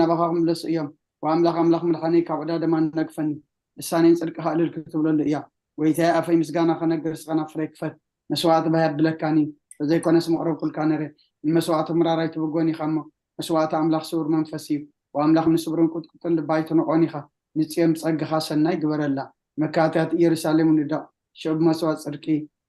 ናባኻ ክምለሱ እዮም። ወኣምላኽ ኣምላኽ መድሓነይ ካብ ዕዳ ደማ ነግፈኒ። ልሳነይ ንጽድቅኻ እልል ክትብለሉ እያ። ጎይታየ ኣፈይ ምስጋና ከነግር ስቐና ፍረ ክፈት። መስዋዕቲ ባህ የብለካኒ። ተዘይኮነስ መቕረብኩልካ ነረ። ንመስዋዕቱ ምራራይ ትብጎን ኢኻ እሞ መስዋዕቲ ኣምላኽ ስውር መንፈስ እዩ። ወኣምላኽ ንስብርን ቁጥቁጥን ልባ ኣይትንቆን ኢኻ። ንጽዮን ብጸግኻ ሰናይ ግበረላ። መካትያት ኢየሩሳሌም ንደቕ። ሽዑ ብመስዋዕት ጽድቂ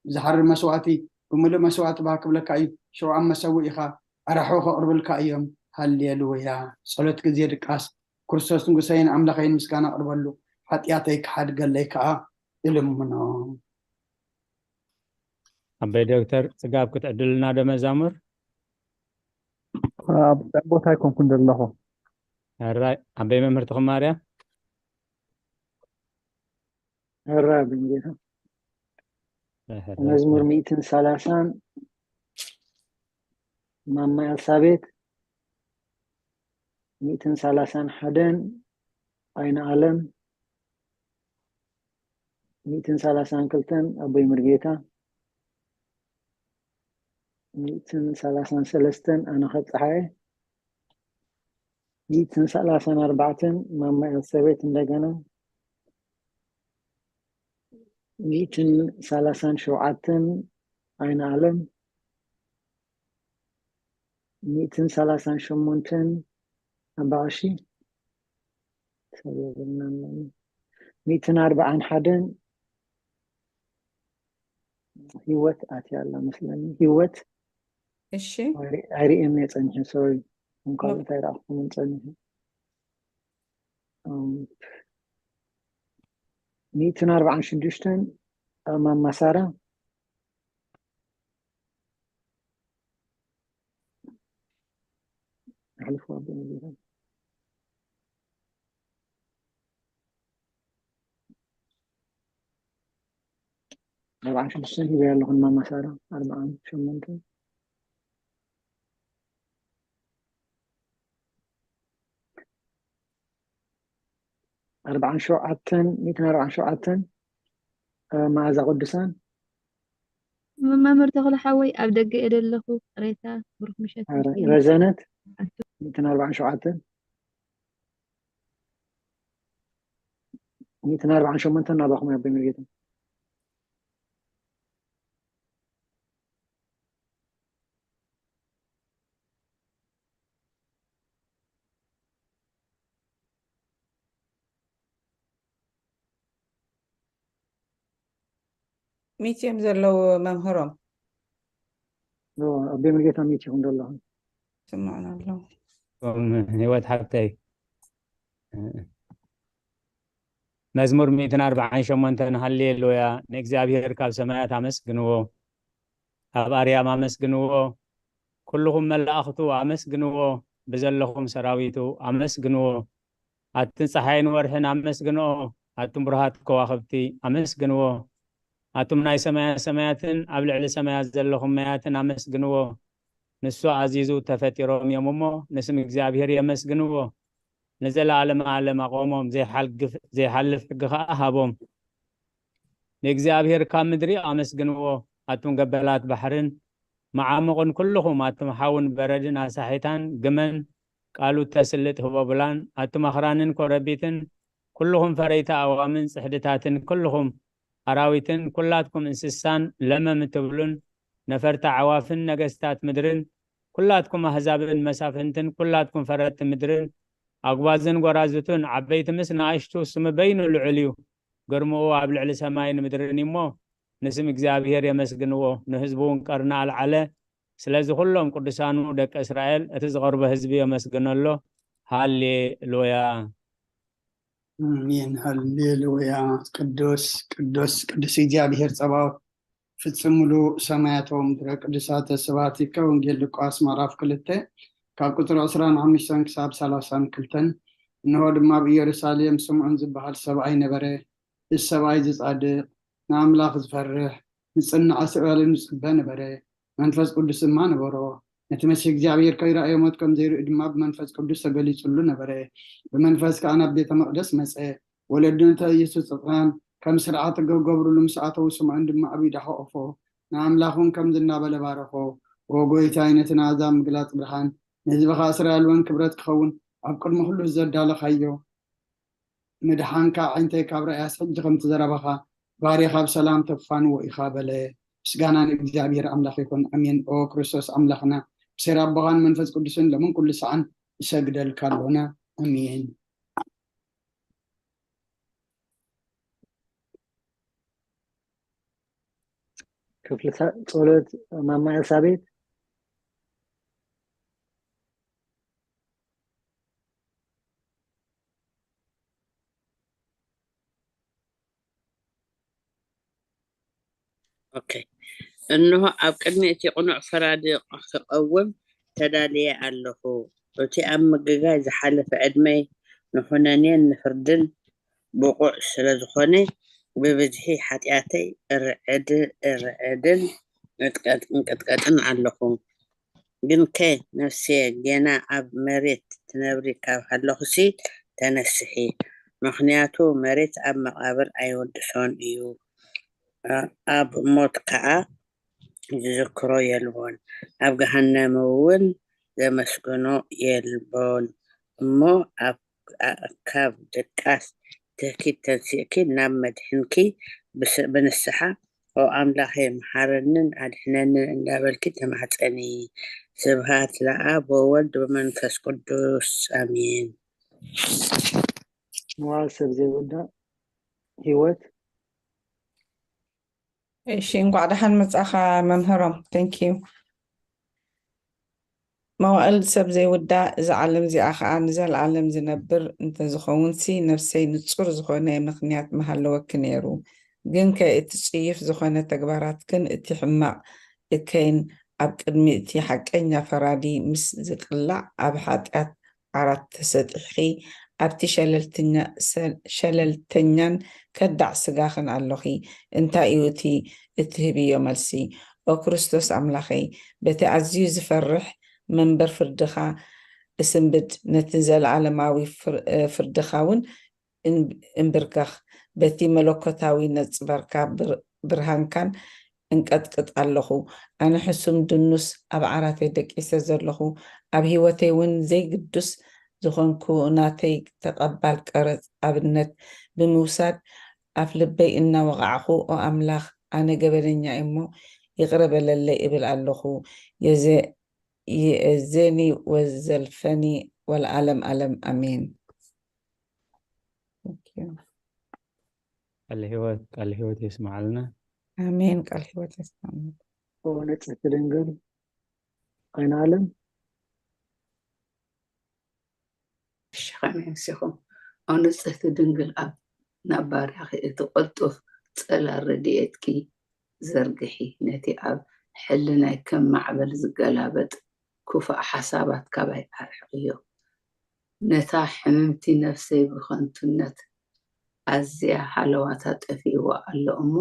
ብዝሓርር መስዋዕቲ ብምሉእ መስዋዕቲ ባህ ክብለካ እዩ። ሽዑ ኣብ መሰውኢኻ ኣራሑ ከቕርብልካ እዮም። ሃሌሉያ። ጸሎት ግዜ ድቃስ። ክርስቶስ ንጉሰይን ኣምላኸይን ምስጋና ኣቕርበሉ። ሓጢኣተይ ክሓድገለይ ከኣ እልምኖ። ኣበይ ዶክተር ጽጋብ ክትዕድልና ዶ መዛሙር? ኣብ ቦታ ኣይኮንኩን ዘለኹ። ሕራይ ኣበይ መምህር ትኽማርያ? ሕራይ ብንጌታ። መዝሙር ሚእትን ሰላሳን ማማ ኤልሳቤት፣ ሚእትን ሰላሳን ሓደን ኣይነ ኣለም፣ ሚእትን ሰላሳን ክልተን ኣቦይ ምርጌታ፣ ሚእትን ሰላሳን ሰለስተን ኣነ ከብፀሓየ፣ ሚእትን ሰላሳን ኣርባዕተን ማማ ኤልሳቤት እንደገና፣ ሚእትን ሰላሳን ሸውዓተን ኣይነ ኣለም፣ ሚእትን ሰላሳን ሸሞንተን ኣባቐሺ፣ ሚእትን ኣርባዓን ሓደን ህይወት ኣትያ ኣላ መስለኒ። ህይወት እሺ ኣይሪኤም እየ ጸኒሐ። ሶሪ እንኳን እንታይ ረኣኹምን ጸኒሐ። ሚእትን ኣርባዓን ሽዱሽተን ማማ ሳራ ኣሕልፎ ኣቦ ምርጌታ። ኣርባዓን ሽዱሽተን ሂበያ ኣለኹ ንማማ ሳራ። ኣርባዓን ሸሞንተን ኣርባዓን ሸውዓተን ሚእትን ኣርባዓን ሸውዓተን መዓዛ ቅዱሳን መምህር ተኽለ ሓወይ ኣብ ደገ እየ ዘለኹ። ቅሬታ ብሩክ ምሸት። ረዘነት ሚእትን ኣርባዓን ሸውዓተን ሚእትን ኣርባዓን ሸሞንተን ናባኹም ኣቦይ መርጌታ። ሚት እዮም ዘለዉ መምህሮም። ኣቦይ መርጌታ ሚት ይኹም ዘለኹም። ስምዑና ኣለዉ። ህይወት ሓብተይ መዝሙር ሚእትን ኣርባዓን ሸሞንተን ሃሌሉያ ንእግዚኣብሔር ካብ ሰማያት ኣመስግንዎ፣ ኣብ ኣርያም ኣመስግንዎ፣ ኩልኹም መላእኽቱ ኣመስግንዎ፣ ብዘለኹም ሰራዊቱ ኣመስግንዎ፣ ኣትን ፀሓይን ወርሕን ኣመስግንኦ፣ ኣቱም ብሩሃት ከዋኽብቲ ኣመስግንዎ፣ ኣቱም ናይ ሰማያ ሰማያትን ኣብ ልዕሊ ሰማያት ዘለኹም ማያትን ኣመስግንዎ፣ ንሱ ኣዚዙ ተፈጢሮም እዮም እሞ ንስም እግዚኣብሔር የመስግንዎ። ንዘለኣለመ ዓለም ኣቖሞም፣ ዘይሓልፍ ሕጊ ኸዓ ሃቦም። ንእግዚኣብሔር ካብ ምድሪ ኣመስግንዎ፣ ኣቱም ገበላት ባሕርን መዓሙቕን ኩልኹም ኣቱም ሓውን በረድን ኣሳሒታን ግመን ቃሉ ተስልጥ ህቦብላን ኣቱም ኣኽራንን ኮረቢትን ኩልኹም ፈረይቲ ኣእዋምን ጽሕድታትን ኩልኹም ኣራዊትን ኩላትኩም እንስሳን ለመም እትብሉን ነፈርቲ ኣዕዋፍን ነገስታት ምድርን ኩላትኩም ኣህዛብን መሳፍንትን ኩላትኩም ፈረድቲ ምድርን ኣጉባዝን ጎራዙትን ዓበይቲ ምስ ንኣሽቱ ስሙ በይኑ ልዑል እዩ። ግርምኡ ኣብ ልዕሊ ሰማይን ምድርን እዩሞ ንስም እግዚኣብሔር የመስግንዎ። ንህዝቡ እውን ቀርኒ ኣልዓለ። ስለዚ ኩሎም ቅዱሳኑ ደቂ እስራኤል እቲ ዝቐርቦ ህዝቢ የመስግነሎ። ሃሌ ሉያ። ኣሜን ሃሌሉያ። ቅዱስ ቅዱስ ቅዱስ እግዚኣብሔር ጸባኦት ፍጽም ሙሉእ ሰማያት ወምድረ ቅዱሳተ ስብሐቲከ። ወንጌል ሉቃስ ምዕራፍ ክልተ ካብ ቁጽሪ ዕስራን ሓሙሽተን ክሳብ ሰላሳን ክልተን። እንሆ ድማ ኣብ ኢየሩሳሌም ስምዖን ዝበሃል ሰብኣይ ነበረ። እዚ ሰብኣይ እዚ ጻድቕ ንኣምላኽ ዝፈርሕ ንጽንዓ እስራኤልን ዝጽበ ነበረ። መንፈስ ቅዱስ ድማ ነበሮ። ነቲ መሲሕ እግዚኣብሔር ከይረኣዮ ሞት ከም ዘይርኢ ድማ ብመንፈስ ቅዱስ ተገሊጹሉ ነበረ። ብመንፈስ ከኣ ናብ ቤተ መቕደስ መጸ። ወለዱ ነቲ ኢየሱስ ሕጻን ከም ስርዓት ክገብርሉ ምስ ኣተዉ ስምዖን ድማ ኣብ ኢዱ ሓቖፎ። ንኣምላኽ እውን ከምዚ እናበለ ባረኾ። ኦ ጐይታይ ነቲ ንኣሕዛብ ምግላጽ ብርሃን ንህዝብኻ እስራኤል እውን ክብረት ክኸውን ኣብ ቅድሚ ኩሉ ዘዳለኻዮ ምድሓንካ፣ ኣዒንተይ ካብ ረኣያስ ሕጂ ከምቲ ዘረባኻ ባርያ ካብ ሰላም ተፋንዎ ኢኻ በለ። ምስጋና ንእግዚኣብሔር ኣምላኽ ይኹን። ኣሜን። ኦ ክርስቶስ ኣምላኽና፣ ብሴር ኣቦኻን መንፈስ ቅዱስን ለምን ኩሉ ሰዓን እሰግደልካ ኣሎና። ኣሜን። ክፍሊ ሳ- ጸሎት ማማ ኤልሳቤት። ኦኬ። እንሆ ኣብ ቅድሚ እቲ ቅኑዕ ፈራዲ ክቐውም ተዳልየ ኣለኹ። እቲ ኣብ ምግጋይ ዝሓለፈ ዕድመይ ንኹነኔን ንፍርድን ብቑዕ ስለ ዝኾነ፣ ብብዝሒ ሓጢኣተይ እርዕድ- እርዕድን እንቅጥቀጥን ኣለኹ። ግንከ ነፍስየ፣ ጌና ኣብ መሬት ትነብሪ ካብ ሃለኹሲ ተነስሒ፣ ምኽንያቱ መሬት ኣብ መቓብር ኣይወድሶን እዩ፣ ኣብ ሞት ከኣ ዝዝክሮ የልቦን፣ ኣብ ገሃነም እውን ዘመስግኖ የልቦን። እሞ ኣብ ካብ ድቃስ ትህኪት ተንሲእኪ ናብ መድሕንኪ ብስ- ብንስሓ ኦ ኣምላኸይ መሓረንን ኣድሕነንን እንዳበልኪ ተማሕፀኒ። ስብሃት ለኣብ ወወልድ ወመንፈስ ቅዱስ ኣሜን። መዋል ሰብ ዘይውዳእ ህይወት። እሺ፣ እንኳዕ ደሓን መጻኻ መምህሮም። Thank you። መዋእል ሰብ ዘይውዳእ፣ እዛ ዓለም እዚኣ ኸኣ ንዘለኣለም ዝነብር እንተዝኸውን ሲ፣ ነፍሰይ ንጹር ዝኾነ ምኽንያት ምሃለወኪ ነይሩ። ግንከ እቲ ጽዩፍ ዝኾነ ተግባራትክን እቲ ሕማቕ እከይን ኣብ ቅድሚ እቲ ሓቀኛ ፈራዲ ምስ ዝቅላዕ፣ ኣብ ሓጢኣት ዓራት ተሰጢሕኺ፣ ኣብቲ ሸለልተኛ- ሰ- ሸለልተኛን ከዳዕ ስጋኽን ኣሎኺ። እንታይ እዩ እቲ እትህብዮ መልሲ? ኦ ክርስቶስ ኣምላኸይ፣ በቲ ኣዝዩ ዝፈርሕ መንበር ፍርድኻ እስንብድ፣ ነቲ ዘለኣለማዊ ፍር- እ፣ ፍርድኻ እውን እን- እንብርከኽ። በቲ መለኮታዊ ነጽበርካ ብር- ብርሃንካን እንቀጥቅጥ ኣለኹ። ኣነ ሕሱም ድኑስ ኣብ ዓራተይ ደቂሰ ዘለኹ፣ ኣብ ህይወተይ እውን ዘይግዱስ ዝኾንኩ ናተይ ተቐባል ቀረጽ ኣብነት ብምውሳድ ኣፍ ልበይ እናወቓዕኹ፣ ኦ ኣምላኽ፣ ኣነ ገበነኛ እየ እሞ ይቕረ በለለይ እብል ኣለኹ። የዘ- የእዜኒ ወዘልፈኒ ወለዓለም ዓለም ኣሜን። Thank you። ቃለ ህይወት ቃለ ህይወት የስምዓልና። ኣሜን። ቃል ህይወት የስማዕና። ኦ ንጽሕቲ ድንግል ኣይነ ዓለም። እሺ፣ ከመይ ኣምሲኹም? ኦ ንጽሕቲ ድንግል ኣብ ናብ ባርያኺ እቲ ቅልጡፍ ጸላል ረድኤትኪ ዘርግሒ፣ ነቲ ኣብ ሕልናይ ከም ማዕበል ዝገላበጥ ክፉእ ሓሳባት ካባይ ኣርሕቕዮ። ነታ ሕምምቲ ነፍሰይ ብኸንቱነት ኣዝያ ሃለዋታ ጠፊእዋ ኣሎ እሞ፣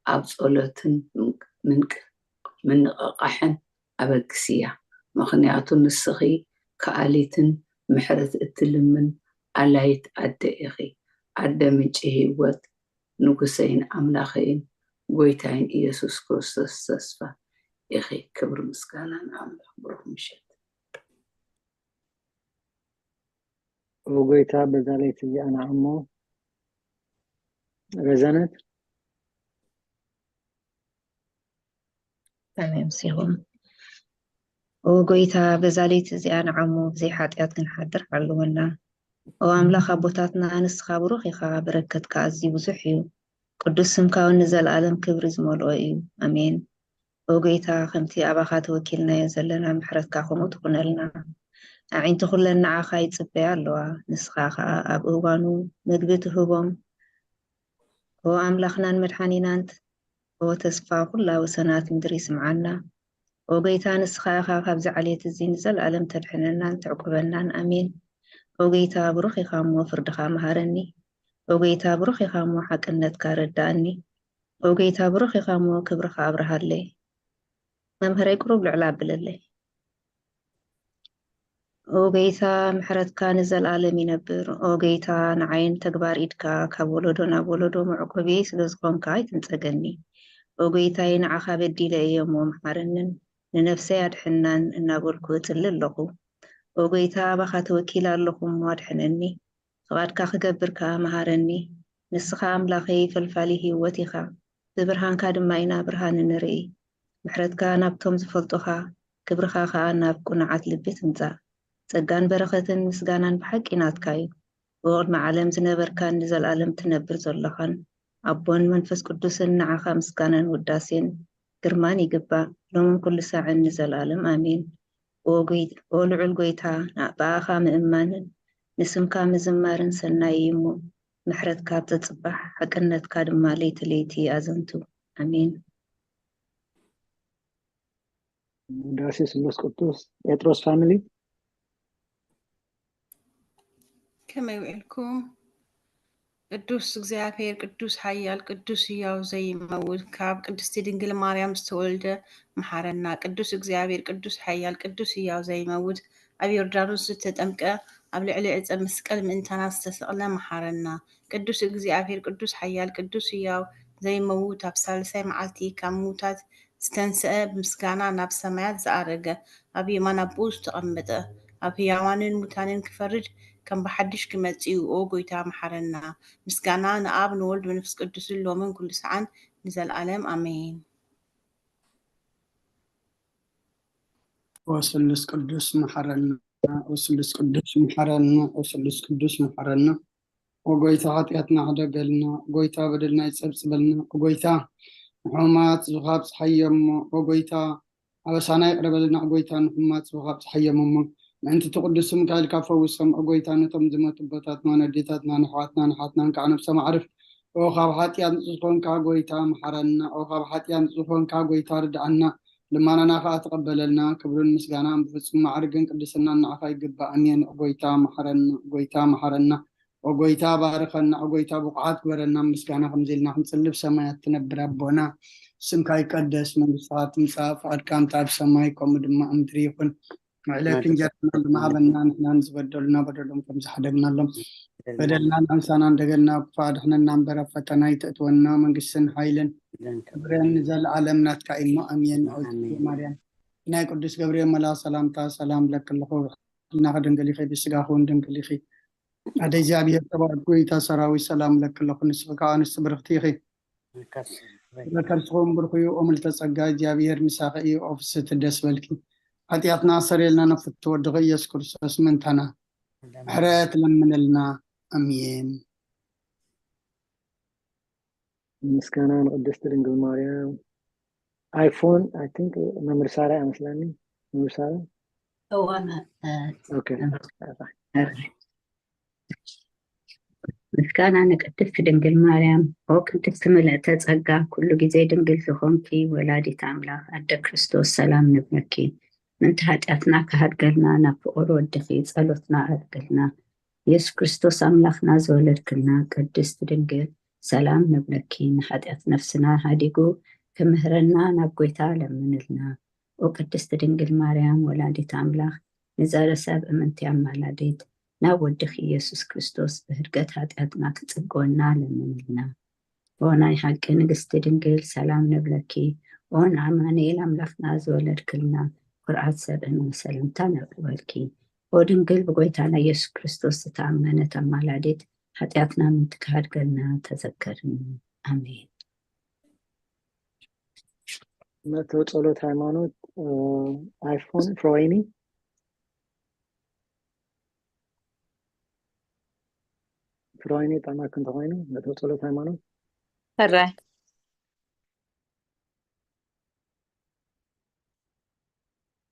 ኣብ ጸሎትን ምንቅ- ምንቅ- ምንቕቓሕን ኣበግስያ። ምኽንያቱ ንስኺ ከኣሊትን ምሕረት እትልምን ኣላይት ኣደ ኢኺ። ኣደ ምንጪ ህይወት፣ ንጉሰይን ኣምላኸይን ጐይታይን ኢየሱስ ክርስቶስ ተስፋ ኢኺ። ክብሪ ምስጋና ንኣምላኽ። ብሩኽ ምሸት። ኦ ጐይታ፣ በዛ ለይቲ እዚኣ ንዓሞ ረዘነት። ከመይ ኣምሲኹም? ኦ ጐይታ፣ በዛ ለይቲ እዚኣ ንዓሞ ብዘይ ሓጢኣት ክንሓድር ሓልወና። ኦ ኣምላኽ ኣቦታትና፣ ንስኻ ብሩኽ ኢኻ፣ በረከትካ ኣዝዩ ብዙሕ እዩ። ቅዱስ ስምካ እውን ንዘለኣለም ክብሪ ዝመልኦ እዩ። ኣሜን። ኦ ጐይታ፣ ከምቲ ኣባኻ ተወኪልናዮ ዘለና ምሕረትካ ከምኡ ትኹነልና። ኣዒንቲ ኩለን ንዓኻ ይጽበያ ኣለዋ። ንስኻ ኸኣ ኣብ እዋኑ ምግቢ ትህቦም። ኦ ኣምላኽናን መድሓኒናን፣ ኦ ተስፋ ኩላ ወሰናት ምድሪ ስምዓና። ኦ ጐይታ፣ ንስኻ ኢኻ ካብዚ ዓሌት እዚ ንዘለኣለም ተድሕነናን ተዕቁበናን። ኣሜን። ኦ ጐይታ፣ ብሩኽ ኢኻ እሞ ፍርድኻ መሃረኒ። ኦ ጐይታ፣ ብሩኽ ኢኻ እሞ ሓቅነትካ ረዳእኒ። ኦ ጐይታ፣ ብሩኽ ኢኻ እሞ ክብርኻ ኣብርሃለይ። መምህረይ፣ ቁሩብ ልዕል ኣብለለይ። ኦ ጐይታ፣ ምሕረትካ ንዘለኣለም ይነብር። ኦ ጐይታ፣ ንዓይን ተግባር ኢድካ ካብ ወለዶ ናብ ወለዶ መዕቆቢየይ ስለ ዝኾንካ ኣይትንጸገኒ። ኦ ጐይታይ፣ ንዓኻ በዲለ እየ እሞ መሓረንን ንነፍሰይ ኣድሕናን እናበልኩ እጽሊ ኣለኹ። ኦ ጎይታ፣ ኣባኻ ተወኪለ ኣለኹ እሞ ኣድሕነኒ። ፍቓድካ ክገብር ከኣ መሃረኒ። ንስኻ ኣምላኸይ ፈልፋሊ ህይወት ኢኻ። ብብርሃንካ ድማ ኢና ብርሃን እንርኢ። ምሕረትካ ናብቶም ዝፈልጡኻ፣ ክብርኻ ከኣ ናብ ቅኑዓት ልቢ ትምጻእ። ጸጋን በረኸትን ምስጋናን ብሓቂ ናትካ እዩ። ብቕድሚ ዓለም ዝነበርካን ንዘለኣለም ትነብር ዘለኻን ኣቦን መንፈስ ቅዱስን ንዓኻ ምስጋናን ውዳሴን ግርማን ይግባእ፣ ሎምን ኩሉ ሳዕን ንዘለኣለም ኣሜን። ኦ ጎይ-፣ ኦ ልዑል ጎይታ፣ ና-፣ ብኣኻ ምእማንን ንስምካ ምዝማርን ሰናይ እዩ እሞ፣ ምሕረትካ ኣብ ጸጽባሕ፣ ሓቅነትካ ድማ ለይቲ ለይቲ ኣዘንቱ። ኣሜን። ውዳሴ ስሉስ ቅዱስ። ጴጥሮስ ፋሚሊ። ከመይ ውዒልኩም? ቅዱስ እግዚኣብሔር፣ ቅዱስ ሓያል፣ ቅዱስ ህያው ዘይመውት፣ ካብ ቅድስቲ ድንግል ማርያም ዝተወልደ መሓረና። ቅዱስ እግዚኣብሔር፣ ቅዱስ ሓያል፣ ቅዱስ ህያው ዘይመውት፣ ኣብ ዮርዳኖስ ዝተጠምቀ፣ ኣብ ልዕሊ ዕፀ መስቀል ምእንታና ዝተሰቕለ መሓረና። ቅዱስ እግዚኣብሔር፣ ቅዱስ ሓያል፣ ቅዱስ ህያው ዘይመውት፣ ኣብ ሳልሳይ መዓልቲ ካብ ምዉታት ዝተንስአ፣ ብምስጋና ናብ ሰማያት ዝኣረገ፣ ኣብ የማን ኣቦኡ ዝተቐመጠ፣ ኣብ ህያዋንን ሙታንን ክፈርድ ከም ብሓድሽ ክመጽእ እዩ። ኦ ጎይታ መሓረና። ምስጋና ንኣብ ንወልድ መንፈስ ቅዱስን ሎምን ኩሉ ሰዓን ንዘለኣለም ኣሜን። ኦ ስሉስ ቅዱስ መሓረና፣ ኦ ስሉስ ቅዱስ መሓረና፣ ኦ ስሉስ ቅዱስ መሓረና። ኦ ጎይታ ሓጢኣትና ሕደገልና፣ ኦ ጎይታ በደልና ይጸብጽበልና፣ ኦ ጎይታ ንሕሙማት ዝኻብ ጸሓዮም እሞ፣ ኦ ጎይታ ኣበሳና ይቕረ በለልና፣ ኦ ጎይታ ንሕሙማት ዝኻብ ጸሓዮም እሞ፣ ምእንቲ እቲ ቅዱስ ስምካ ኢልካ ፈውሶም፣ ኦ ጎይታ ነቶም ዝሞቱ ኣቦታትና፣ ነዴታትና፣ ነሕዋትና፣ ንሓትናን ከዓ ነብሶም ኣዕርፍ። ኦ ካብ ሓጢኣት ንጹህ ዝኾንካ ጎይታ መሓረና፣ ኦ ካብ ሓጢኣት ንጹህ ዝኾንካ ጎይታ ርድኣና፣ ልማናና ከዓ ተቐበለልና። ክብርን ምስጋናን ብፍጹም ማዕርግን ቅድስናን ንዓኻ ይግባእ። ኣሜን። ኦ ጎይታ መሓረና፣ ኦ ጎይታ መሓረና፣ ኦ ጎይታ ባርኸና፣ ኦ ጎይታ ብቑዓት ግበረና። ምስጋና ከምዚ ኢልና ክንጽልብ ሰማያት ትነብር ኣቦና፣ ስምካ ይቀደስ፣ መንግስትኻ ትምጻእ፣ ፍቓድካ ከምቲ ኣብ ሰማይ ከምኡ ድማ ኣብ ምድሪ ይኹን። ዕለት እንጀራና ድማ ሃበና፣ ንሕና ንዝበደሉና በደሎም ከም ዝሓደግናሎም በደልና ናምሳና እንደገልና ክፉእ ኣድሕነና እምበር ኣብ ፈተና ኣይተእትወና። መንግስትን ሓይልን ክብርን ንዘለኣለም ናትካ እዩ እሞ ኣሜን። ኦ ማርያም ናይ ቅዱስ ገብርኤል መልኣኽ ሰላምታ ሰላም ለኪ ኣለኹ፣ ብሕልናኺ ድንግል ኢኺ፣ ብስጋኺ እውን ድንግል ኢኺ። ኣደ እግዚኣብሔር ጸባኦት ጎይታ ሰራዊት ሰላም ለኪ ኣለኹ፣ ንስኺ ከኣ ኣንስቲ ብርኽቲ ኢኺ። ፍረ ከርስኹም ብርኽ እዩ፣ ኦ ምልዕተ ጸጋ እግዚኣብሔር ምሳኺ እዩ። ኦ ፍስሕቲ ደስ በልኪ፣ ሓጢኣትና ኣሰርየልና፣ ናብ ፍትው ወድኺ ኢየሱስ ክርስቶስ ምእንታና ምሕረት ለምነልና። ኣሜን። ምስጋና ንቅድስቲ ድንግል ማርያም። ኣይፎን፣ I think፣ መምህር ሳራ እያ መስለኒ። መምህር ሳራ። እዋ መ- እ፣ ኦኬ። እ፣ ምስጋና ንቅድስቲ ድንግል ማርያም። ኦ ቅድስቲ ምልዕተ ጸጋ፣ ኩሉ ግዜ ድንግል ዝኾንኪ ወላዲት ኣምላኽ ኣደ ክርስቶስ፣ ሰላም ንብለኪ። ምእንቲ ሓጢኣትና ክሃድገልና ናብ ፍቑር ወድኺ ጸሎትና ኣድግልና። ኢየሱስ ክርስቶስ ኣምላኽና ዝወለድክልና ቅድስቲ ድንግል፣ ሰላም ንብለኪ። ንሓጢኣት ነፍስና ሃዲጉ ክምህረና ናብ ጎይታ ለምንልና። ኦ ቅድስቲ ድንግል ማርያም ወላዲት ኣምላኽ፣ ንጸረ ሰብ እምንቲ ኣማላዲት፣ ናብ ወድኺ ኢየሱስ ክርስቶስ ብህድገት ሓጢኣትና ክጽግወና ለምንልና። ኦ ናይ ሓቂ ንግስቲ ድንግል፣ ሰላም ንብለኪ። ኦ ንኣማኑኤል ኣምላኽና ዝወለድክልና፣ ኩርዓት ሰብእና፣ ሰላምታ ነቕርበልኪ። ኦ ድንግል ብጎይታና ኢየሱስ ክርስቶስ ዝተኣመነት ኣማላዲት፣ ሓጢኣትና ምእንቲ ክሃድገልና ተዘከርኒ። ኣሜን። መእተዊ ጸሎት ሃይማኖት፣ እ፣ ኣይፎን ፍሮይኒ። ፍሮይኒ ጣማክ እንተኾይኑ መእተዊ ጸሎት ሃይማኖት። ሕራይ።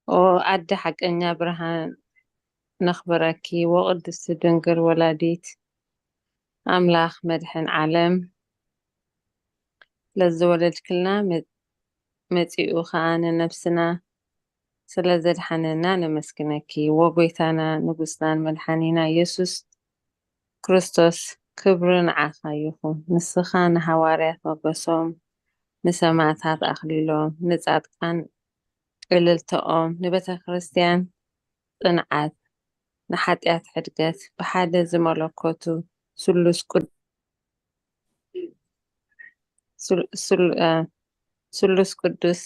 ኦ ኣደ ሓቀኛ ብርሃን ነኽብረኪ፣ ወቅድስቲ ድንግል ወላዲት ኣምላኽ መድሕን ዓለም ለዝወለድክልና፣ መ- መጺኡ ኸኣ ንነፍስና ስለ ዘድሓነና ነመስግነኪ። ወጎይታና ንጉስናን መድሓኒና ኢየሱስ ክርስቶስ፣ ክብሪ ንዓኻ ይኹን። ንስኻ ንሃዋርያት ሞገሶም፣ ንሰማእታት ኣኽሊሎም፣ ንጻድቃን እልልታኦም፣ ንቤተ ክርስቲያን ጽንዓት፣ ንሓጢኣት ሕድገት፣ ብሓደ ዝመለኮቱ ስሉስ ቅዱስ ስሉስ ቅዱስ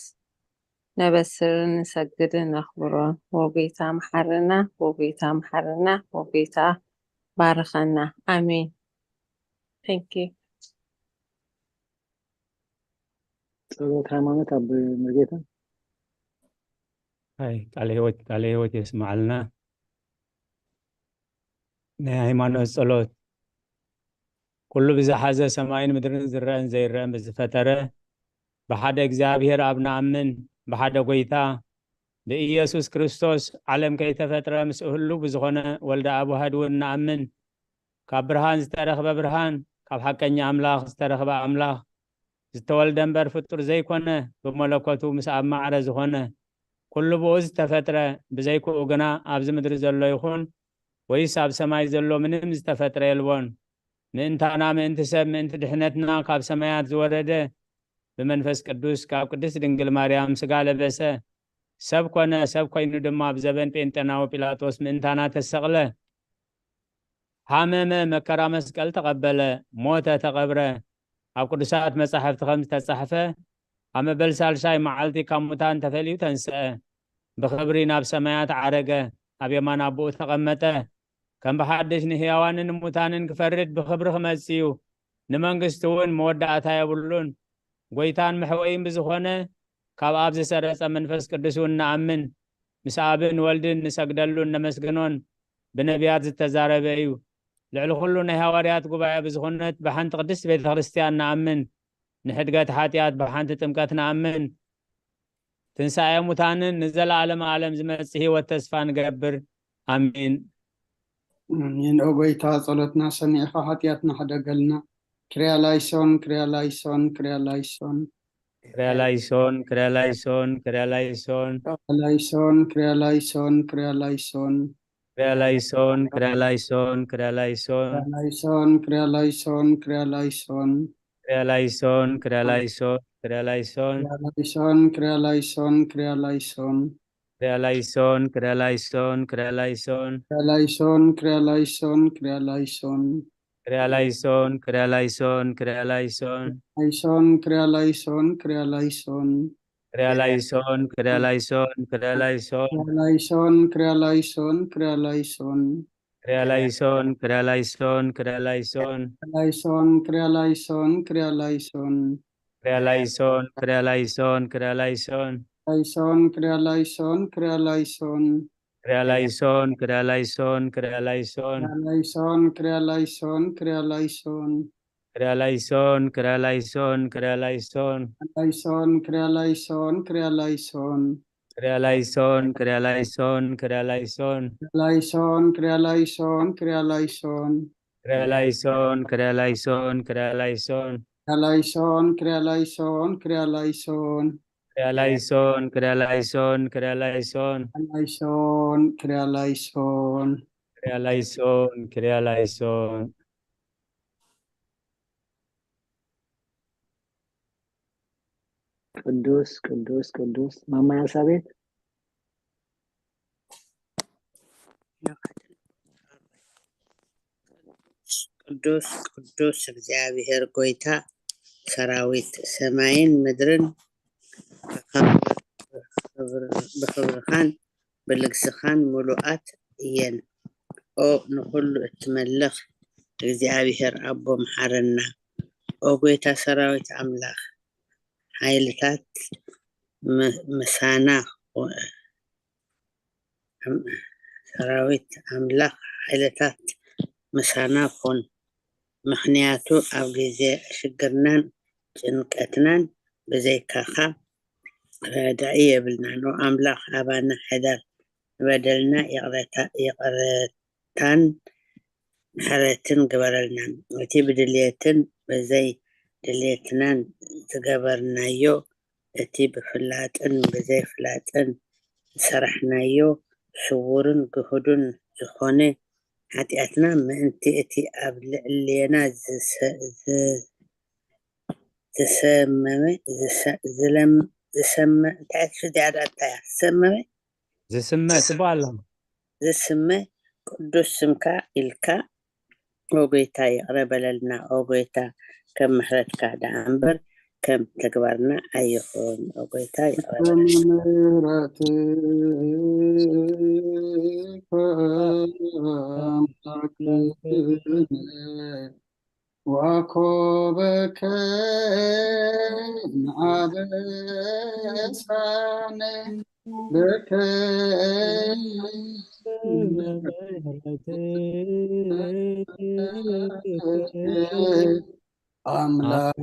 ነበስርን ንሰግድን ነኽብሮን። ወጎይታ መሓርና፣ ወጎይታ መሓርና፣ ወጎይታ ባርኸና። ኣሜን። Thank you። ጸሎት ሃይማኖት ኣብ ምርጌታ። ኣይ ቃለ ህይወት ቃለ ህይወት የስማዓልና። ናይ ሃይማኖት ጸሎት። ኩሉ ብዝሓዘ ሰማይን ምድርን ዝረአን ዘይረአን ብዝፈጠረ ብሓደ እግዚኣብሔር ኣብ ንኣምን፣ ብሓደ ጎይታ ብኢየሱስ ክርስቶስ ዓለም ከይተፈጥረ ምስ እህሉ ብዝኾነ ወልደ ኣብ ዋህድ እውን ንኣምን። ካብ ብርሃን ዝተረኽበ ብርሃን፣ ካብ ሓቀኛ ኣምላኽ ዝተረኽበ ኣምላኽ፣ ዝተወልደ እምበር ፍጡር ዘይኮነ፣ ብመለኮቱ ምስ ኣብ ማዕረ ዝኾነ፣ ኩሉ ብኡ ዝተፈጥረ፣ ብዘይክኡ ግና ኣብዚ ምድሪ ዘሎ ይኹን ወይስ ኣብ ሰማይ ዘሎ ምንም ዝተፈጥረ የልቦን። ምእንታና፣ ምእንቲ ሰብ፣ ምእንቲ ድሕነትና ካብ ሰማያት ዝወረደ፣ ብመንፈስ ቅዱስ ካብ ቅድስት ድንግል ማርያም ስጋ ለበሰ፣ ሰብ ኮነ፣ ሰብ ኮይኑ ድማ ኣብ ዘበን ጴንጠናዊ ጲላጦስ ምእንታና ተሰቕለ። ሓመመ፣ መከራ መስቀል ተቐበለ፣ ሞተ፣ ተቐብረ። ኣብ ቅዱሳት መጻሕፍቲ ከም ዝተጻሕፈ፣ ኣብ መበል ሳልሳይ መዓልቲ ካብ ሙታን ተፈልዩ ተንስአ። ብኽብሪ ናብ ሰማያት ዓረገ፣ ኣብ የማን ኣቦኡ ተቐመጠ። ከም ብሓድሽ ንህያዋንን ንሙታንን ክፈርድ ብኽብሪ ክመጽእ እዩ። ንመንግስቲ እውን መወዳእታ የብሉን። ጎይታን መሕወይን ብዝኾነ ካብ ኣብ ዝሰረጸ መንፈስ ቅዱስ እውን ንኣምን። ምስ ኣብን ወልድን ንሰግደሉን ነመስግኖን ብነቢያት ዝተዛረበ እዩ። ልዕሊ ኩሉ ናይ ሃዋርያት ጉባኤ ብዝኾነት ብሓንቲ ቅድስቲ ቤተ ክርስቲያን ንኣምን። ንሕድገት ሓጢኣት ብሓንቲ ጥምቀት ንኣምን። ትንሳኤ ሙታንን ንዘለዓለም ዓለም ዝመጽእ ህይወት ተስፋ ንገብር። ኣሜን። ኣሜን። ኦ ጎይታ፣ ጸሎትና ሰሚዕኻ ሓጢኣትና ሕደገልና። ክርያ ላይሶን፣ ክርያ ላይሶን፣ ክርያ ላይሶን። ክርያ ላይሶን፣ ክርያ ላይሶን፣ ክርያ ላይሶን። ክርያ ላይሶን፣ ክርያ ላይሶን፣ ክርያ ላይሶን። ክርያ ላይሶን፣ ክርያ ላይሶን፣ ክርያ ላይሶን። ክርያ ላይሶን፣ ክርያ ላይሶን፣ ክርያ ላይሶን። ክርያ ላይሶን፣ ክርያ ላይሶን፣ ክርያ ላይሶን። ክርያ ላይሶን፣ ክርያ ላይሶን፣ ክርያ ላይሶን። ክርያ ላይሶን፣ ክርያ ላይሶን፣ ክርያ ላይሶን። ክርያ ላይሶን፣ ክርያ ላይሶን፣ ክርያ ላይሶን። ክርያ ላይሶን፣ ክርያ ላይሶን፣ ክርያ ላይሶን። ላይሶን፣ ክርያ ላይሶን፣ ክርያ ላይሶን። ክርያ ላይሶን፣ ክርያ ላይሶን፣ ክርያ ላይሶን። ክርያ ላይሶን፣ ክርያ ላይሶን፣ ክርያ ላይሶን። ክርያ ላይሶን፣ ክርያ ላይሶን፣ ክርያ ላይሶን። ላይሶን፣ ክርያ ላይሶን፣ ክርያ ላይሶን። ክርያ ላይሶን፣ ክርያ ላይሶን፣ ክርያ ላይሶን። ላይሶን፣ ክርያ ላይሶን፣ ክርያ ላይሶን። ክርያ ላይሶን፣ ክርያ ላይሶን፣ ክርያ ላይሶን። ክርያ ላይሶን፣ ክርያ ላይሶን፣ ክርያ ላይሶን። ክርያ ላይሶን፣ ክርያ ላይሶን፣ ክርያ ላይሶን። ላይሶን፣ ክርያ ላይሶን፣ ክርያ ላይሶን። ክርያ ላይሶን፣ ክርያ ላይሶን፣ ክርያ ላይሶን። ላይሶን፣ ክርያ ላይሶን፣ ክርያ ላይሶን። ክርያ ላይሶን፣ ክርያ ላይሶን፣ ክርያ ላይሶን። ክርያ ላይሶን፣ ክርያ ላይሶን፣ ክርያ ላይሶን። ክርያ ላይሶን፣ ክርያ ላይሶን፣ ክርያ ላይሶን። ላይሶን፣ ክርያ ላይሶን። ክርያ ላይሶን፣ ክርያ ላይሶን። ቅዱስ፣ ቅዱስ፣ ቅዱስ። ማማ ኤልሳቤጥ። ቅዱስ፣ ቅዱስ እግዚኣብሔር ጎይታ ሰራዊት፣ ሰማይን ምድርን ብኽብርኻን ብልግስኻን ምሉኣት እየን። ኦ ንኹሉ እትመልኽ እግዚኣብሔር ኣቦ መሓረና፣ ኦ ጎይታ ሰራዊት ኣምላኽ፣ ሓይልታት ም-፣ ምሳና ኹ-፣ ኣም-፣ ሰራዊት ኣምላኽ፣ ሓይልታት ምሳና ኩን። ምኽንያቱ ኣብ ግዜ ሽግርናን ጭንቀትናን ብዘይካኻ ረዳኢ የብልናን። ኦ ኣምላኽ ኣባና ሕደር፣ ንበደልና ይቕረታ፣ ይቕረታን ምሕረትን ግበረልና። እቲ ብድልየትን ብዘይ ድልየትናን ዝገበርናዮ፣ እቲ ብፍላጥን ብዘይ ፍላጥን ዝሰራሕናዮ ስዉርን ግሁድን ዝኾነ ሓጢኣትና ምእንቲ እቲ ኣብ ልዕሌና ዝሰ-፣ ዝ-፣ ዝሰመመ፣ ዝሰ-፣ ዝለም-፣ ዝሰመ-፣ እንታይ እያ እዚኣ ደኣ እንታይ እያ? ዝሰመመ? ዝስመ ጽቡቕ ኣሎ። ዝስመ ቅዱስ ስምካ ኢልካ፣ ኦ ጎይታ፣ ይቕረ በለልና። ኦ ጎይታ፣ ከም ምሕረትካ ደኣ እምበር፣ ከም ተግባርና ኣይኹን። ኦ ጎይታ ይቕረ። ምሕረትከ ኣምላክነ ዋኮበከ ንኣበሳነ በከ ኣምላክ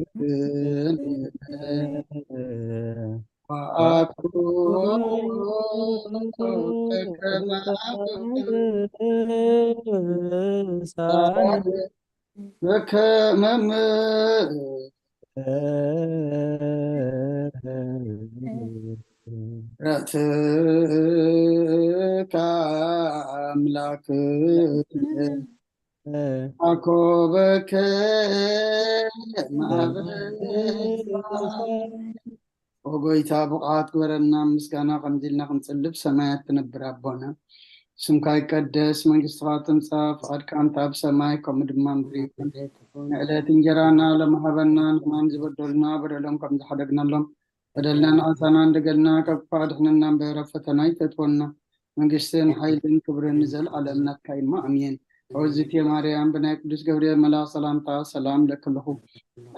ምሕረትከ ኣምላክ ኣኮበከ ኦ ጎይታ ብቕዓት ግበረና ምስጋና ከምዚ ኢልና ክንጽልብ ሰማያት ትነብር ኣቦና ስምካ ይቀደስ መንግስትኻ ትምጻእ ፍቓድካ እንተ ኣብ ሰማይ ከምኡ ድማ ምድሪ ይኹን ንዕለት እንጀራና ሎሚ ሃበና ንሕናን ዝበደሉና በደሎም ከም ዝሓደግናሎም በደልና ንዓሳና እንደገልና ካብ ክፋ ኣድሕነና እምበር ኣብ ፈተና ይተእትወና መንግስትን ሓይልን ክብርን ንዘለዓለም ናትካ እማ ኣሜን። ኦዝቴ ማርያም ብናይ ቅዱስ ገብርኤል መልኣኽ ሰላምታ ሰላም ለክልኹ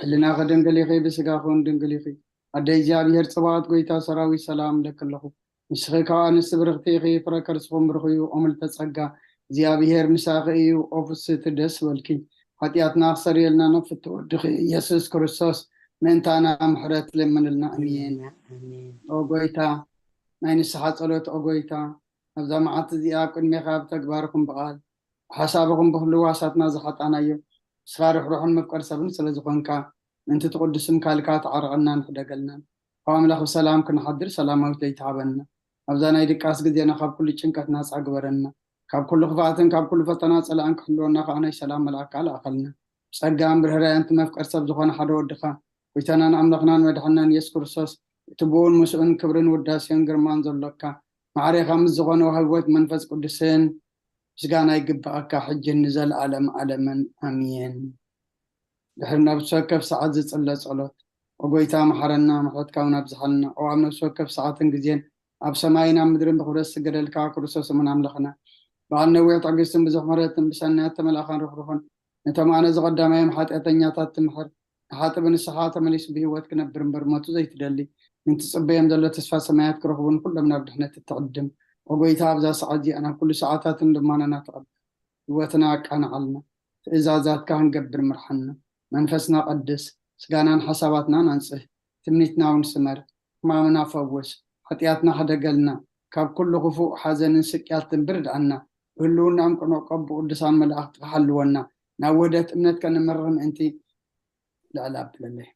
ሕልና ከደንገሊኺ ብስጋኹን ድንግሊኺ ኣደ እግዚኣብሔር ጽባኦት ጎይታ ሰራዊት ሰላም ለክልኹ ንስኺ ካብ ኣንስቲ ብርኽቲ ኢኺ ፍረ ከርስኹም ብርኽዩ ኦምልተ ጸጋ እግዚኣብሔር ምሳኺ እዩ። ኦፍስቲ ደስ በልኪ ሓጢኣትና ክሰርየልና ነፍቲ ወድኺ ኢየሱስ ክርስቶስ ምእንታና ምሕረት ለምንልና ኣሜን። ኦ ጎይታ ናይ ንስሓ ጸሎት ኦ ጎይታ ኣብዛ መዓልቲ እዚኣ ኣብ ቅድሜኻ ብተግባርኹም ብቓል ብሓሳብኹም ብህልዋሳትና ዝሓጣናዮ ንስኻ ርሕሩሕን መፍቀር ሰብን ስለ ዝኾንካ ምእንቲ ትቕዱስም ካልካ ተዓረቐና ንሕደገልና ካብ ኣምላኽ ብሰላም ክንሓድር ሰላማዊት ለይቲ ሃበና ኣብዛ ናይ ድቃስ ግዜና ካብ ኩሉ ጭንቀት ናጻ ግበረና ካብ ኩሉ ክፍኣትን ካብ ኩሉ ፈተና ጸላእን ክሕልወና ከዓ ናይ ሰላም መልኣካ ለኣኸልና ብጸጋን ብርህራየን እቲ መፍቀር ሰብ ዝኾነ ሓደ ወድኻ ጎይታናን ኣምላኽናን መድሓናን የሱስ ክርስቶስ እቲ ብኡን ምስኡን ክብርን ውዳሴን ግርማን ዘሎካ ማዕሬኻ ምስ ዝኾነ ወሃቢ ህይወት መንፈስ ቅዱስን ምስጋና ይግብኣካ ሕጅን ንዘለኣለም ኣለምን ኣሜን። ድሕሪ ነብሲ ወከፍ ሰዓት ዝጽለ ጸሎት ኦጎይታ መሓረና ምሕረትካ እውን ኣብዝሓልና ኦ ኣብ ነብሲ ወከፍ ሰዓትን ግዜን ኣብ ሰማይን ኣብ ምድርን ብኽብረት ዝስገደልካ ክርስቶስ እሙን ኣምላኽና በዓል ነዊሕ ትዕግስትን ብዙሕ ምሕረትን ብሰናያት ተመልኣኻን ርሕሩሕን ነቶም ኣነ ዝቐዳማዮም ሓጢኣተኛታት ትምሕር ንሓጥእ ብንስሓ ተመሊሱ ብህይወት ክነብር እምበር ሞቱ ዘይትደሊ ምንቲ ጽበዮም ዘሎ ተስፋ ሰማያት ክረኽቡን ኩሎም ናብ ድሕነት እትዕድም ኦጎይታ ኣብዛ ሰዓት እዚኣ ናብ ኩሉ ሰዓታትን ልማናና ተቐበል ህይወትና ኣቃንዓልና ትእዛዛትካ ክንገብር ምርሓና መንፈስና ቀድስ ስጋናን ሓሳባትናን ኣንጽህ ትምኒትና እውን ስመር ሕማምና ፈውስ ሓጢኣትና ሕደገልና ካብ ኩሉ ክፉእ ሓዘንን ስቅያትን ብርድኣና ብህልውናኦም ቅኑዕ ቀቡ ቅዱሳን መላእኽቲ ክሓልወና ናብ ውህደት እምነት ከነምርር ምእንቲ ልዕል ኣብለለይ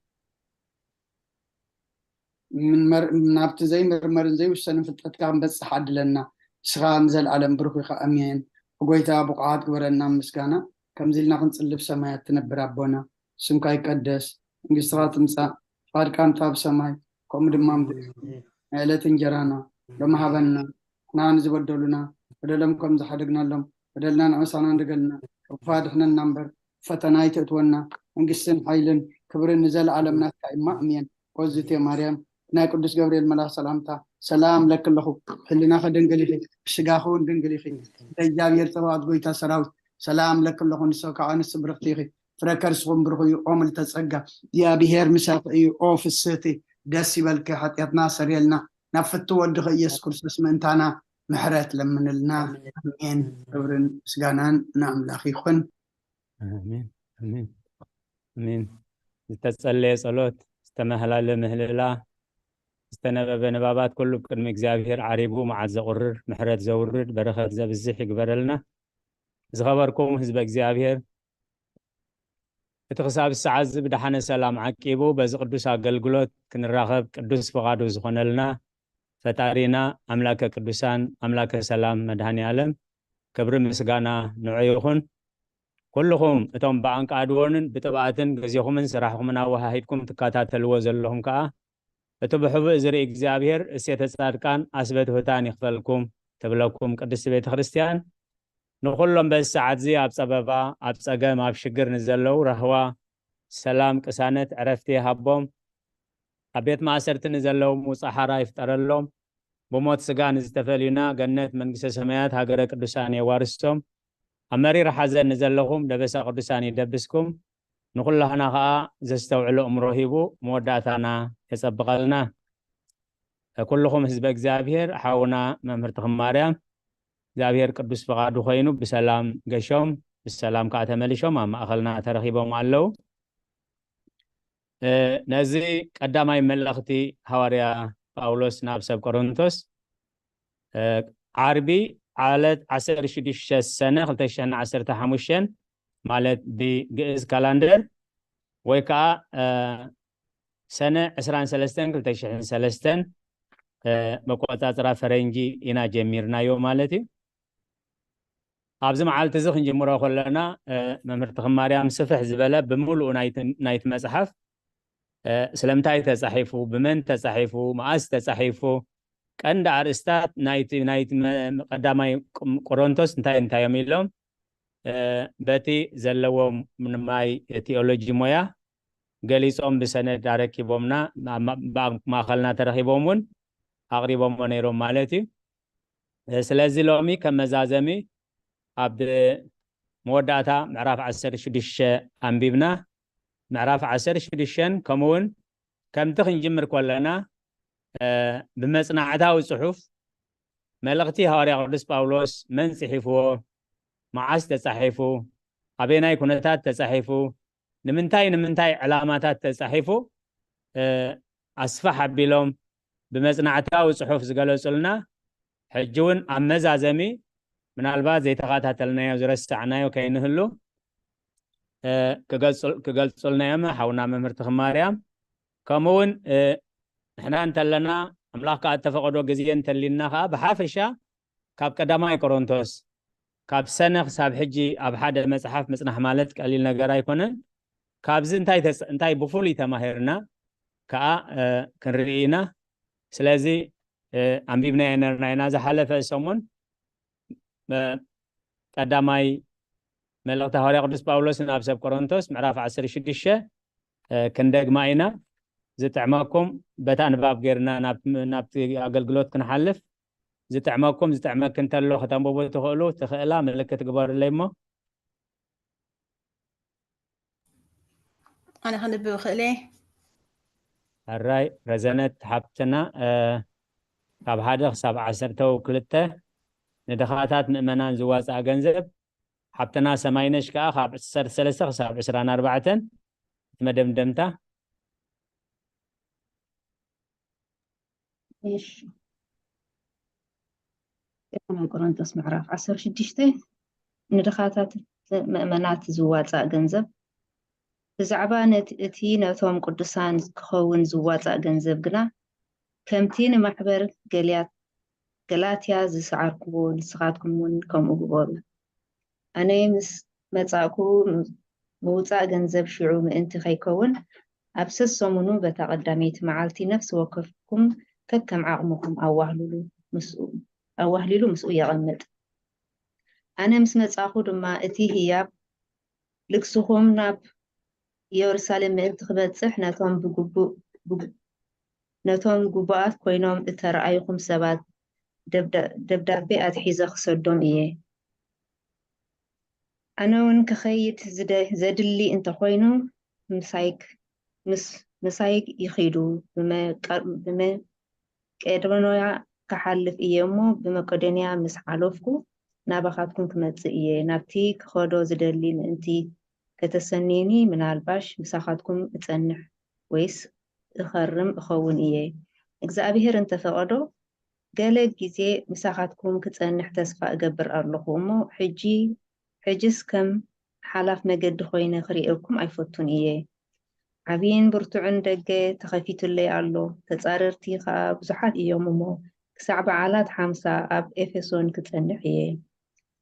ናብቲ ዘይምርመርን ዘይውሰንን ፍልጠትካ ክንበጽሕ ዓድለና ንስኻ ንዘለኣለም ብሩኽ ኢኻ ኣሜን። ጎይታ ብቑዓት ግበረና ምስጋና ከምዚ ኢልና ክንጽልብ ሰማያት ትነብር ኣቦና ስምካ ይቀደስ መንግስትኻ ትምጻእ ፍቓድካ እንተ ኣብ ሰማይ ከምኡ ድማ ምድሪ ናይ ዕለት እንጀራና ሎሚ ሃበና ንሕና ንዝበደሉና በደሎም ከም ዝሓደግናሎም በደልና ንዕሳና እንደገልና ካብ ክፋ ድሕነና እምበር ፈተና ኣይተእትወና መንግስትን ሓይልን ክብርን ንዘለኣለም ናትካ እማ ኣሜን። ኦዝቴ ማርያም ናይ ቅዱስ ገብርኤል መልኣኽ ሰላምታ ሰላም ለክለኹ ህልና ከደንግል ኢኺ ብስጋኹ እውን ድንግል ኢኺ እግዚኣብሔር ጸባኦት ጎይታ ሰራዊት ሰላም ለክለኹ ንሰብ ካብ ኣንስቲ ብርኽቲ ኢኺ ፍረ ከርስኹም ብሩኽ እዩ ኦ ምልተ ጸጋ እግዚኣብሔር ምሳኺ እዩ ኦ ፍስህቲ ደስ ይበልኪ ሓጢኣትና ሰርየልና ናብ ፍቱ ወድኺ ኢየሱስ ክርስቶስ ምእንታና ምሕረት ለምንልና ኣሜን ክብርን ምስጋናን ንኣምላኽ ይኹን ኣሜን ኣሜን ኣሜን ዝተጸለየ ጸሎት ዝተመህላለ ምህልላ ዝተነበበ ንባባት ኩሉ ቅድሚ እግዚኣብሔር ዓሪጉ መዓት ዘቑርር ምሕረት ዘውርድ በረኸት ዘብዝሕ ይግበረልና ዝኸበርኩም ህዝበ እግዚኣብሔር እቲ ክሳብ ሰዓት እዚ ብደሓነ ሰላም ዓቂቡ በዚ ቅዱስ ኣገልግሎት ክንራኸብ ቅዱስ ፍቓዱ ዝኾነልና ፈጣሪና ኣምላከ ቅዱሳን ኣምላከ ሰላም መድሃኒ ዓለም ክብሪ ምስጋና ንዑ ይኹን። ኩልኹም እቶም ብኣንቃድዎንን ብጥብኣትን ግዜኹምን ስራሕኹምን ኣወሃሂድኩም ትከታተልዎ ዘለኹም ከኣ እቲ ብሕቡእ ዝርኢ እግዚኣብሔር እሴተ ጻድቃን ኣስበትሁታን ይኽፈልኩም ትብለኩም ቅድስቲ ቤተ ክርስቲያን ንኹሎም በዚ ሰዓት እዚ ኣብ ጸበባ ኣብ ጸገም ኣብ ሽግር ንዘለዉ ራህዋ ሰላም ቅሳነት ዕረፍቲ ይሃቦም ኣብ ቤት ማእሰርቲ ንዘለዉ ሙጻሓራ ይፍጠረሎም። ብሞት ስጋ ንዝተፈልዩና ገነት መንግስተ ሰማያት ሃገረ ቅዱሳን የዋርሶም። ኣብ መሪር ሓዘን ንዘለኹም ደበሳ ቅዱሳን ይደብስኩም። ንኹላህና ኸኣ ዘስተውዕሎ እምሮ ሂቡ መወዳእታና የጸብቐልና። ኩልኹም ህዝበ እግዚኣብሔር፣ ሓውና መምህር ተኽማርያም፣ እግዚኣብሔር ቅዱስ ፍቓዱ ኮይኑ ብሰላም ገሾም፣ ብሰላም ከኣ ተመሊሾም ኣብ ማእኸልና ተረኺቦም ኣለዉ። እ፣ ነዚ ቀዳማይ መልእኽቲ ሃዋርያ ጳውሎስ ናብ ሰብ ቆሮንቶስ፣ እ፣ ዓርቢ ዓለት ዓሰርተ ሽዱሽተ ሰነ ክልተ ሽሕን ዓሰርተ ሓሙሽተን ማለት ብግእዝ ካላንደር ወይ ከዓ፣ እ፣ ሰነ ዕስራን ሰለስተን ክልተ ሽሕን ሰለስተን፣ እ፣ መቆጻጽራ ፈረንጂ ኢና ጀሚርናዮ ማለት እዩ። ኣብዚ መዓልቲ እዚ ክንጅምሮ ከለና፣ እ፣ መምህር ተኽማርያም ስፍሕ ዝበለ ብምሉኡ ናይቲ፣ ናይቲ መጽሓፍ፣ እ፣ ስለምንታይ ተጻሒፉ፣ ብመን ተጻሒፉ፣ መኣስ ተጻሒፉ፣ ቀንዲ ኣርእስታት ናይቲ፣ ናይቲ መ-፣ ቀዳማይ ቆም-፣ ቆሮንቶስ እንታይ እንታይ እዮም ኢሎም፣ እ፣ በቲ ዘለዎም ናይ ቲኦሎጂ ሞያ ገሊጾም ብሰነድ ኣረኪቦምና፣ ማ-፣ ማ-፣ ማ-፣ ማእኸልና ተረኺቦም እውን ኣቕሪቦሞ ነይሮም ማለት እዩ። እ፣ ስለዚ ሎሚ ከም መዛዘሚ ኣብ መወዳእታ ምዕራፍ ዓሰርተ ሽዱሽተ ኣንቢብና። ምዕራፍ ዓሰርተ ሽዱሽተን ከምኡ እውን ከምቲ ክንጅምር ከለና፣ እ፣ ብመጽናዕታዊ ጽሑፍ መልእኽቲ ሃዋርያ ቅዱስ ጳውሎስ መን ጽሒፍዎ፣ መዓስ ተጻሒፉ፣ ኣበየናይ ኩነታት ተጻሒፉ፣ ንምንታይ ንምንታይ ዕላማታት ተጻሒፉ፣ እ፣ ኣስፋሕ ኣቢሎም ብመጽናዕታዊ ጽሑፍ ዝገለጹልና፣ ሕጂ እውን ኣብ መዛዘሚ ምናልባት ዘይተኸታተልናዮ ዝረሳዕናዮ ከይንህሉ፣ እ፣ ክገልጹ-፣ ክገልጹልና እዮም ሓውና መምህር ተኽማርያም። ከምኡ እውን፣ እ፣ ንሕና እንተለና ኣምላኽ ከኣ እተፈቐዶ ግዜ እንተሊና ከኣ ብሓፈሻ ካብ ቀዳማይ ቆሮንቶስ ካብ ሰነ ክሳብ ሕጂ ኣብ ሓደ መጽሓፍ ምጽናሕ ማለት ቀሊል ነገር ኣይኮነን። ካብዚ እንታይ ተስ-፣ እንታይ ብፍሉይ ተማሂርና ከኣ፣ እ፣ ክንርኢ ኢና። ስለዚ፣ እ፣ ኣንቢብናዮ ነርና ኢና ዝሓለፈ ሰሙን፣ እ፣ ቀዳማይ መልእኽቲ ሃዋርያ ቅዱስ ጳውሎስ ናብ ሰብ ቆሮንቶስ ምዕራፍ ዓሰርተ ሽዱሽተ፣ እ፣ ክንደግማ ኢና። ዝጥዕመኩም በታ ንባብ ጌርና ናብ፣ ናብቲ ኣገልግሎት ክንሓልፍ። ዝጥዕመኩም፣ ዝጥዕመኪ እንተሎ ከተንብቡ ትኽእሉ፣ ትኽእላ ምልክት ግበሩለይ እሞ። ኣነ ከንብብ እኽእል እየ። ሕራይ ረዘነት ሓብትና፣ እ፣ ካብ ሓደ ክሳብ ዓሰርተ ክልተ ንድኻታት ምእመናን ዝዋፅኣ ገንዘብ፣ ሓብትና ሰማይነሽ ከዓ ካብ ዓሰርተ ሰለስተ ክሳብ ዕስራን ኣርባዕተን እቲ መደምደምታ። እሺ። ቀዳማይ ቆሮንቶስ ምዕራፍ ዓሰርተ ሽዱሽተ ንድኻታት ምእመናት ዝዋጻእ ገንዘብ። ብዛዕባ ነት-፣ እቲ ነቶም ቅዱሳን ክኸውን ዝዋጻእ ገንዘብ ግና፣ ከምቲ ንማሕበር ገሊያት-፣ ገላትያ ዝሰዓርክዎ፣ ንስኻትኩም እውን ከምኡ ግበሩ። ኣነ ምስ መጻእኩ፣ ምውጻእ ገንዘብ ሽዑ ምእንቲ ከይከውን፣ ኣብ ሰሰሙኑ በታ ቀዳመይቲ መዓልቲ ነፍሲ ወከፍኩም ከከም ዓቕምኹም ኣዋህልሉ፣ ምስኡ፣ ኣዋህሊሉ ምስኡ የቐምጥ። ኣነ ምስ መጻእኩ ድማ፣ እቲ ህያብ ልግስኹም ናብ ኢየሩሳሌም ምእንቲ ክበጽሕ፣ ነቶም ብግቡእ፣ ብግ-፣ ነቶም ግቡኣት ኮይኖም እተረኣዩኹም ሰባት ደብዳ-፣ ደብዳቤ ኣትሒዘ ክሰዶም እየ። ኣነ እውን ክኸይድ ዝደ-፣ ዘድሊ እንተኾይኑ፣ ምሳይ ክ-፣ ምስ-፣ ምሳይ ይኺዱ። ብመ-፣ ቀ-፣ ብመ-፣ መቄዶንያ ክሓልፍ እየ እሞ፣ ብመቄዶንያ ምስ ሓለፍኩ፣ ናባኻትኩም ክመጽእ እየ። ናብቲ ክኸዶ ዝደሊ ምእንቲ ከተሰንዩኒ፣ ምናልባሽ ምሳኻትኩም እጸንሕ ወይስ እኸርም እኸውን እየ። እግዚኣብሄር እንተፈቐዶ፣ ገለ ግዜ ምሳኻትኩም ክጸንሕ ተስፋ እገብር ኣለኹ እሞ፣ ሕጂ፣ ሕጅስ ከም ሓላፍ መገዲ ኮይነ ክርእየኩም ኣይፈቱን እየ። ዓብይን ብርቱዕን ደገ ተኸፊቱለይ ኣሎ፣ ተጻረርቲ ኸኣ ብዙሓት እዮም እሞ፣ ክሳዕ በዓላት ሓምሳ ኣብ ኤፌሶን ክጸንሕ እየ።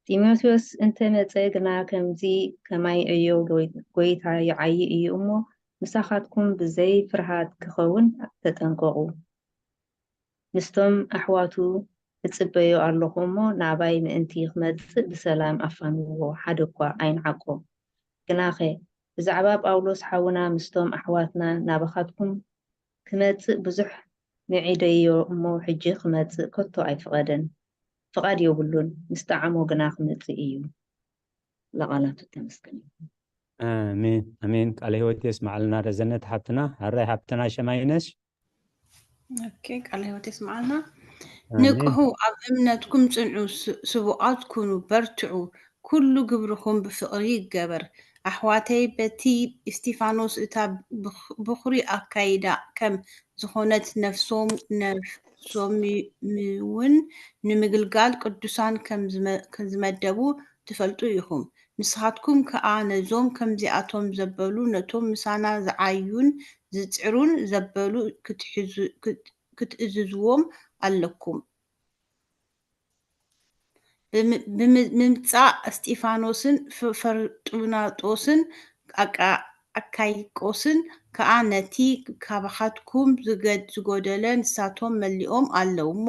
ጢሞቴዎስ እንተ መጸ ግና፣ ከምዚ ከማይ ዕዮ ጎይ-፣ ጎይታ ይዓዪ እዩ እሞ፣ ምሳኻትኩም ብዘይ ፍርሃት ክኸውን ተጠንቀቑ። ምስቶም ኣሕዋቱ እጽበዮ ኣለኹ እሞ፣ ናባይ ምእንቲ ክመጽእ ብሰላም ኣፋንውዎ፣ ሓደ እኳ ኣይንዓቆ። ግናኸ ብዛዕባ ጳውሎስ ሓውና ምስቶም ኣሕዋትና ናባኻትኩም ክመጽእ ብዙሕ ምዒደዮ እሞ፣ ሕጂ ክመጽእ ከቶ ኣይፍቐደን። ፍቓድ የብሉን፣ ምስ ጠዓሞ ግና ክመጽእ እዩ። ለቓላቱ ተመስገን ይኹን። ኣሜን፣ ኣሜን። ቃለ ህይወት የስማዕልና ረዘነት ሓብትና። ሕራይ ሓብትና ሸማይነሽ። ኦኬ፣ ቃለ ህይወት የስማዕልና። ኣሜን። ንቅሑ፣ ኣብ እምነትኩም ጽንዑ፣ ስ-፣ ስቡኣት ኩኑ፣ በርትዑ። ኩሉ ግብርኹም ብፍቕሪ ይገበር። ኣሕዋተይ፣ በቲ እስጢፋኖስ እታ ብኽ-፣ ብኹሪ ኣካይዳ ከም ዝኾነት ነፍሶም፣ ነፍሶምውን ንምግልጋል ቅዱሳን ከም ዝመ-፣ ከም ዝመደቡ ትፈልጡ ኢኹም። ንስኻትኩም ከኣ ነዞም ከምዚኣቶም ዘበሉ፣ ነቶም ምሳና ዝዓዩን ዝጽዕሩን ዘበሉ ክትሕዙ-፣ ክት-፣ ክትእዝዝዎም ኣለኩም። ብም-፣ ብም-፣ ምምጻእ እስጢፋኖስን ፍ-፣ ፈርጡናጦስን ኣቃ-፣ ኣካይቆስን ከኣ ነቲ ካባኻትኩም ዝገድ-፣ ዝጎደለ ንሳቶም መሊኦም ኣለዉ እሞ፣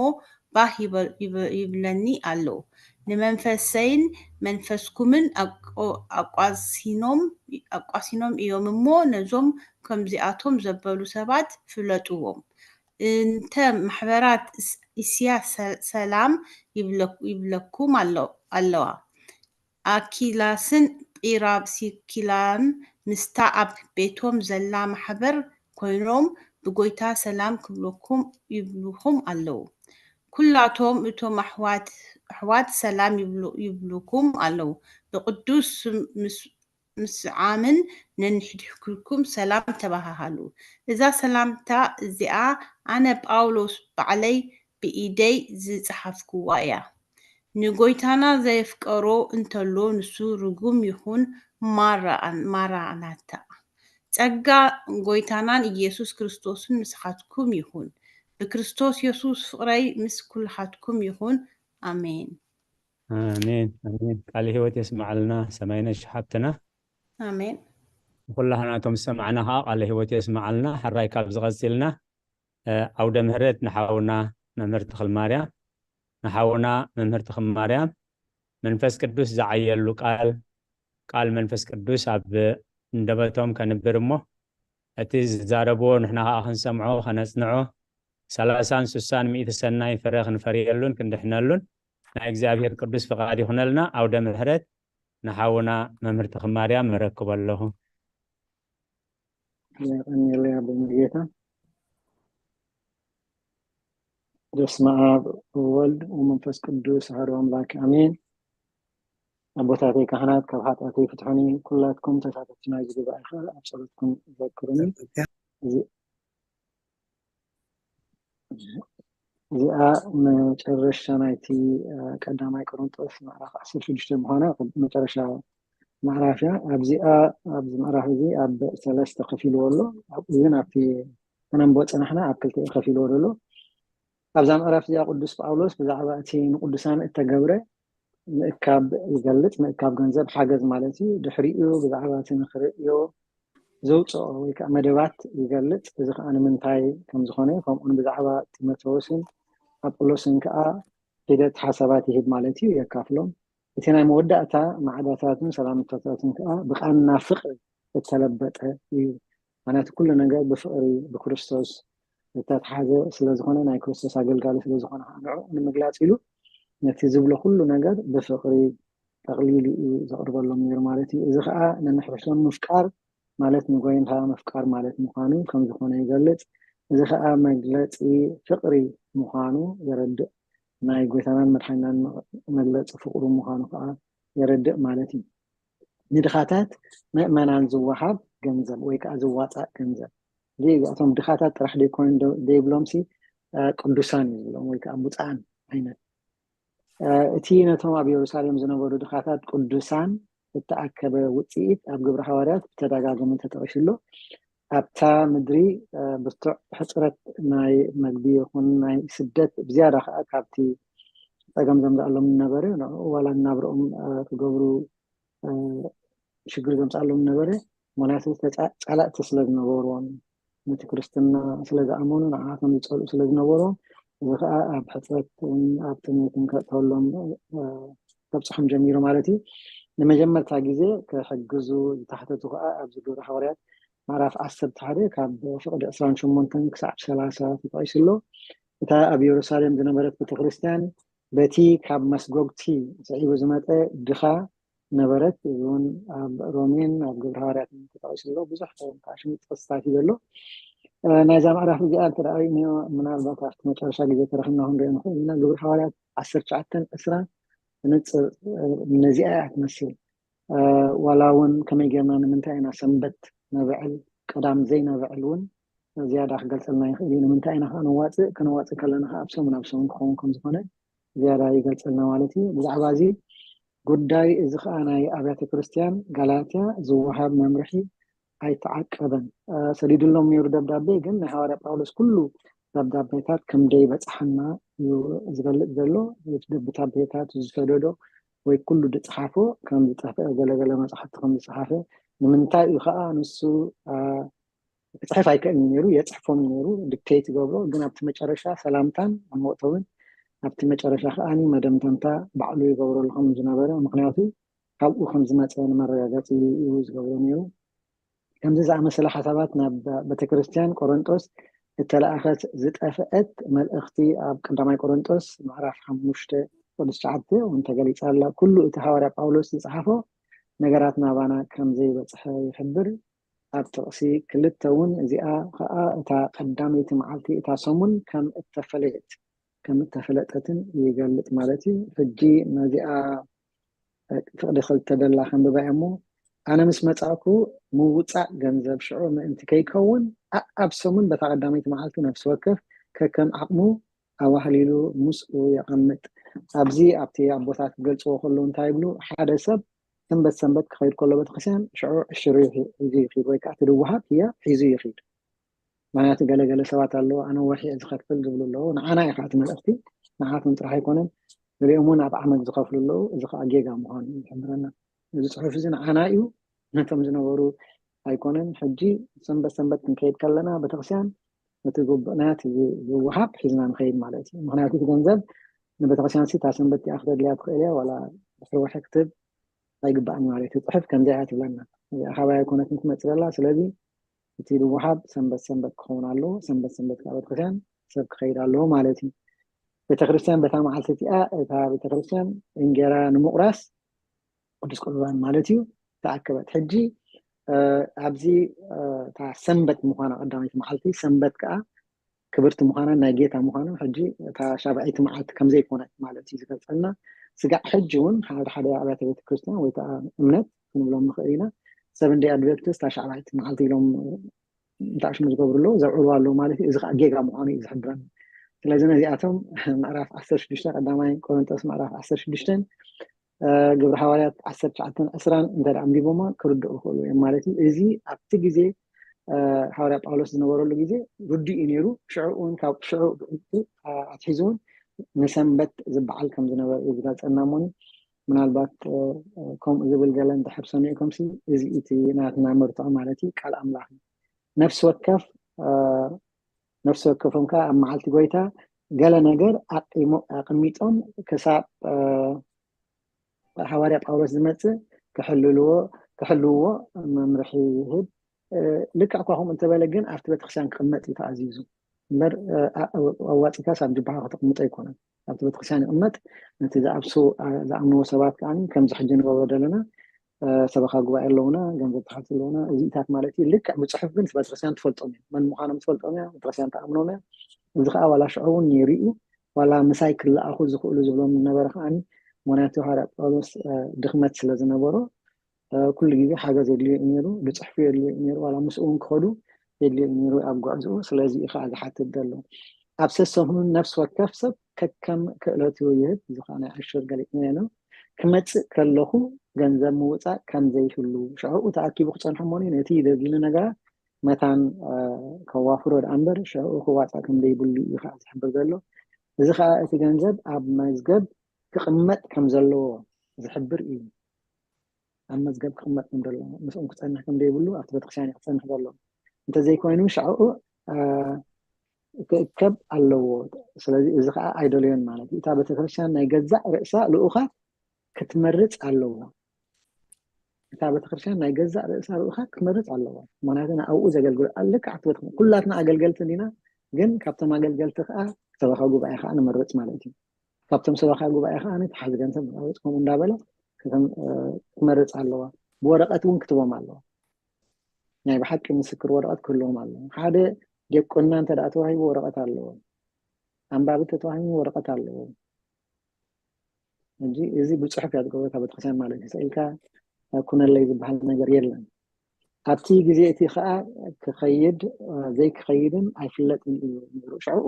ባህ ይበ-፣ ይበ-፣ ይብለኒ ኣለዉ። ንመንፈሰይን መንፈስኩምን ኣቆ-፣ ኣቋሲኖም፣ ኣቋሲኖም እዮም እሞ፣ ነዞም ከምዚኣቶም ዘበሉ ሰባት ፍለጥዎም። እንተ ማሕበራት እስ-፣ እስያ ሰ-፣ ሰላም ይብለ-፣ ይብለኩም ኣሎ-፣ ኣለዋ። ኣኪላስን ጲራሲኪላን ምስታ ኣብ ቤቶም ዘላ ማሕበር ኮይኖም፣ ብጎይታ ሰላም ክብለኩም ይብሉኹም ኣለዉ። ኩላቶም እቶም ኣሕዋት፣ ኣሕዋት ሰላም ይብሉ-፣ ይብሉኩም ኣለዉ። ብቅዱስ ስም-፣ ምስ-፣ ምስዓምን ነንሕድሕድኩም ሰላም ተባሃሃሉ። እዛ ሰላምታ እዚኣ ኣነ ጳውሎስ ባዕለይ ብኢደይ ዝጸሓፍኩዋ እያ። ንጎይታና ዘየፍቀሮ እንተሎ ንሱ ርጉም ይኹን። ማራ-፣ ማራናታ። ጸጋ ጎይታናን ኢየሱስ ክርስቶስን ምስኻትኩም ይኹን። ብክርስቶስ የሱስ ፍቕረይ ምስ ኩልኻትኩም ይኹን። ኣሜን። ኣሜን፣ ኣሜን። ቃለ ህይወት የስማዕልና ሰማይነሽ ሓብትና። ኣሜን። ንኩላህና እቶም ዝሰማዕና ከዓ ቃለ ህይወት የስማዕልና። ሕራይ ካብ ዝቐጽልና፣ እ፣ ዓውደ ምህረት ንሓውና መምህር ተኽልማርያም፣ ንሓውና መምህር ተኽልማርያም መንፈስ ቅዱስ ዝዓየሉ ቃል፣ ቃል መንፈስ ቅዱስ ኣብ እንደበቶም ከንብር እሞ፣ እቲ ዝዛረብዎ ንሕና ከዓ ክንሰምዖ፣ ከነጽንዖ፣ ሰላሳን ስሳን ሚእቲ ሰናይ ፍረ ክንፈርየሉን ክንድሕነሉን ናይ እግዚኣብሔር ቅዱስ ፍቓድ ይኹነልና። ዓውደ ምሕረት ንሓውና መምህር ተኽልማርያም መረክቦ ኣለኹ። የቐንየለይ ኣቦ ሙሉጌታ። በስመ ኣብ ወወልድ ወመንፈስ ቅዱስ ኣሐዱ ኣምላክ ኣሜን። ኣቦታተይ ካህናት ካብ ሓጢኣተይ ፍትሑኒ፣ ኩላትኩም ተሳተፍቲ ናይዚ ጉባኤ ኸኣ ኣብ ጸሎትኩም ዘክሩኒ። እዚ-፣ እዚኣ መጨረሻ ናይቲ፣ እ፣ ቀዳማይ ቆሮንጦስ ምዕራፍ ዓሰርተ ሽዱሽተ ምዃና መጨረሻ ምዕራፍ እያ። ኣብዚኣ፣ ኣብዚ ምዕራፍ እዚ ኣብ ሰለስተ ከፊልዎ ኣሎ። ኣብኡ ግን ኣብቲ ከነንብቦ ጸናሕና ኣብ ክልተ እዩ ከፊልዎ ዘሎ። ኣብዛ ምዕራፍ እዚኣ ቅዱስ ጳውሎስ ብዛዕባ እቲ ንቅዱሳን እተገብረ ምእካብ ይገልጽ። ምእካብ ገንዘብ ሓገዝ ማለት እዩ። ድሕሪኡ ብዛዕባ እቲ ንኽርእዮ ዘውፅኦ ወይ ከዓ መደባት ይገልጽ። እዚ ከዓ ንምንታይ ከም ዝኾነ፣ ከምኡውን ብዛዕባ ጢሞቴዎስን ኣጵሎስን ከዓ ሒደት ሓሳባት ይህብ ማለት እዩ፣ የካፍሎም። እቲ ናይ መወዳእታ ማዕዳታትን ሰላምታታትን ከዓ ብቃና ፍቕሪ እተለበጠ እዩ። ምክንያቱ ኩሉ ነገር ብፍቕሪ ብክርስቶስ ዝተትሓዘ ስለ ዝኾነ፣ ናይ ክርስቶስ ኣገልጋሊ ስለ ዝኾነ ከዓ ንዕኡ ንምግላጽ ኢሉ ነቲ ዝብሎ ኩሉ ነገር ብፍቕሪ ጠቕሊሉ እዩ ዘቕርበሎም ነይሩ ማለት እዩ። እዚ ከዓ ነንሕድሕዶም ምፍቃር ማለት ንጎይታ ምፍቃር ማለት ምዃኑ ከም ዝኾነ ይገልጽ። እዚ ከዓ መግለጺ ፍቕሪ ምዃኑ የረድእ። ናይ ጎይታናን መድሓኒናን መግለጺ ፍቕሩ ምዃኑ ከዓ የረድእ ማለት እዩ። ንድኻታት ምእመናን ዝወሃብ ገንዘብ ወይ ከዓ ዝዋፃእ ገንዘብ። እዚ እዚኣቶም ድኻታት ጥራሕ ዘይኮይኑ ዶ-፣ ዘይብሎምሲ፣ እ፣ ቅዱሳን እዩ ዝብሎም ወይ ከዓ ብፁዓን ዓይነት። እ፣ እቲ ነቶም ኣብ የሩሳሌም ዝነበሩ ድኻታት ቅዱሳን እተኣከበ ውፅኢት ኣብ ግብረ ሃዋርያት ብተደጋጋሚ ተጠቒሱ ኣሎ። ኣብታ ምድሪ፣ እ፣ ብርቱዕ ሕፅረት ናይ መግቢ ይኹን ናይ ስደት ብዝያዳ ከዓ ካብቲ ፀገም ዘምዝኣሎም ነበረ። ንዕኡ ዋላ ናብርኦም፣ እ፣ ክገብሩ፣ እ፣ ሽግር ዘምፅኣሎም ነበረ። ምክንያቱ ተፃ-፣ ፀላእቲ ስለ ዝነበርዎም፣ ነቲ ክርስትና ስለ ዝኣመኑ፣ ንዓቶም ዝፀልኡ ስለ ዝነበርዎም፣ እዚ ከዓ ኣብ ሕፅረት እውን ኣብ ጥሜትን ከእተወሎም፣ እ፣ ከብፅሖም ጀሚሩ ማለት እዩ። ንመጀመርታ ግዜ ክሕግዙ ዝተሓተቱ ከዓ ኣብዚ ግብረ ሃዋርያት ምዕራፍ ዓሰርተ ሓደ ካብ ፍቕዲ ዕስራን ሸሞንተን ክሳብ ሰላሳ ተጠቒሱ ኣሎ። እታ ኣብ የሩሳሌም ዝነበረት ቤተክርስትያን በቲ ካብ መስጎግቲ ስዒቡ ዝመጠ ድኻ ነበረት። እዚ እውን ኣብ ሮሜን ኣብ ግብረ ሃዋርያትን ተጠቒሱ ኣሎ። ብዙሕ ኣሽሙጥ ጥቕስታት እዩ ዘሎ። ናይዛ ምዕራፍ እዚኣ እንተ ርኢናዮ፣ ምናልባት ኣብቲ መጨረሻ ግዜ ተረኽብና ክንሪኦ ንኽእል ኢና። ግብረ ሃዋርያት ዓሰርተ ትሽዓተን ዕስራን ብንፅር ነዚኣ እያ ትመስል። ዋላ እውን ከመይ ጌርና፣ ንምንታይ ኢና ሰንበት ነብዕል፣ ቀዳም ዘይነብዕል እውን ዝያዳ ክገልፀልና ይኽእል እዩ። ንምንታይ ኢና ከዓ ነዋፅእ፣ ከነዋፅእ ከለና ከዓ ኣብ ሰሙን ኣብ ሰሙን ክኸውን ከም ዝኾነ ዝያዳ ይገልፀልና ማለት እዩ። ብዛዕባ እዚ ጉዳይ እዚ ከዓ ናይ ኣብያተ ክርስቲያን ጋላትያ ዝወሃብ መምርሒ ኣይተዓቀበን። ሰዲድሎም ነይሩ ደብዳቤ፣ ግን ናይ ሃዋርያ ጳውሎስ ኩሉ ደብዳቤታት ከም ደይበፅሓና እዩ ዝገልፅ ዘሎ። ደብዳቤታት ዝሰደዶ ወይ ኩሉ ዝፅሓፎ ከም ዝጠፍአ፣ ገለገለ መፅሓፍቲ ከም ዝፅሓፈ፣ ንምንታይ እዩ ከዓ ንሱ ክፅሕፍ ኣይክእልን ነይሩ፣ የፅሕፎም ነይሩ፣ ዲክቴት ይገብሮ። ግን ኣብቲ መጨረሻ ሰላምታን መእተውን፣ ኣብቲ መጨረሻ ከዓ መደምደምታ ባዕሉ ይገብረሉ ከም ዝነበረ፣ ምክንያቱ ካብኡ ከም ዝመፀ ንመረጋገፂ እዩ ዝገብሮ ነይሩ። ከምዚ ዝኣመሰለ ሓሳባት ናብ ቤተክርስትያን ቆሮንጦስ እተለኣኸት ዝጠፍአት መልእኽቲ ኣብ ቀዳማይ ቆሮንጦስ ምዕራፍ ሓሙሽተ ቁዱስ ትሽዓተ እውን ተገሊጻ ኣላ። ኩሉ እቲ ሃዋርያ ጳውሎስ ዝጸሓፎ ነገራት ናባና ከም ዘይበጽሐ ይሕብር። ኣብ ጥቕሲ ክልተ እውን እዚኣ ኸኣ እታ ቀዳመይቲ መዓልቲ እታ ሰሙን ከም እተፈለየት ከም እተፈለጠትን ይገልጽ ማለት እዩ። ሕጂ ነዚኣ ፍቕዲ ክልተ ደላ ከንብባ እሞ፣ ኣነ ምስ መጻእኩ ምውጻእ ገንዘብ ሽዑ ምእንቲ ከይከውን፣ ኣኣብ ሰሙን በታ ቀዳመይቲ መዓልቲ ነፍሲ ወከፍ ከከም ዓቕሙ ኣዋህሊሉ ምስኡ የቐምጥ። ኣብዚ ኣብቲ ኣቦታት ክገልጽዎ ከለዉ እንታይ ይብሉ? ሓደ ሰብ ሰንበት ሰንበት ክኸይድ ከሎ ቤተክርስትያን ሽዑ ዕሽሩ ሒዙ ይኺድ፣ ወይ ከዓ እቲ ድወሃብ ህያ ሒዙ ይኺድ። ምክንያቱ ገለገለ ሰባት ኣለዉ፣ ኣነ ወርሒ እየ ዝኸፍል ዝብሉ ኣለዉ። ንዓና እዩ ከዓ እቲ መልእኽቲ፣ ንዓቶም ጥራሕ ኣይኮነን፣ ገሊኦም እውን ኣብ ዓመት ዝኸፍሉ ኣለዉ። እዚ ከዓ ጌጋ ምዃኑ ይሕብረና። እዚ ፅሑፍ እዚ ንዓና እዩ፣ ነቶም ዝነበሩ ኣይኮነን። ሕጂ ሰንበት ሰንበት ክንከይድ ከለና ቤተክርስትያን እቲ ግቡእና እቲ ዝወሃብ ሒዝና ንኸይድ ማለት እዩ። ምክንያቱ እቲ ገንዘብ ንቤተክርስትያን ሲ እታ ሰንበት እቲኣ ክተድልያ ትኽእል እያ፣ ዋላ ድሕሪ ወርሒ ክትህብ ኣይግባእን ማለት እዩ። ፅሑፍ ከምዚኣ እያ ትብለና። እዚኣ ካባይ ኣይኮነትን ትመፅእ ዘላ። ስለዚ እቲ ዝወሃብ ሰንበት ሰንበት ክኸውን ኣለዎ። ሰንበት ሰንበት ካብ ቤተክርስትያን ሰብ ክኸይድ ኣለዎ ማለት እዩ። ቤተክርስትያን በታ መዓልቲ እቲኣ እታ ቤተክርስትያን እንጌራ ንምቑራስ ቅዱስ ቁርባን ማለት እዩ ተኣከበት። ሕጂ ኣብዚ እታ ሰንበት ምዃና ቀዳመይቲ መዓልቲ ሰንበት ከዓ ክብርቲ ምዃናን ናይ ጌታ ምዃኑ ሕጂ እታ ሻብዐይቲ መዓልቲ ከምዘይኮነት ማለት እዩ ዝገልጸልና። ስጋዕ ሕጂ እውን ሓደ ሓደ ኣብያተ ቤተክርስትያን ወይ ከዓ እምነት ክንብሎም ንኽእል ኢና። ሰቨን ደይ ኣድቨንቲስት እታ ሻብዐይቲ መዓልቲ ኢሎም እንተኣሽሙ ዝገብሩ ኣለዉ፣ ዘብዕሉ ኣለዉ ማለት እዩ። እዚ ከዓ ጌጋ ምዃኑ እዩ ዝሕብረኒ። ስለዚ ነዚኣቶም ምዕራፍ ዓሰርተ ሽዱሽተ ቀዳማይ ቆሮንጦስ ምዕራፍ ዓሰርተ ሽዱሽተን ግብሪ ሃዋርያት ዓሰርተ ትሽዓተን ዕስራን እንተ ኣንቢቦማ ክርድኡ ይኽእሉ እዮም ማለት እዩ። እዚ ኣብቲ ግዜ ሃዋርያ ጳውሎስ ዝነበረሉ ግዜ ርዱእ እዩ ነይሩ። ሽዑ እውን ካብ ሽዑ ብዕምቁ ኣትሒዙ እውን ንሰንበት ዝበዓል ከም ዝነበረ እዩ ዝገልጸልና። እሞኒ ምናልባት ከምኡ ዝብል ገለ እንድሕር ሰሚዕኩም ሲ እዚ እቲ ናትና መርትዖ ማለት እዩ ቃል ኣምላኽ እዩ። ነፍሲ ወከፍ ነፍሲ ወከፎም ከዓ ኣብ መዓልቲ ጎይታ ገለ ነገር ኣቂሞ ኣቀሚጦም ክሳብ ሃዋርያ ጳውሎስ ዝመፅእ ክሕልልዎ ክሕልውዎ መምርሒ ይህብ። ልክዕ እኳ ከምኡ እንተበለ ግን ኣብቲ ቤተክርስትያን ክቕመጥ እዩ ተኣዚዙ እምበር ኣዋፂካ ሳብ ጅባኻ ከተቕምጦ ኣይኮነን። ኣብቲ ቤተክርስትያን ይቕመጥ። ነቲ ዝኣምስዎ ዝኣምንዎ ሰባት ከዓ ከምዚ ሕጂ ንገብሮ ዘለና ሰበኻ ጉባኤ ኣለውና፣ ገንዘብ ተሓልቲ ኣለውና፣ እዚኢታት ማለት እዩ። ልክዕ ብፅሑፍ ግን ቤተክርስትያን ትፈልጦም እዮም፣ መን ምዃኖም ትፈልጦም እያ፣ ቤተክርስትያን ትኣምኖም እያ። እዚ ከዓ ዋላ ሽዑ እውን ነይሩ እዩ። ዋላ ምሳይ ክለኣኹ ዝኽእሉ ዝብሎም ዝነበረ ከዓ ምክንያቱ ሃዋርያ ጳውሎስ ድኽመት ስለ ዝነበሮ ኩሉ ግዜ ሓገዝ የድልዮ እዩ ነይሩ፣ ዝፅሕፉ የድልዮ እዩ ነይሩ፣ ዋላ ምስኡ እውን ክኸዱ የድልዮ እዩ ነይሩ ኣብ ጉዕዝኡ። ስለዚ እዩ ከዓ ዝሓትት ዘሎ። ኣብ ሰሰሙን ነፍሲ ወከፍ ሰብ ከከም ክእለቱ ይህብ። እዚ ከዓ ናይ ዕሽር ገሊፅና ኢና። ክመፅእ ከለኹ ገንዘብ ምውፃእ ከም ዘይህሉ ሽዕኡ ተኣኪቡ ክፀንሖ እሞኒ ነቲ ዘድልኒ ነገራት መታን ከዋፍሮ ደኣ እምበር ሽዕኡ ክዋፃእ ከም ዘይብሉ እዩ ከዓ ዝሕብር ዘሎ። እዚ ከዓ እቲ ገንዘብ ኣብ መዝገብ ክቕመጥ ከም ዘለዎ ዝሕብር እዩ። ኣብ መዝገብ ክቕመጥ ከም ዘለዎ ምስኦም ክፀንሕ ከም ዘይብሉ ኣብቲ ቤተክርስትያን እዩ ክፀንሕ ዘለዎ። እንተዘይኮይኑ ሽዕኡ ክእከብ ኣለዎ። ስለዚ እዚ ከዓ ኣይደለዮን ማለት እዩ። እታ ቤተክርስትያን ናይ ገዛእ ርእሳ ልኡኻት ክትመርፅ ኣለዎ። እታ ቤተክርስትያን ናይ ገዛእ ርእሳ ልኡኻት ክትመርጽ ኣለዋ። ምክንያቱ ንኣብኡ ዘገልግሉ ልክዕ ኣብቲ ቤተ-፣ ኩላትና ኣገልገልቲ እንዲና፣ ግን ካብቶም ኣገልገልቲ ከዓ ሰበኻ ጉባኤ ከዓ ንመርጽ ማለት እዩ። ካብቶም ሰበኻ ጉባኤ ከዓ እቲ ሓዚ ገንዘብ መራወፅ ከምኡ እንዳበለ ክተም-፣ እ፣ ክትመርጽ ኣለዋ። ብወረቐት እውን ክትቦም ኣለዋ። ናይ ብሓቂ ምስክር ወረቐት ክህልዎም ኣለዎ። ሓደ ዲያቆንና እንተ ደኣ ተዋሂቡ ወረቐት ኣለዎ። ኣንባቢ ተተዋሂቡ ወረቐት ኣለዎ። እንጂ እዚ ብጽሑፍ እያ ዝገብረካ ቤተክርስትያን ማለት እዩ። ስኢልካ ኩነለይ ዝበሃል ነገር የለን። ኣብቲ ግዜ እቲ ኸኣ ክኸይድ፣ እ፣ ዘይክኸይድን ኣይፍለጥን እዩ ነይሩ። ሽዑ፣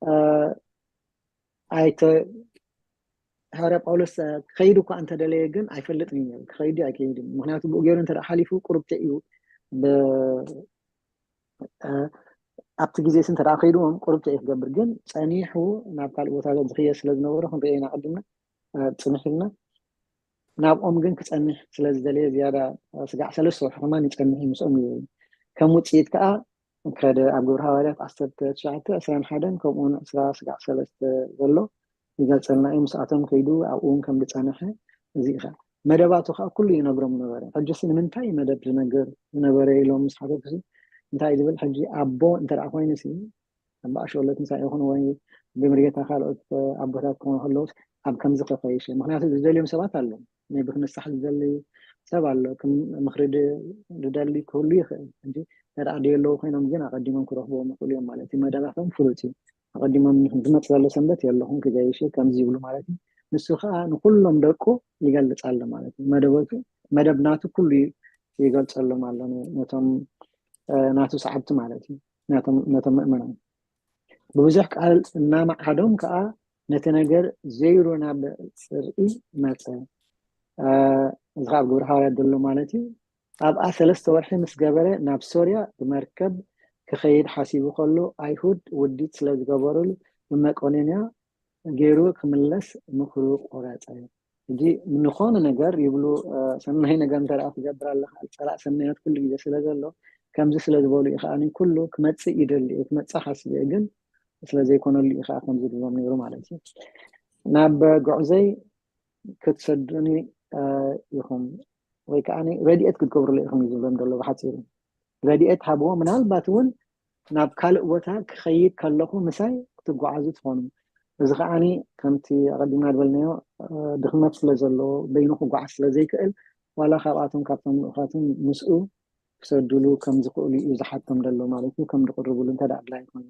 እ፣ ኣይተ-፣ ሃዋርያ ጳውሎስ፣ እ፣ ክኸይድ እኳ እንተደለየ ግን ኣይፈልጥን እዩ ነይሩ። ክኸይድ ኣይከይድን። ምክንያቱ ብኡ ገይሩ እንተ ደኣ ሓሊፉ ቁሩብ እዩ ብ-፣ እ፣ ኣብቲ ግዜ እንተ ደኣ ከይድዎም ቁሩብ እዩ ክገብር። ግን ጸኒሑ ናብ ካልእ ቦታታት ዝኽየድ ስለ ዝነበረ ክንርእዮ ኢና ቀዲምና፣ እ፣ ጽንሕ ኢልና። ናብኦም ግን ክጸንሕ ስለ ዝደለየ ዝያዳ ስጋዕ ሰለስተ ወርሒ ከማን ይጸንሕ እዩ ምስኦም እዩ። ከም ውጽኢት ከኣ ከደ ኣብ ግብረ ሃዋርያት ዓሰርተ ትሽዓተ ዕስራን ሓደን ከምኡውን ዕስራ ስጋዕ ሰለስተ ዘሎ ይገልጸልና እዩ። ምስኣቶም ከይዱ ኣብኡ እውን ከም ዝጸንሐ እዚ ኢኻ። መደባቱ ከኣ ኩሉ ይነግሮም ነበረ። ሕጂስ ንምንታይ መደብ ዝነግር ዝነበረ ኢሎም ምስ ሓተቱሲ እንታይ ዝብል ሕጂ ኣቦ እንተ ደኣ ኮይኑሲ ኣባ ኣሸወለት ምሳይ ይኹን ወይ ብምርጌታ ካልኦት ኣቦታት ክኾኑ ከለውስ ኣብ ከምዚ ከፈይሸ። ምክንያቱ ዝደልዮም ሰባት ኣለዉ። ናይ ብክንሳሕ ዝደሊ ሰብ ኣሎ። ክም-፣ ምኽሪ ድ-፣ ዝደሊ ክህሉ ይኽእል። ሕጂ እንተ ደኣ ደየለዉ ኮይኖም ግን ኣቐዲሞም ክረኽብዎም ይኽእሉ እዮም ማለት እዩ። መደባቶም ፍሉጥ እዩ። ኣቐዲሞም ዝመጽእ ዘሎ ሰንበት የለኹም ክገይሽ ከምዚ ይብሉ ማለት እዩ። ንሱ ከኣ ንኩሎም ደቁ ይገልጽ ኣሎ ማለት እዩ። መደበቱ፣ መደብ ናቱ ኩሉ ይገልጸሎም ኣሎ ነ-፣ ነቶም፣ እ፣ ናቱ ሰዓብቲ ማለት እዩ። ናቶም፣ ነቶም ምእመናን። ብብዙሕ ቃል እናመዓዶም ከኣ ነቲ ነገር ዘይሩ ናብ ጽርኢ መጸ። እ፣ እዚ ከኣ ኣብ ግብረ ሃዋርያት ዘሎ ማለት እዩ። ኣብኣ ሰለስተ ወርሒ ምስ ገበረ ናብ ሶርያ ብመርከብ ክኸይድ ሓሲቡ ከሎ ኣይሁድ ውዲት ስለ ዝገበሩሉ ብመቄዶንያ ገይሩ ክምለስ ምኽሩ ቆረጸ። ሕጂ ንኾነ ነገር ይብሉ፣ እ፣ ሰናይ ነገር እንተ ደኣ ትገብር ኣለኻ፣ ጸላእ ሰናያት ኩሉ ግዜ ስለ ዘሎ፣ ከምዚ ስለ ዝበሉ እዩ ከኣ ኩሉ ክመጽእ ይደሊ እየ፣ ክመጽእ ሓሲበ እየ፣ ግን ስለ ዘይኮነሉ እዩ ከኣ ከምዚ ዝብሎም ነይሩ ማለት እዩ። ናብ ጉዕዘይ ክትሰዱኒ፣ እ፣ ኢኹም ወይ ከኣ ረድኤት ክትገብሩሉ ኢኹም እዩ ዝብሎም ዘሎ ብሓጺሩ። ረድኤት ሃብዎ። ምናልባት እውን ናብ ካልእ ቦታ ክኸይድ ከለኹ ምሳይ ክትጓዓዙ ትኾኑ። እዚ ከኣ ከምቲ ኣቐዲምና ዝበልናዮ፣ እ፣ ድኽመት ስለ ዘለዎ በይኑ ክጓዓዝ ስለ ዘይክእል ዋላ ካብኣቶም ካብቶም ልኡኻትን ምስኡ ክሰዱሉ ከም ዝኽእሉ እዩ ዝሓቶም ዘሎ ማለት እዩ፣ ከም ዝቕርብሉ እንተ ደኣ ኣድላዪ ኮይኑ።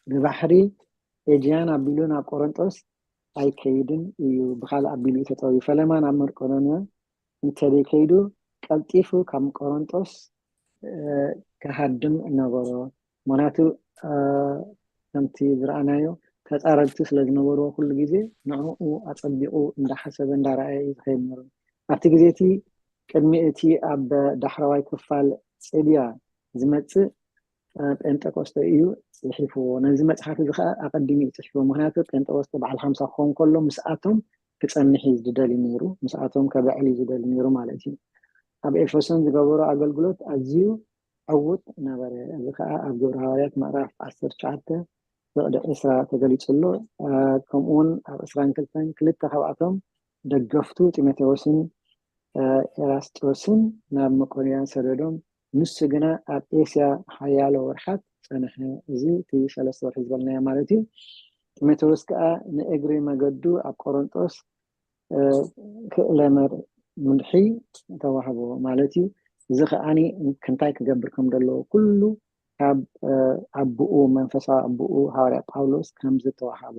ብባሕሪ ኤጅያን ኣቢሉ ናብ ቆሮንጦስ ኣይከይድን እዩ፣ ብኻልእ ኣቢሉ እዩ ተጠውዩ። ፈለማ ናብ መቄዶንያ እንተ ዘይከይዱ ቀልጢፉ ካብ ቆሮንጦስ፣ እ፣ ክሃድም ነበሮ። ምኽንያቱ፣ እ፣ ከምቲ ዝረኣናዮ ተጻረርቲ ስለ ዝነበርዎ ኩሉ ግዜ ንዕኡ ኣጸቢቑ እንዳሓሰበ እንዳረኣየ እዩ ዝኸይድ ነይሩ። ኣብቲ ግዜ እቲ ቅድሚ እቲ ኣብ ዳሕረዋይ ክፋል ጽብያ ዝመጽእ፣ እ፣ ጴንጠቆስጠ እዩ ጽሒፍዎ። ነዚ መጽሓፍ እዚ ኸኣ ኣቐዲሙ እዩ ጽሒፍዎ። ምኽንያቱ ጴንጠቆስጠ በዓል ሓምሳ ክኸውን ከሎ ምስኣቶም ክጸንሕ እዩ ዝደሊ ነይሩ። ምስኣቶም ከብዕል እዩ ዝደሊ ነይሩ ማለት እዩ። ኣብ ኤፌሶን ዝገበሮ ኣገልግሎት ኣዝዩ ዕዉት ነበረ። እዚ ኸኣ ኣብ ግብረ ሃዋርያት ምዕራፍ ዓሰርተ ትሽዓተ ፍቕዲ ዕስራ ተገሊጹ ኣሎ። እ፣ ከምኡውን ኣብ ዕስራን ክልተን ክልተ ካብኣቶም ደገፍቱ ጢሞቴዎስን፣ እ፣ ኤራስጦስን ናብ መቄዶንያ ሰደዶም። ንሱ ግና ኣብ ኤስያ ሓያሎ ወርሓት ጸንሐ። እዚ እቲ ሰለስተ ወርሒ ዝበልናዮ ማለት እዩ። ጢሞቴዎስ ከኣ ንእግሪ መገዱ ኣብ ቆሮንጦስ፣ እ፣ ክእለ መር-፣ ምድሒ ተዋህቦ ማለት እዩ። እዚ ከኣኒ ክንታይ ክገብር ከም ዘለዎ ኩሉ ካብ፣ እ፣ ኣቦኡ፣ መንፈሳዊ ኣቦኡ ሃዋርያ ጳውሎስ ከም ዝተዋሃቦ፣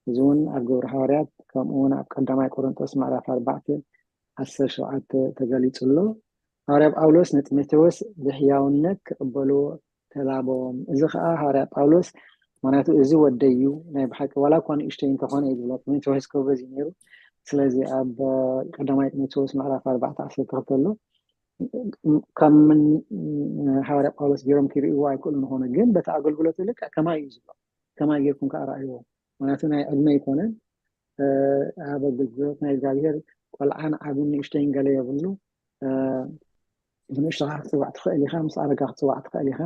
እዚ እውን ኣብ ግብሪ ሃዋርያት ከምኡ እውን ኣብ ቀዳማይ ቆሮንጦስ ምዕራፍ ኣርባዕተ ዓሰርተ ሸውዓተ ተገሊጹ ኣሎ። ሃዋርያ ጳውሎስ ንጢሞቴዎስ ብሕያውነት ክቕበልዎ ተላበዎም። እዚ ኸኣ ሃዋርያ ጳውሎስ፣ ምኽንያቱ እዚ ወደይ እዩ፣ ናይ ብሓቂ ዋላ እኳ ንእሽተይ እንተኾነ እዩ ዝብሎ፣ ጢሞቴዎስ ጎበዝ እዩ ነይሩ። ስለዚ ኣብ፣ እ፣ ቀዳማይ ጢሞቴዎስ ምዕራፍ ኣርባዕተ ዓሰርተ ክልተ ኣሎ። ከም ምን-፣ ሃዋርያ ጳውሎስ ገይሮም ክርእይዎ ኣይክእሉን ይኾኑ፣ ግን በቲ ኣገልግሎቱ ልክዕ ከማይ እዩ ዝብሎ። ከማይ ጌርኩም ከኣ ረኣይዎ። ምኽንያቱ ናይ ዕድመ ኣይኮነን። እ፣ ኣብ ኣገልግሎት ናይ እግዚኣብሔር ቆልዓን ዓብን ንእሽተይን ገለ የብሉ። እ፣ ንእሽቶኻ ክትጽዋዕ ትኽእል ኢኻ፣ ምስ ኣረጋ ክትጽዋዕ ትኽእል ኢኻ።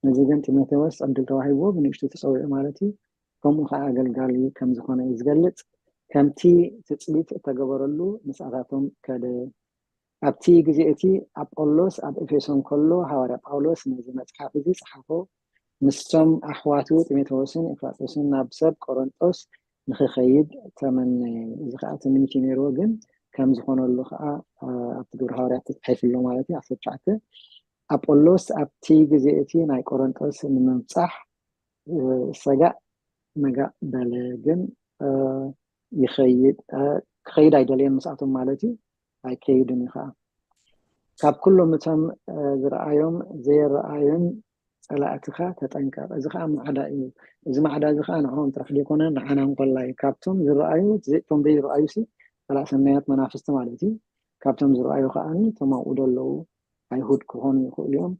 ነዚ ግን ጢሞቴዎስ ዕድል ተዋሂብዎ ብንእሽቱ ተጸዊዑ ማለት እዩ። ከምኡ ኸዓ ኣገልጋሊ ከም ዝኾነ እዩ ዝገልጽ። ከምቲ ትጽቢት እተገበረሉ ምስኣታቶም ከደ። ኣብቲ ግዜ እቲ ኣጶሎስ ኣብ ኤፌሶን ከሎ፣ ሃዋርያ ጳውሎስ ነዚ መጽሓፍ እዚ ጸሓፎ። ምስቶም ኣሕዋቱ ጢሞቴዎስን ኤፍራጦስን ናብ ሰብ ቆሮንጦስ ንኽኸይድ ተመነየ። እዚ ኸዓ ትምኒት እዩ ነይርዎ፣ ግን ከም ዝኾነሉ ኸዓ ኣብቲ ግብሪ ሃዋርያት ተጻሒፉ ኣሎ ማለት እዩ። ዓሰርተ ትሽዓተ ኣጶሎስ ኣብቲ ግዜ እቲ ናይ ቆሮንጦስ ንምብጻሕ ሰጋእ መጋእ በለ፣ ግን ይኸይድ ክኸይድ ኣይደለየን ምስኣቶም ማለት እዩ። ኣይከይድን እዩ ከዓ። ካብ ኩሎም እቶም ዝረኣዮም ዘይረኣዮም ጸላእትኻ ተጠንቀቕ። እዚ ከዓ ማዕዳ እዩ። እዚ ማዕዳ እዚ ከዓ ንዕኦም ጥራሕ ዘይኮነ ንዓና እንኮላ እዩ። ካብቶም ዝረኣዩ እቶም ዘይረኣዩ ሲ ጸላእ ሰናያት መናፍስቲ ማለት እዩ። ካብቶም ዝረኣዩ ከዓ እቶም ኣብኡ ዘለዉ ኣይሁድ ክኾኑ ይኽእሉ እዮም።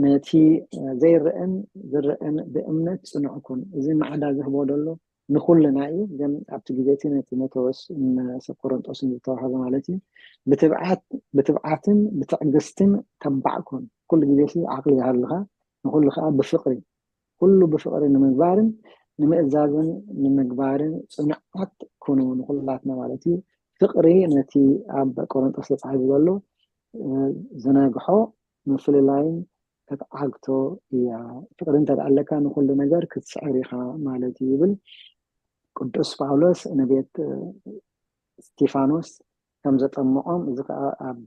ነቲ ዘይረአን ዝረአን ብእምነት ጽኑዕ ኩን። እዚ ማዕዳ ዝህቦ ዘሎ ንኹልና እዩ። ግን ኣብቲ ግዜ እቲ ነቲሞቴዎስ ንሰብ ቆሮንጦስን ዝተዋህበ ማለት እዩ። ብትብዓት ብትብዓትን ብትዕግስትን ተባዕ ኩን። ኩሉ ግዜ ዓቕሊ ይሃልኻ፣ ንኹሉ ከዓ ብፍቕሪ፣ ኩሉ ብፍቕሪ ንምግባርን ንምእዛዝን ንምግባርን ጽኑዓት ኩኑ፣ ንኹላትና ማለት እዩ። ፍቕሪ ነቲ ኣብ ቆሮንጦስ ተጻሒፉ ዘሎ ዝነግሖ ምፍልላይን ክትዓግቶ እያ። ፍቕሪ እንተ ኣለካ ንኹሉ ነገር ክትስዕር ኢኻ ማለት እዩ ይብል ቅዱስ ጳውሎስ ንቤት እስጢፋኖስ ከም ዘጠምቖም። እዚ ከዓ ኣብ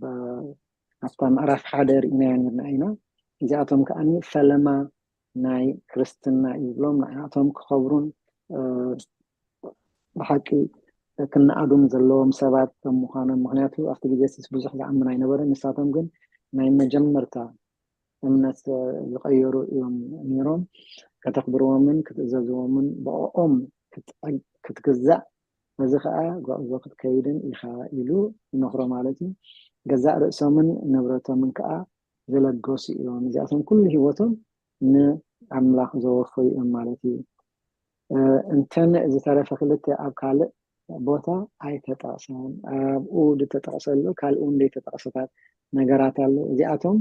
ኣብታ ምዕራፍ ሓደ ርኢናዮ ነርና ኢና። እዚኣቶም ከዓ ፈለማ ናይ ክርስትና እዩ ይብሎም። ንዓቶም ክኸብሩን ብሓቂ ክነኣዱን ዘለዎም ሰባት ከም ምዃኖም፣ ምክንያቱ ኣብቲ ግዜ ስ ብዙሕ ዝኣምን ኣይነበረ። ንሳቶም ግን ናይ መጀመርታ እምነት ዝቀየሩ እዮም ነይሮም። ከተኽብርዎምን ክትእዘዝዎምን ብኦም ክትግዛእ፣ በዚ ከዓ ጉዕዞ ክትከይድን ኢኻ ኢሉ ይመኽሮ ማለት እዩ። ገዛእ ርእሶምን ንብረቶምን ከዓ ዝለገሱ እዮም። እዚኣቶም ኩሉ ህይወቶም ንኣምላኽ ዘወፈዩ እዮም ማለት እዩ። እንተን ዝተረፈ ክልተ ኣብ ካልእ ቦታ ኣይተጠቕሰን። ኣብኡ ዝተጠቕሰሉ ካልእ እውን ዘይተጠቕሰታት ነገራት ኣሎ። እዚኣቶም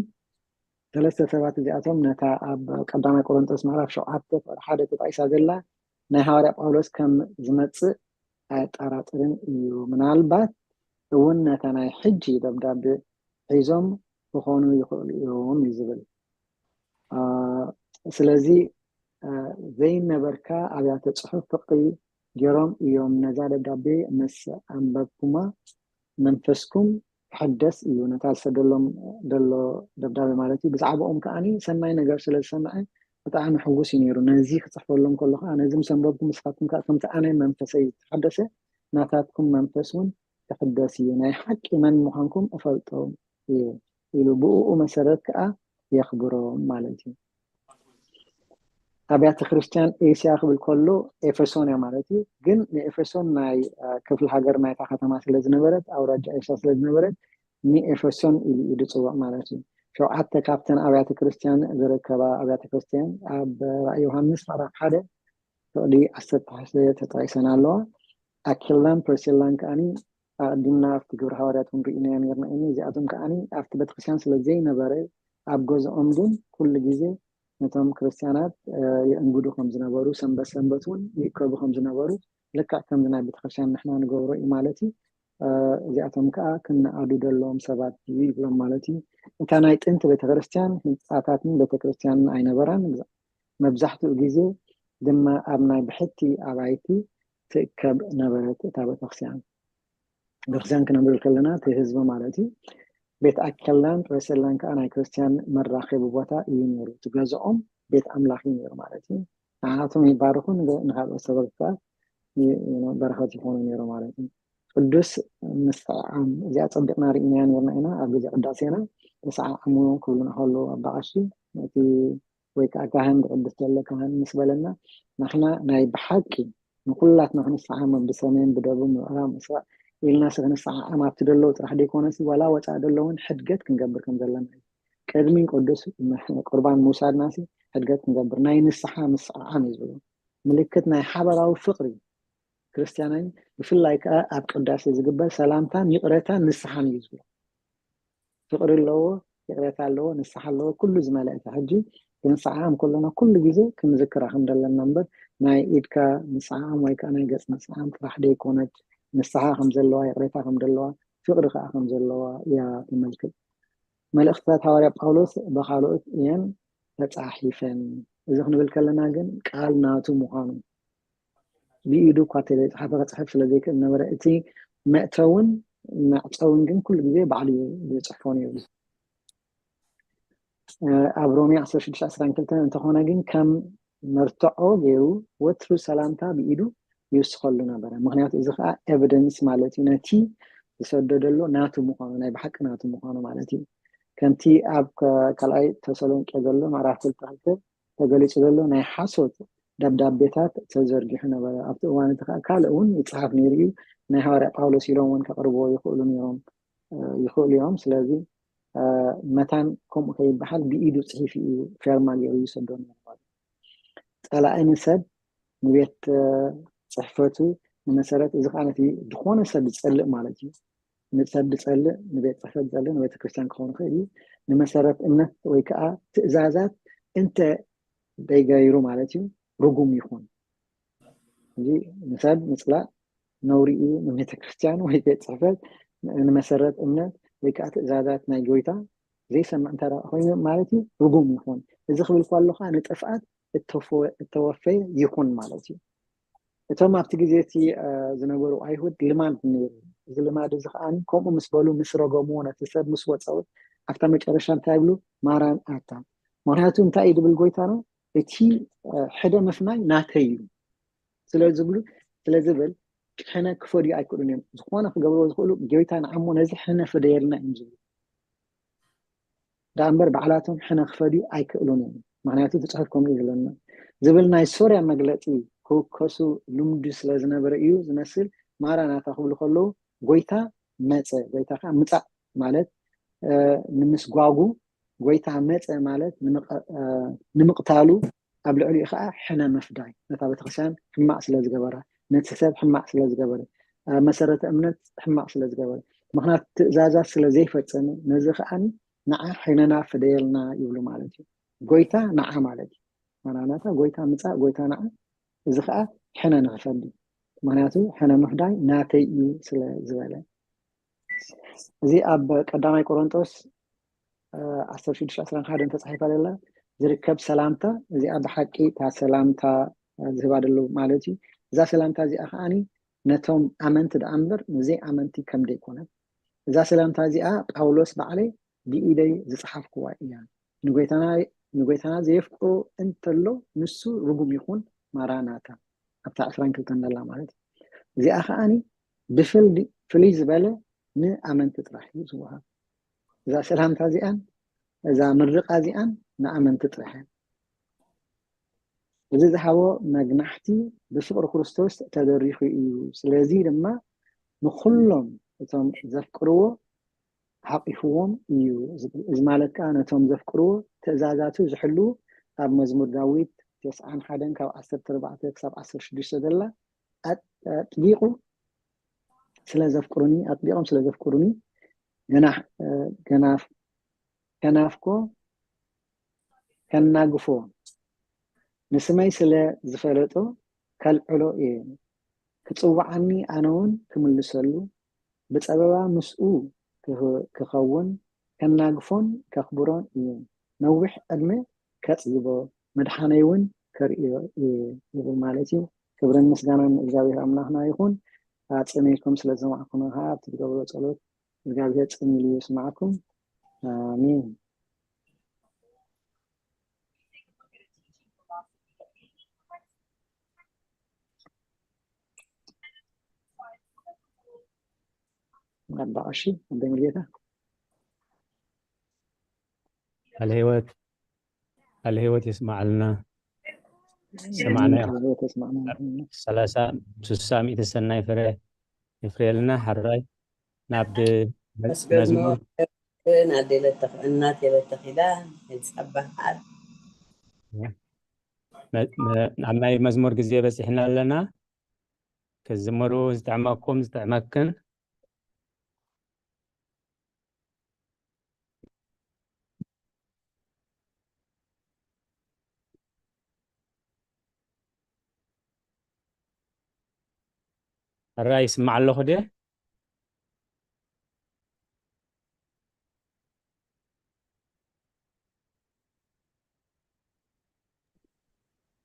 ሰለስተ ሰባት እዚኣቶም ነታ ኣብ ቀዳማይ ቆሮንጦስ ምዕራፍ ሸውዓተ ፍቕሪ ሓደ ተጣቂሳ ዘላ ናይ ሃዋርያ ጳውሎስ ከም ዝመጽእ ኣየጠራጥርን እዩ። ምናልባት እውን ነታ ናይ ሕጂ ደብዳቤ ሒዞም ክኾኑ ይኽእሉ እዮም እዩ ዝብል። ስለዚ ዘይነበርካ ኣብያተ ጽሑፍ ፍቕሪ ገይሮም እዮም። ነዛ ደብዳቤ ምስ ኣንበብኩማ መንፈስኩም ክሕደስ እዩ፣ ነታ ዝሰደሎም ዘሎ ደብዳቤ ማለት እዩ። ብዛዕባኦም ከዓኒ ሰናይ ነገር ስለ ዝሰምዐ ብጣዕሚ ሕጉስ እዩ ነይሩ። ነዚ ክጽሕፈሎም ከሎ ከዓ ነዚ ምስ ኣንበብኩም ንስኻትኩም ከዓ ከምቲ ኣነ መንፈሰይ ዝተሓደሰ ናታትኩም መንፈስ እውን ክሕደስ እዩ። ናይ ሓቂ መን ምዃንኩም እፈልጦም እዩ ኢሉ ብእኡ መሰረት ከዓ የኽብሮም ማለት እዩ። ኣብያተ ክርስቲያን ኤስያ ክብል ከሎ ኤፌሶን እያ ማለት እዩ። ግን ንኤፌሶን ናይ ክፍሊ ሃገር ናይታ ከተማ ስለ ዝነበረት፣ ኣውራጃ ኤስያ ስለ ዝነበረት ንኤፌሶን ኢሉ እዩ ዝፅዋዕ ማለት እዩ። ሸውዓተ ካብተን ኣብያተ ክርስቲያን ዝርከባ ኣብያተ ክርስቲያን ኣብ ራእይ ዮሃንስ ምዕራፍ ሓደ ፍቕዲ ዓሰርተ ተጠቂሰን ኣለዋ። ኣኪላን ፕሪስላን ከዓኒ ኣቐዲምና ኣብቲ ግብሪ ሃዋርያት እውን ርኢናዮ ነርና ኢና። እዚኣቶም ከዓኒ ኣብቲ ቤተክርስትያን ስለ ዘይነበረ ኣብ ገዝኦም ግን ኩሉ ግዜ ነቶም ክርስትያናት የእንግዱ ከም ዝነበሩ፣ ሰንበት ሰንበት እውን ይእከቡ ከም ዝነበሩ፣ ልክዕ ከምዚ ናይ ቤተክርስትያን ንሕና ንገብሮ እዩ ማለት እዩ። እዚኣቶም ከዓ ክነኣዱ ዘለዎም ሰባት እዩ ይብሎም ማለት እዩ። እታ ናይ ጥንቲ ቤተክርስትያን ህንፃታትን ቤተክርስትያንን ኣይነበራን። መብዛሕትኡ ግዜ ድማ ኣብ ናይ ብሕቲ ኣባይቲ ትእከብ ነበረት እታ ቤተክርስትያን። ቤተክርስትያን ክነብል ከለና እቲ ህዝቢ ማለት እዩ። ቤት ኣኪላን ፕሪስላን ከዓ ናይ ክርስትያን መራኸቢ ቦታ እዩ ነይሩ። እቲ ገዝኦም ቤት ኣምላኽ እዩ ነይሩ ማለት እዩ። ንዓቶም ይባርኹ፣ ንኻልኦት ሰባት ከዓ በረኸት ይኾኑ ነይሩ ማለት እዩ። ቅዱስ ምስዕዓም እዚኣ ጸቢቕና ርኢናያ ነርና ኢና። ኣብ ግዜ ቅዳሴና ተሰዓዓሙ ክብሉና ከለዉ ኣባ ቀሺ ነቲ ወይ ከዓ ካህን ዝቅድስ ዘሎ ካህን ምስ በለና ንሕና ናይ ብሓቂ ንኩላትና ክንሰዓም ብሰሜን ብደቡብ ምዕራብ ምስራቅ ኢልና ሲ ክንሰዓዓም ኣብቲ ደለዉ ጥራሕ ዘይኮነሲ ዋላ ወፃኢ ደለውን ሕድገት ክንገብር ከም ዘለና እዩ። ቅድሚ ቅዱስ ቁርባን ምውሳድና ሲ ሕድገት ክንገብር ናይ ንስሓ ምስዓዓም እዩ ዝብሉ። ምልክት ናይ ሓበራዊ ፍቅሪ ክርስትያናይ ብፍላይ ከዓ ኣብ ቅዳሴ ዝግበር ሰላምታን ይቕረታን ንስሓን እዩ ዝብሎ። ፍቕሪ ኣለዎ፣ ይቕረታ ኣለዎ፣ ንስሓ ኣለዎ፣ ኩሉ ዝመለአ እቲ ሕጂ ክንሰዓዓም ከለና ኩሉ ግዜ ክንዝክራ ከም ዘለና እምበር ናይ ኢድካ ምስዓዓም ወይ ከዓ ናይ ገፅ ምስዓዓም ጥራሕ ደይኮነች ንስሓ ከም ዘለዋ ይቕሬታ ከም ዘለዋ ፍቕሪ ከዓ ከም ዘለዋ እያ ተመልክት። መልእኽትታት ሃዋርያ ጳውሎስ ብኻልኦት እየን ተጻሒፈን። እዚ ክንብል ከለና ግን ቃል ናቱ ምዃኑ፣ ብኢዱ እኳ ተዘይጸሓፈ ክጽሕፍ ስለ ዘይክእል ነበረ። እቲ መእተውን መዕጸውን ግን ኩሉ ግዜ ባዕሉ እዩ ዝጽሕፎ ነይሩ። ኣብ ሮሜ ዓሰርተ ሽዱሽተ ዓሰርተ ክልተ እንተኾነ ግን ከም መርትዖ ገይሩ ወትሩ ሰላምታ ብኢዱ ይውስኸሉ ነበረ። ምኽንያቱ እዚ ከዓ ኤቪደንስ ማለት እዩ፣ ነቲ ዝሰደደሎ ናቱ ምዃኑ፣ ናይ ብሓቂ ናቱ ምዃኑ ማለት እዩ። ከምቲ ኣብ ከ- ካልኣይ ተሰሎንቄ ዘሎ ምዕራፍ ክልተ ክልተ ተገሊጹ ዘሎ ናይ ሓሶት ደብዳቤታት ተዘርጊሑ ነበረ። ኣብቲ እዋን እቲ ከዓ ካልእ እውን ይጽሓፍ ነይሩ እዩ። ናይ ሃዋርያ ጳውሎስ ኢሎም እውን ከቕርብዎ ይኽእሉ ነይሮም፣ እ፣ ይኽእሉ እዮም። ስለዚ እ፣ መታን ከምኡ ከይበሃል ብኢዱ ጽሒፉ እዩ ፌርማ ገይሩ ይሰዶ ነይሩ ማለት እዩ። ጸላኢ ንሰብ ንቤት እ፣ ጽሕፈቱ ንመሰረት፣ እዚ ከዓ ነቲ ዝኾነ ሰብ ዝጸልእ ማለት እዩ። ንሰብ ዝጸልእ፣ ንቤት ጽሕፈት ዝጸልእ፣ ንቤተ ክርስቲያን ክኸውን ይኽእል እዩ። ንመሰረት እምነት ወይ ከዓ ትእዛዛት እንተ ደይገይሩ ማለት እዩ፣ ርጉም ይኹን። እዚ ንሰብ ምጽላእ ነውሪ እዩ። ንቤተ ክርስቲያን ወይ ቤት ጽሕፈት ንመሰረት እምነት ወይ ከዓ ትእዛዛት ናይ ጎይታ ዘይሰምዕ እንተ ደኣ ኮይኑ ማለት እዩ፣ ርጉም ይኹን። እዚ ክብል ከሎ ከዓ ንጥፍኣት እተፈ- እተወፈየ ይኹን ማለት እዩ። እቶም ኣብቲ ግዜ እቲ እ፣ ዝነበሩ ኣይሁድ ልማድ ነይሩ። እዚ ልማድ እዚ ከዓ ከምኡ ምስ በሉ ምስ ረገምዎ ነቲ ሰብ ምስ ወፀኡ ኣብታ መጨረሻ እንታይ ይብሉ? ማራን ኣታ። ምክንያቱ እንታይ እዩ ድብል ጎይታና? እቲ እ፣ ሕደ ምፍናይ ናተይ እዩ ስለ ዝብሉ ስለ ዝብል ሕነ ክፈድዩ ኣይክእሉን እዮም። ዝኾነ ክገብርዎ ዝኽእሉ ጎይታ ንዓሞ ነዚ ሕነ ፍደየልና እዮም ዝብሉ። ደኣ እምበር ባዕላቶም ሕነ ክፈድዩ ኣይክእሉን እዮም። ምክንያቱ እቲ ጽሑፍ ከምኡ እዩ ዝብለና ዝብል ናይ ሶርያ መግለጺ ክውከሱ ልምዲ ስለ ዝነበረ እዩ ዝመስል። ማራናታ ክብሉ ከለዉ ጎይታ መጸ፣ ጎይታ ከዓ ምጻእ ማለት እ፣ ንምስጓጉ ጎይታ መጸ ማለት ንምቕ- እ፣ ንምቕታሉ ኣብ ልዕሊኡ ከዓ ሕነ ምፍዳይ፣ ነታ ቤተክርስትያን ሕማቕ ስለ ዝገበራ፣ ነቲ ሰብ ሕማቕ ስለ ዝገበረ፣ ኣብ መሰረተ እምነት ሕማቕ ስለ ዝገበረ፣ ምኽንያቱ ትእዛዛት ስለ ዘይፈጸመ፣ ነዚ ከዓ ንዓ ሕነና ፍደየልና ይብሉ ማለት እዩ። ጎይታ ንዓ ማለት እዩ። ማራናታ ጎይታ ምጻእ፣ ጎይታ ንዓ፣ እዚ ከዓ ሕነ ንኽፈዲ፣ ምኽንያቱ ሕነ ምፍዳይ ናተይ እዩ ስለ ዝበለ። እዚ ኣብ ቀዳማይ ቆሮንጦስ እ፣ ዓሰርተ ሽዱሽተ ዓሰርተ ሓደ ተጻሒፋ ዘላ ዝርከብ ሰላምታ እዚኣ ብሓቂ እታ ሰላምታ እ፣ ዝህባ ደለዉ ማለት እዩ። እዛ ሰላምታ እዚኣ ከዓኒ ነቶም ኣመንቲ ደኣ እምበር ንዘይኣመንቲ ከም ደይኮነ፣ እዛ ሰላምታ እዚኣ ጳውሎስ ባዕለይ ብኢደይ ዝጸሓፍክዋ እያ። ንጎይታና ንጎይታና ዘየፍቅሮ እንተሎ ንሱ ርጉም ይኹን። ማራናታ ኣብታ ዕስራን ክልተን ዘላ ማለት እዩ። እዚኣ ከዓኒ ብፍልይ ዝበለ ንኣመንቲ ጥራሕ እዩ ዝወሃብ። እዛ ሰላምታ እዚኣን እዛ ምርቃ እዚኣን ንኣመንቲ ጥራሕ እያ። እዚ ዝሃቦ መግናሕቲ ብፍቕሪ ክርስቶስ ተደሪኹ እዩ። ስለዚ ድማ ንኹሎም እቶም ዘፍቅርዎ ሓቂፍዎም እዩ። እዚ ማለት ከዓ ነቶም ዘፍቅርዎ ትእዛዛቱ ዝሕልዉ ኣብ መዝሙር ዳዊት ተስዓን ሓደን ካብ ዓሰርተ ኣርባዕተ ክሳብ ዓሰርተ ሽዱሽተ ዘላ ኣጥ- ኣጥቢቑ ስለ ዘፍቅሩኒ ኣጥቢቖም ስለ ዘፍቅሩኒ ገና ገናፍ ከናፍቆ ከናግፎ ንስመይ ስለ ዝፈለጦ ከልዕሎ እየ። ክጽውዓኒ ኣነ እውን ክምልሰሉ ብጸበባ ምስኡ ክኸውን ከናግፎን ከኽብሮን እየ። ነዊሕ ዕድመ ከጽግቦ መድሓነይ እውን ከርእዮ እየ ይብል ማለት እዩ። ክብርን ምስጋናን ንእግዚኣብሔር ኣምላኽና ይኹን። ኣጽኒዕኩም ስለ ዝሰማዕኩና ከዓ ኣብቲ ትገብሮ ጸሎት እግዚኣብሔር ጽን ኢሉ ይስማዕኩም። ኣሜን። ኣባ ቀሺ ኣቦይ ሙሉጌታ። ቃለ ህይወት ቃለ ህይወት የስማዓልና። ሰማዕና ኣሜን። ተስማዕና። ሰላሳ ስሳ ሚእቲ ሰናይ ፍረ የፍርየልና። ሓራይ ናብ መዝ- መስገኖ መዝሙር ናዴ ለተኽ እናት የለተኺዳ ይጸባሃል። መ- መ- ኣብ ናይ መዝሙር ግዜ በፂሕና ኣለና። ክትዝምሩ ዝጥዕመኩም ዝጥዕመክን ሕራይ ይስማዕ ኣለኹ ድየ?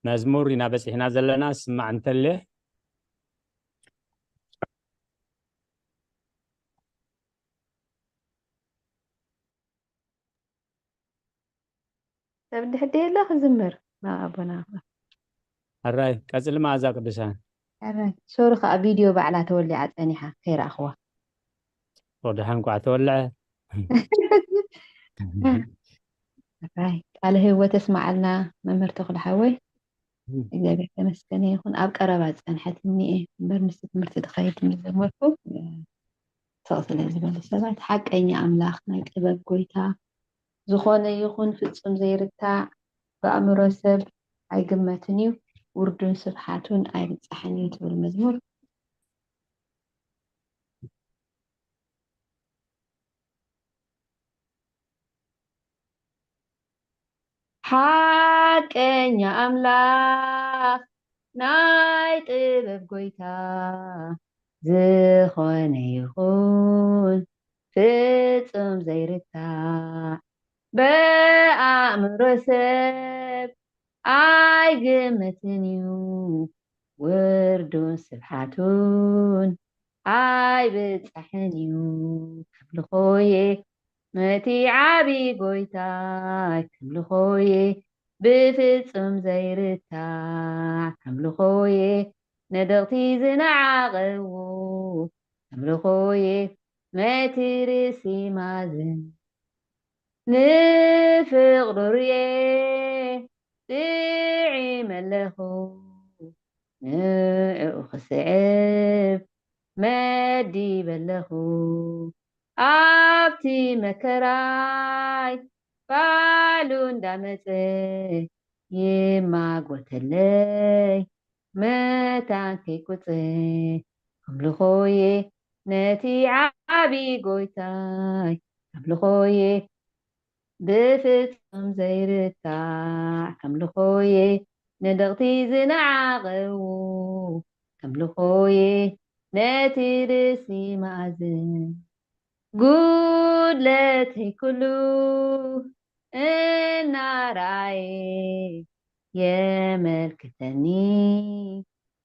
መዝሙር ኢና በጺሕና ዘለና። ስማዕ እንተልየ። ሰብ እንድሕር ደየሎ ክዝምር ናብ ኣቦና። ኣራይ ቀጽሊ፣ መኣዛ ቅዱሳን። ኣራይ ሶሪ፣ ከዓ ቪድዮ ባዕላ ተወሊዓ ጸኒሓ ከይረኣኽዋ። ወድሓን ኳዕ ተወልዐ። ኣራይ ቃለ ህይወት እስማዓልና መምህር ተኽሉ ሓወይ። እግዚኣብሔር ተመስገነ ይኹን። ኣብ ቀረባ ዝጸንሐት እኒኤ እምበር፣ ምስ ትምህርቲ ድኸይድ ምስ ዘመርኩ፣ ስቕ ስለ ዝበሉ ሰባት። ሓቀኛ ኣምላኽ፣ ናይ ጥበብ ጎይታ፣ ዝኾነ ይኹን ፍጹም ዘይርታዕ፣ ብኣእምሮ ሰብ ኣይግመትን እዩ፣ ውርዱን ስብሓቱን ኣይብጻሕን እዩ ትብል መዝሙር። ሓቀኛ ኣምላኽ፣ ናይ ጥበብ ጎይታ፣ ዝኾነ ይኹን ፍጹም ዘይርታዕ፣ ብኣእምሮ ሰብ ኣይግመትን እዩ፣ ውርዱን ስብሓቱን ኣይብጻሕን እዩ። ከምልኾየ ነቲ ዓቢ ጎይታይ፣ ከምልኾየ ብፍጹም ዘይርታዕ፣ ከምልኾየ ነደቕቲ ዝነዓቐዎ፣ ከምልኾየ ነቲ ርእሲ ማዝን። ንፍቕሩ ርየ ጥዒመ ኣለኹ፣ ንዕኡ ክስዕብ መዲበ ኣለኹ። ኣብቲ መከራይ ባዕሉ እንዳመጸ ይማጎተለይ፣ መታን ከይቁጸ። ከምልኾየ ነቲ ዓቢ ጎይታይ፣ ከምልኾየ ብፍጹም ዘይርታዕ፣ ከምልኾየ ነደቕቲ ዝነዓቐዎ፣ ከምልኾየ ነቲ ርእሲ ማእዝን። ጉድለተይ ኩሉ እናረኣየ፣ የመልክተኒ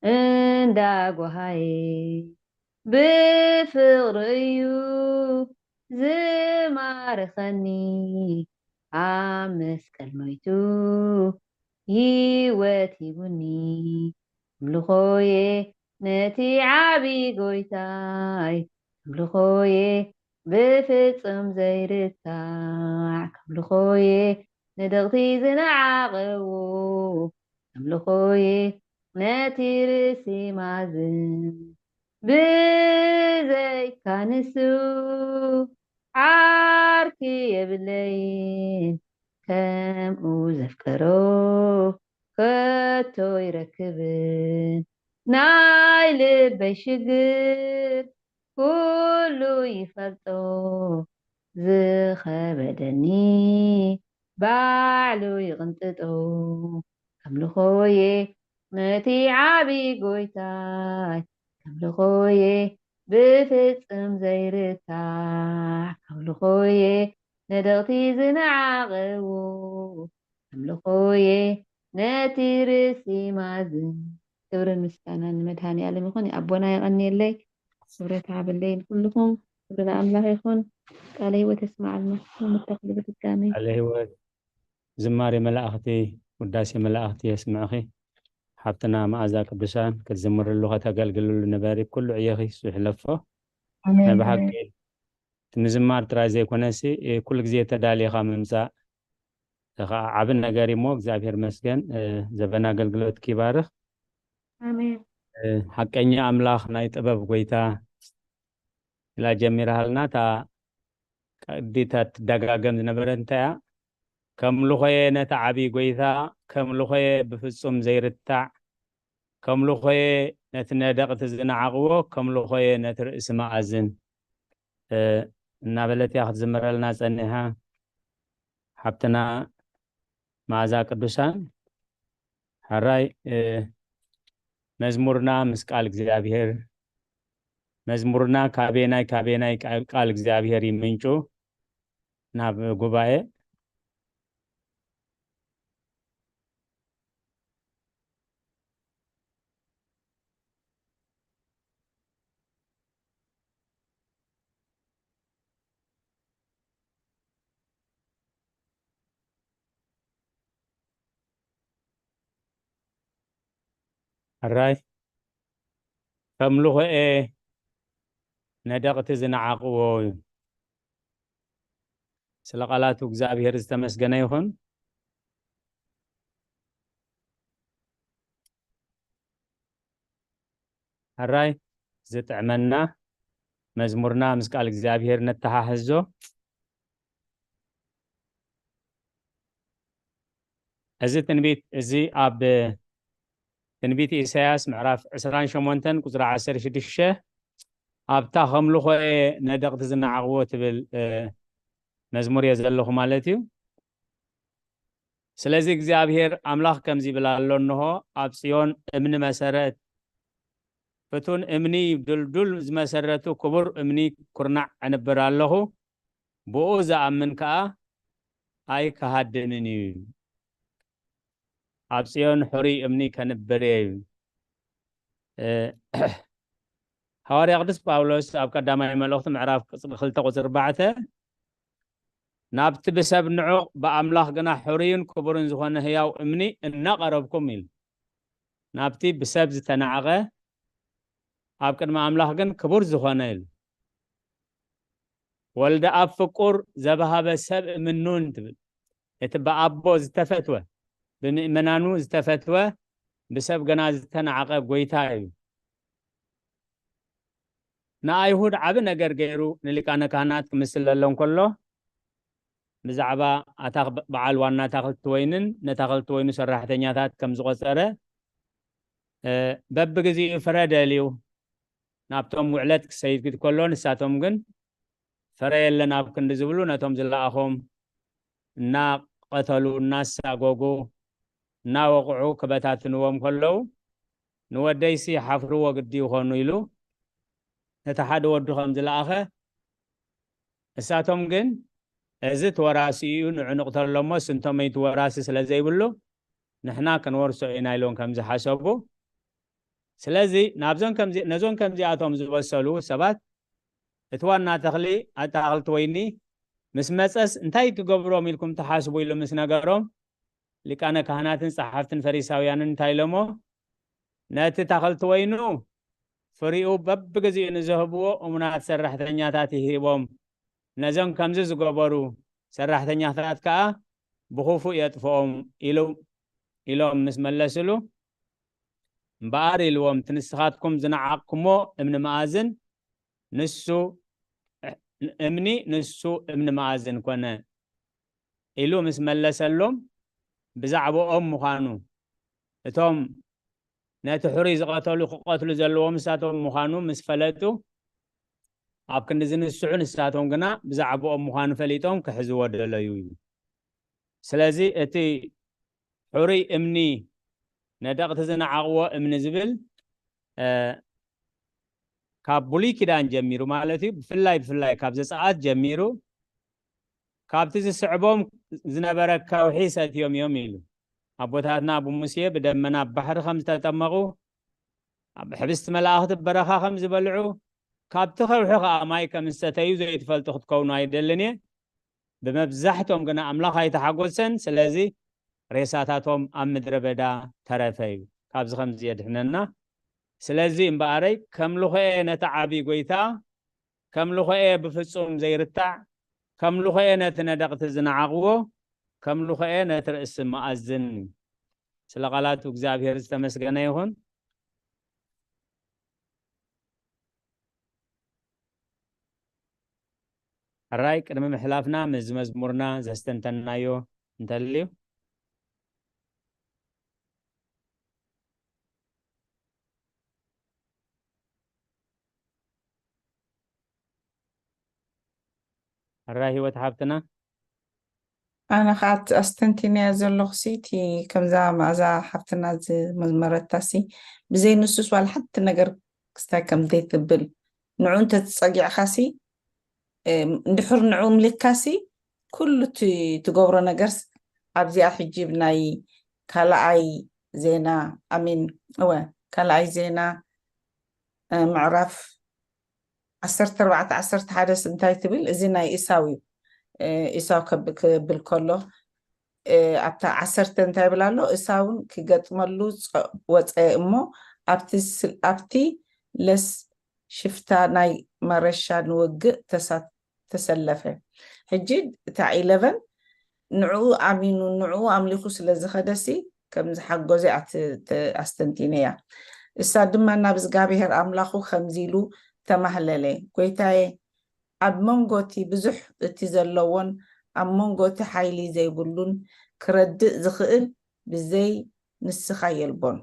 እንዳጓሃየ፣ ብፍቕሩ እዩ ዝማርኸኒ፣ ኣብ መስቀል ሞይቱ ህይወት ሂቡኒ። ከምልኾየ ነቲ ዓቢ ጎይታይ፣ ከምልኾየ ብፍጹም ዘይርታዕ፣ ከምልኾየ ነደቕቲ ዝነዓቐዎ፣ ከምልኾየ ነቲ ርእሲ ማዝን። ብዘይካ ንሱ ዓርኪ የብለይን፣ ከምኡ ዘፍቀሮ ከቶ ይረክብን። ናይ ልበይ ሽግር ኩሉ ይፈልጦ፣ ዝኸበደኒ ባዕሉ ይቕንጥጦ። ከምልኾየ ነቲ ዓቢ ጎይታይ፣ ከምልኾየ ብፍጽም ዘይርታዕ፣ ከምልኾየ ነደቕቲ ዝነዓቐዎ፣ ከምልኾየ ነቲ ርእሲ ማዝን። ክብርን ምስጋናን ንመድሃኔ ዓለም ይኹን። ኣቦና የቐንየለይ። ክብረት ሃበለይ ንኩልኹም። ክብሪ ንኣምላኽ ይኹን። ቃለ ህይወት የስምዓልና። ንምተኽሉ ብድጋሚ። ቃለ ህይወት ዝማሬ መላእኽቲ፣ ውዳሴ መላእኽቲ የስምዕኺ። ሓብትና መኣዛ ቅዱሳን ክትዝምርሉ ከተገልግልሉ ንበሪ ኩሉ ዕየኺ እሱ ይሕለፎ። ናይ ኣሜን። ብሓቂ እቲ ምዝማር ጥራይ ዘይኮነሲ፣ እ፣ ኩሉ ግዜ ተዳሊኻ ምምጻእ፣ እዚ ኸኣ ዓቢ ነገር እዩ እሞ፣ እግዚኣብሔር መስገን፣ እ፣ ዘበን ኣገልግሎትኪ ይባርኽ። ኣሜን። እ፣ ሓቀኛ ኣምላኽ ናይ ጥበብ ጎይታ ኢላ ጀሚራሃልና፣ እታ ቀዲታ ትደጋገም ዝነበረት እንታይ እያ? ከምልኾየ ነቲ ዓቢ ጎይታ፣ ከምልኾየ ብፍጹም ዘይርታዕ፣ ከምልኾየ ነቲ ነደቕቲ ዝነዓቕዎ፣ ከምልኾየ ነቲ ርእሲ መኣዝን፣ እ፣ እናበለት እያ ክትዝምረልና ጸኒሓ። ሓብትና መኣዛ ቅዱሳን፣ ሕራይ፣ እ፣ መዝሙርና ምስ ቃል እግዚኣብሔር፣ መዝሙርና ካበየናይ፣ ካበየናይ ቃል፣ ቃል እግዚኣብሔር ይምንጩ ናብ ጉባኤ? ሕራይ ከም ልኾኤ ነደቕቲ ዝነዓቕዎ እዩ። ስለ ቃላቱ እግዚኣብሔር ዝተመስገነ ይኹን። ሕራይ ዝጥዕመና መዝሙርና ምስ ቃል እግዚኣብሔር ነተሓሕዞ። እዚ ትንቢት እዚ ኣብ ትንቢት ኢሳያስ ምዕራፍ ዕስራን ሸሞንተን ቁጽሪ ዓሰርተ ሽዱሽተ ኣብታ ከም ልኾኤ ነደቕቲ ዝነዓቕዎ ትብል መዝሙር እየ ዘለኹ ማለት እዩ። ስለዚ እግዚኣብሔር ኣምላኽ ከምዚ ይብል ኣሎ፣ እንሆ ኣብ ጽዮን እምኒ መሰረት፣ ፍቱን እምኒ፣ ድልዱል ዝመሰረቱ ክቡር እምኒ ኩርናዕ እንብር ኣለኹ፣ ብኡ ዝኣምን ከኣ ኣይክሃድምን እዩ። ኣብ ጽዮን ሕሩይ እምኒ ከንብር እየ እዩ። እ፣ ሃዋርያ ቅዱስ ጳውሎስ ኣብ ቀዳማይ መልእኽቱ ምዕራፍ ክልተ ቁጽሪ ኣርባዕተ፣ ናብቲ ብሰብ ንዑቕ ብኣምላኽ ግና ሕሩይን ክቡርን ዝኾነ ህያው እምኒ እናቐረብኩም ኢሉ። ናብቲ ብሰብ ዝተናዕቐ ኣብ ቅድሚ ኣምላኽ ግን ክቡር ዝኾነ ኢሉ። ወልደ ኣብ ፍቁር ዘብሃበ ሰብ ምኑን ትብል። እቲ ብኣቦ ዝተፈትወ፣ ብምእመናኑ ዝተፈትወ፣ ብሰብ ገና ዝተናዕቐ ጎይታ እዩ። ንኣይሁድ ዓቢ ነገር ገይሩ ንሊቃነ ካህናት ክምስለሎም ከሎ፣ ብዛዕባ ኣታ በዓል ዋና ኣታኽልቲ ወይንን ነታኽልቲ ወይኑ ሰራሕተኛታት ከም ዝቖጸረ፣ እ፣ በብግዜኡ ፍረ ደልዩ ናብቶም ውዕለት ክሰይድ ከሎ፣ ንሳቶም ግን ፍረ የለን ኣብ ክንዲ ዝብሉ፣ ነቶም ዝለኣኾም እናቐተሉ፣ እናሳጎጉ፣ እናወቕዑ ክበታትንዎም ከለዉ፣ "ንወደይሲ ሓፍርዎ ግዲ ይኾኑ" ኢሉ ነቲ ሓደ ወዱ ከም ዝለኣኸ፣ ንሳቶም ግን፣ "እዚ እቲ ወራሲ እዩ፣ ንዑ ንቕተሎ እሞ፣ እሱ እንተመይቱ ወራሲ ስለ ዘይብሉ፣ ንሕና ክንወርሶ ኢና" ኢሎም ከም ዝሓሰቡ። ስለዚ ናብዞን ከምዚ-፣ ነዞን ከምዚኣቶም ዝበሰሉ ሰባት እቲ ዋና ተኽሊ ኣታኽልቲ ወይኒ ምስ መጸስ እንታይ ክገብሮም ኢልኩም ትሓስቡ? ኢሉ ምስ ነገሮም፣ ሊቃነ ካህናትን ጸሓፍትን ፈሪሳውያንን እንታይ ኢሎሞ? "ነቲ ታኽልቲ ወይኑ ፍሪኡ በብግዜኡ ንዝህብዎ እሙናት ሰራሕተኛታት ይሂቦም፣ ነዞም ከምዚ ዝገበሩ ሰራሕተኛታት ከኣ ብኽፉእ የጥፍኦም" ኢሉ፣ ኢሎም ምስ መለስሉ፣ እምበኣር ኢልዎም፣ "እቲ ንስኻትኩም ዝነዓቕኩሞ እምኒ መኣዝን ንሱ፣ እምኒ ንሱ እምኒ መኣዝን ኮነ" ኢሉ ምስ መለሰሎም፣ ብዛዕባኦም ምዃኑ፣ እቶም ነቲ ሕሩይ ዝቐተሉ ክቐትሉ ዘለዎም ንሳቶም ምዃኑ ምስ ፈለጡ፣ ኣብ ክንዲ ዝንስሑ፣ ንሳቶም ግና ብዛዕባኦም ምዃኑ ፈሊጦም ክሕዝዎ ደለዩ እዩ። ስለዚ እቲ ሕሩይ እምኒ፣ ነደቕቲ ዝነዓቕዎ እምኒ ዝብል፣ እ፣ ካብ ብሉይ ኪዳን ጀሚሩ ማለት እዩ፣ ብፍላይ፣ ብፍላይ ካብ ዘጸኣት ጀሚሩ፣ ካብቲ ዝስዕቦም ዝነበረ ከውሒ ሰትዮም እዮም ኢሉ። ኣቦታትና ብሙሴ ብደመና ኣብ ባሕሪ ከም ዝተጠመቑ፣ ኣብ ሕብስቲ መላእኽቲ በረኻ ከም ዝበልዑ፣ ካብቲ ከውሒ ኸኣ ማይ ከም ዝሰተዩ ዘይትፈልጡ ክትከውኑ ኣይደልን እየ። ብመብዛሕቶም ግና ኣምላኽ ኣይተሓጎሰን። ስለዚ ሬሳታቶም ኣብ ምድረ በዳ ተረፈ እዩ። ካብዚ ከምዚ የድሕነና። ስለዚ እምበኣረይ ከም ልኾኤ ነቲ ዓቢ ጎይታ፣ ከም ልኾኤ ብፍጹም ዘይርታዕ፣ ከም ልኾኤ ነቲ ነደቕቲ ዝነዓቕዎ፣ ከም ልኾኤ ነቲ ርእሲ መኣዝን። ስለ ቃላቱ እግዚኣብሔር ዝተመስገነ ይኹን። ሕራይ ቅድሚ ምሕላፍና ምስዚ መዝሙርና ዘስተንተንናዮ እንተልዩ። ሕራይ ህይወት ሓፍትና። ኣነ ኸዓ እቲ ኣስተንቲንያ ዘለኹ ሲ፣ እቲ ከምዛ መኣዛ ሓፍትና ዝመዝመረታ ሲ፣ ብዘይ ንሱስ ዋላ ሓንቲ ነገር ክስታይ ከም ዘይትብል፣ ንዑ እንተትጸጊዕካ ሲ፣ እም፣ እንድሕር ንዑ ምልካ ሲ፣ ኩሉ እቲ ትገብሮ ነገርስ ኣብዚኣ ሕጂ ብናይ ካልኣይ ዜና፣ ኣሚን፣ እወ፣ ካልኣይ ዜና፣ እ፣ ምዕራፍ ዓሰርተ ኣርባዕተ ዓሰርተ ሓደ ስ እንታይ ትብል? እዚ ናይ ኢሳው እዩ። እ፣ ኢሳው ከብ-፣ ክብል ከሎ፣ እ፣ ኣብታ ዓሰርተ እንታይ ይብል ኣሎ? ኢሳውን ክገጥመሉ ጸ-፣ ወጸ እሞ ኣብቲ ስል- ኣብቲ ለስ ሽፍታ ናይ መረሻ ንውግእ ተሳ- ተሰለፈ። ሕጂ እታ ኢለቨን ንዕኡ ኣሚኑ ንዕኡ ኣምሊኹ ስለ ዝኸደሲ ከም ዝሓጎዘ ኣት- ተ- ኣስተንቲነያ። እሳ ድማ ናብ እግዚኣብሔር ኣምላኹ ከምዚ ኢሉ ተማህለለ፣ ጎይታየ፣ ኣብ መንጎ እቲ ብዙሕ እቲ ዘለዎን ኣብ መንጎ እቲ ሓይሊ ዘይብሉን ክረድእ ዝኽእል ብዘይ ንስኻ የልቦን።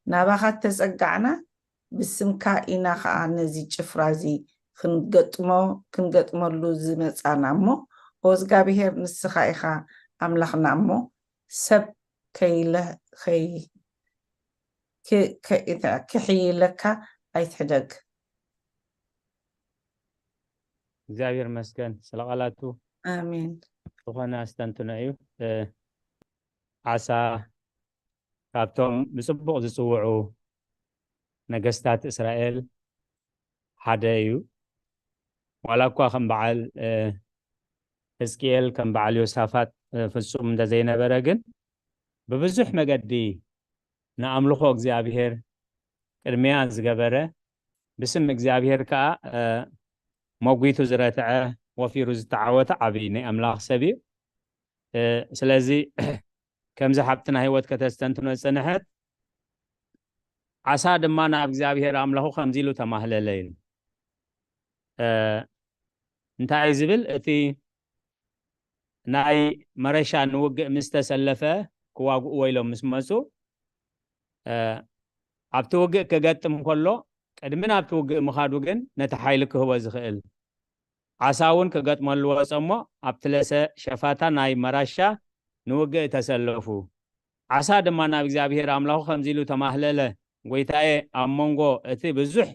ናባኻ ተጸጋዕና፣ ብስምካ ኢና ኸኣ ነዚ ጭፍራ እዚ ክንገጥሞ ክንገጥመሉ ዝመጻና እሞ፣ ኦ እግዚኣብሄር፣ ንስኻ ኢኻ ኣምላኽና እሞ፣ ሰብ ከይለ- ከይ- ክ- ከ- ክሕይለካ ኣይትሕደግ። እግዚኣብሔር መስገን ስለ ቃላቱ ኣሜን። ዝኾነ ኣስተንትኖ እዩ። እ፣ ዓሳ ካብቶም ብጽቡቕ ዝጽውዑ ነገስታት እስራኤል ሓደ እዩ። ዋላ እኳ ከም በዓል እ፣ ሕዝቅኤል ከም በዓል ዮሳፋጥ እ፣ ፍጹም እንተዘይነበረ ግን ብብዙሕ መገዲ ንኣምልኾ እግዚኣብሔር ቅድሚያ ዝገበረ ብስም እግዚኣብሔር ከኣ እ፣ መጒቱ ዝረትዐ ወፊሩ ዝተዓወተ ዓብዪ ናይ ኣምላኽ ሰብ እዩ። እ፣ ስለዚ ከምዚ ሓብትና ህይወት ከተስተንትኖ ዝጸንሐት ዓሳ ድማ ናብ እግዚኣብሔር ኣምላኹ ከምዚ ኢሉ ተማህለለ ኢሉ እ፣ እንታይ እዩ ዝብል እቲ ናይ መረሻ ንውግእ ምስ ተሰለፈ ክዋግእዎ ኢሎም ምስ መፁ እ፣ ኣብቲ ውግእ ክገጥም ከሎ ቅድሚ ናብቲ ውግእ ምኻዱ ግን ነቲ ሓይሊ ክህቦ ዝኽእል ዓሳ እውን ክገጥመሉ ወፀ እሞ ኣብቲ ለሰ ሸፋታ ናይ መራሻ ንውግእ ተሰለፉ። ዓሳ ድማ ናብ እግዚኣብሔር ኣምላኹ ከምዚ ኢሉ ተማህለለ፣ ጎይታየ፣ ኣብ መንጎ እቲ ብዙሕ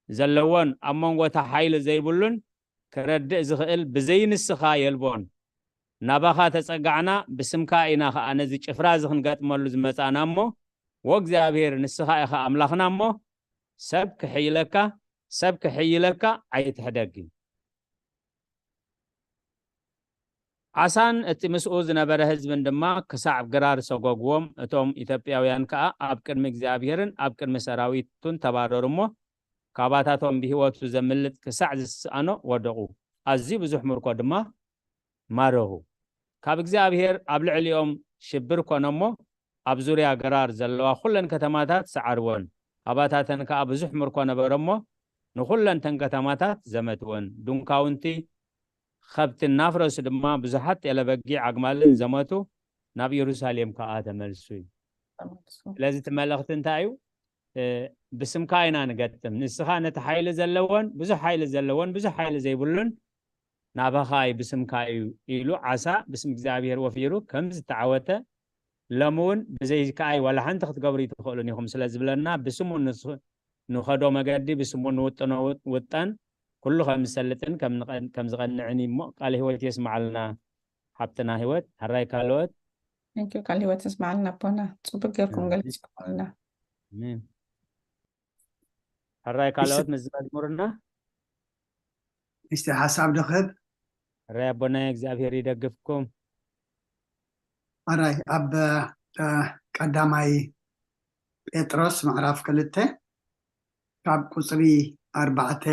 ዘለዎን ኣብ መንጎ እቲ ሓይሊ ዘይብሉን ክረድእ ዝኽእል ብዘይ ንስኻ የልቦን። ናባኻ ተጸጋዕና፣ ብስምካ ኢና ኸኣ ነዚ ጭፍራ እዚ ክንገጥመሉ ዝመጻእና እሞ፣ ወእግዚኣብሔር ንስኻ ኢኻ ኣምላኽና እሞ፣ ሰብ ክሕይለካ ሰብ ክሕይለካ ኣይትሕደግ። ዓሳን እቲ ምስኡ ዝነበረ ህዝብን ድማ ክሳዕ ግራር ሰጎግዎም፣ እቶም ኢትዮጵያውያን ከኣ ኣብ ቅድሚ እግዚኣብሔርን ኣብ ቅድሚ ሰራዊቱን ተባረሩ እሞ፣ ካባታቶም ብህይወቱ ዘምልጥ ክሳዕ ዝስኣኖ ወደቑ። ኣዝዩ ብዙሕ ምርኮ ድማ ማረኹ። ካብ እግዚኣብሔር ኣብ ልዕሊኦም ሽብር ኮነ እሞ፣ ኣብ ዙርያ ገራር ዘለዋ ኹለን ከተማታት ሰዓርወን። ካባታተን ከኣ ብዙሕ ምርኮ ነበረ እሞ፣ ንኹለን ተን ከተማታት ዘመትወን። ድንኳውንቲ ኸብቲ እናፍረሱ ድማ ብዙሓት ጤለ በጊዕ ኣግማልን ዘመቱ፣ ናብ ኢየሩሳሌም ከኣ ተመልሱ እዩ። ስለዚ እቲ መልእኽቲ እንታይ እዩ? እ፣ ብስምካ ኢና ንገጥም። ንስኻ ነቲ ሓይሊ ዘለዎን ብዙሕ ሓይሊ ዘለዎን ብዙሕ ሓይሊ ዘይብሉን ናባኻ እዩ ብስምካ እዩ ኢሉ ዓሳ ብስም እግዚኣብሔር ወፊሩ ከም ዝተዓወተ ሎሚ እውን ብዘይከኣይ ዋላ ሓንቲ ክትገብሩ ይትኽእሉን ኢኹም ስለ ዝብለና ብስሙ ንስ- ንኸዶ መገዲ ብስሙ ንውጥኖ ውጥ- ውጠን ኩሉ ከም ዝሰልጥን ከም ንቐን- ከም ዝቐንዕን እዩ እሞ ቃል ህይወት የስማዓልና ሓብትና ህይወት። ሕራይ ካልኦት። Thank you። ቃል ህይወት የስማዓልና ኣቦና፣ ጽቡቅ ጌርኩም ገሊጽኩምልና። ኣሜን። ሕራይ ካልኦት ምስ መዝሙርና እስቲ ሓሳብ ድኽብ። ሕራይ ኣቦናይ እግዚኣብሔር ይደግፍኩም። ሕራይ ኣብ እ፣ ቀዳማይ ጴጥሮስ ምዕራፍ ክልተ ካብ ቁፅሪ ኣርባዕተ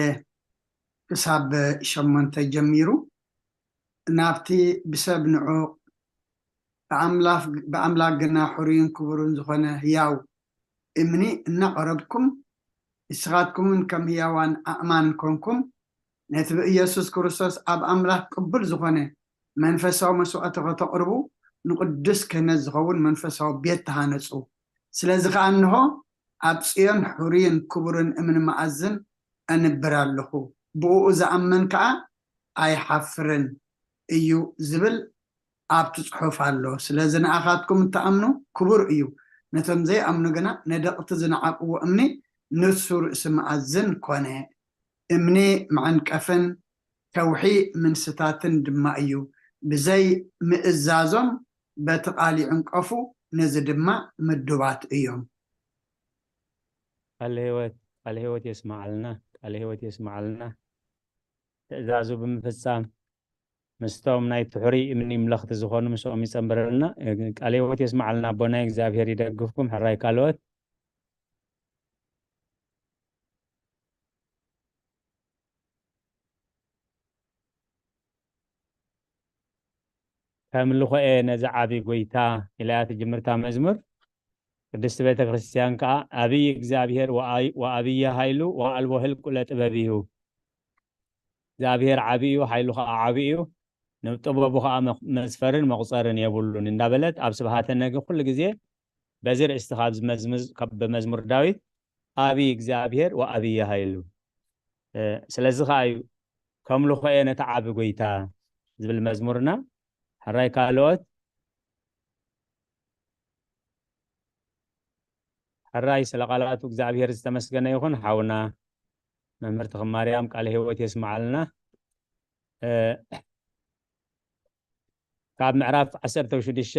ክሳብ ሸሞንተ ጀሚሩ ናብቲ ብሰብ ንዑቕ ብኣምላኽ ብኣምላኽ ግና ሕሩይን ክቡርን ዝኾነ ህያው እምኒ እናቐረብኩም ንስኻትኩምን ከም ህያዋን ኣእማን ኮንኩም ነቲ ብኢየሱስ ክርስቶስ ኣብ ኣምላኽ ቅቡል ዝኾነ መንፈሳዊ መስዋዕቲ ከተቕርቡ ንቅዱስ ክህነት ዝኸውን መንፈሳዊ ቤት ተሃነጹ። ስለዚ ከኣ እንሆ ኣብ ጽዮን ሕሩይን ክቡርን እምኒ መኣዝን ኣንብር ኣለኹ። ብእኡ ዝኣምን ከኣ ኣይሓፍርን እዩ ዝብል ኣብቲ ጽሑፍ ኣሎ። ስለዚ ንኣኻትኩም እትኣምኑ ክቡር እዩ፣ ነቶም ዘይኣምኑ ግና ነደቕቲ ዝነዓቕዎ እምኒ ንሱ ርእሲ መኣዝን ኮነ። እምኒ መዐንቀፍን ከውሒ ምንስታትን ድማ እዩ። ብዘይ ምእዛዞም በቲ ቃል ይዕንቀፉ፣ ነዚ ድማ ምዱባት እዮም። ቃለ ህይወት ቃለ ህይወት የስማዓልና ቃለ ህይወት የስማዓልና። ትእዛዙ ብምፍጻም ምስቶም ናይ ትሑሪ እምኒ ምለኽቲ ዝኾኑ ምስኦም ይጸንብረልና። ቃለ ህይወት የስማዓልና ኣቦና እግዚኣብሔር ይደግፍኩም። ሕራይ ካልኦት። ከም ልኾኤ ነዚ ዓቢ ጎይታ ኢላያ ትጅምርታ መዝሙር። ቅድስቲ ቤተ ክርስቲያን ከኣ፣ "ኣብይ እግዚኣብሔር ወኣይ-፣ ወኣብየ ኃይሉ ወኣልቦ ህልቁ ለጥበብ እዩ። እግዚኣብሔር ዓቢ እዩ፣ ኃይሉ ከኣ ዓቢ እዩ፣ ንጥበቡ ከኣ መኽ-፣ መስፈርን መቑጸርን የብሉን" እንዳበለት ኣብ ስብሃተ ነግ ኩሉ ግዜ በዚ ርእስቲ ካብ ዝመዝምዝ-፣ ካብ ብመዝሙር ዳዊት፣ "ኣብይ እግዚኣብሔር ወኣብየ ኃይሉ"። እ፣ ስለዚ ከኣ እዩ፣ "ከም ልኾኤ ነቲ ዓቢ ጎይታ" ዝብል መዝሙርና። ሕራይ ካልኦት? ሕራይ ስለ ቃላቱ እግዚኣብሔር ዝተመስገነ ይኹን። ሓውና መምህር ተኽለ ማርያም ቃለ ሕይወት የስምዓልና። እ፣ ካብ ምዕራፍ ዓሰርተ ሽዱሽተ፣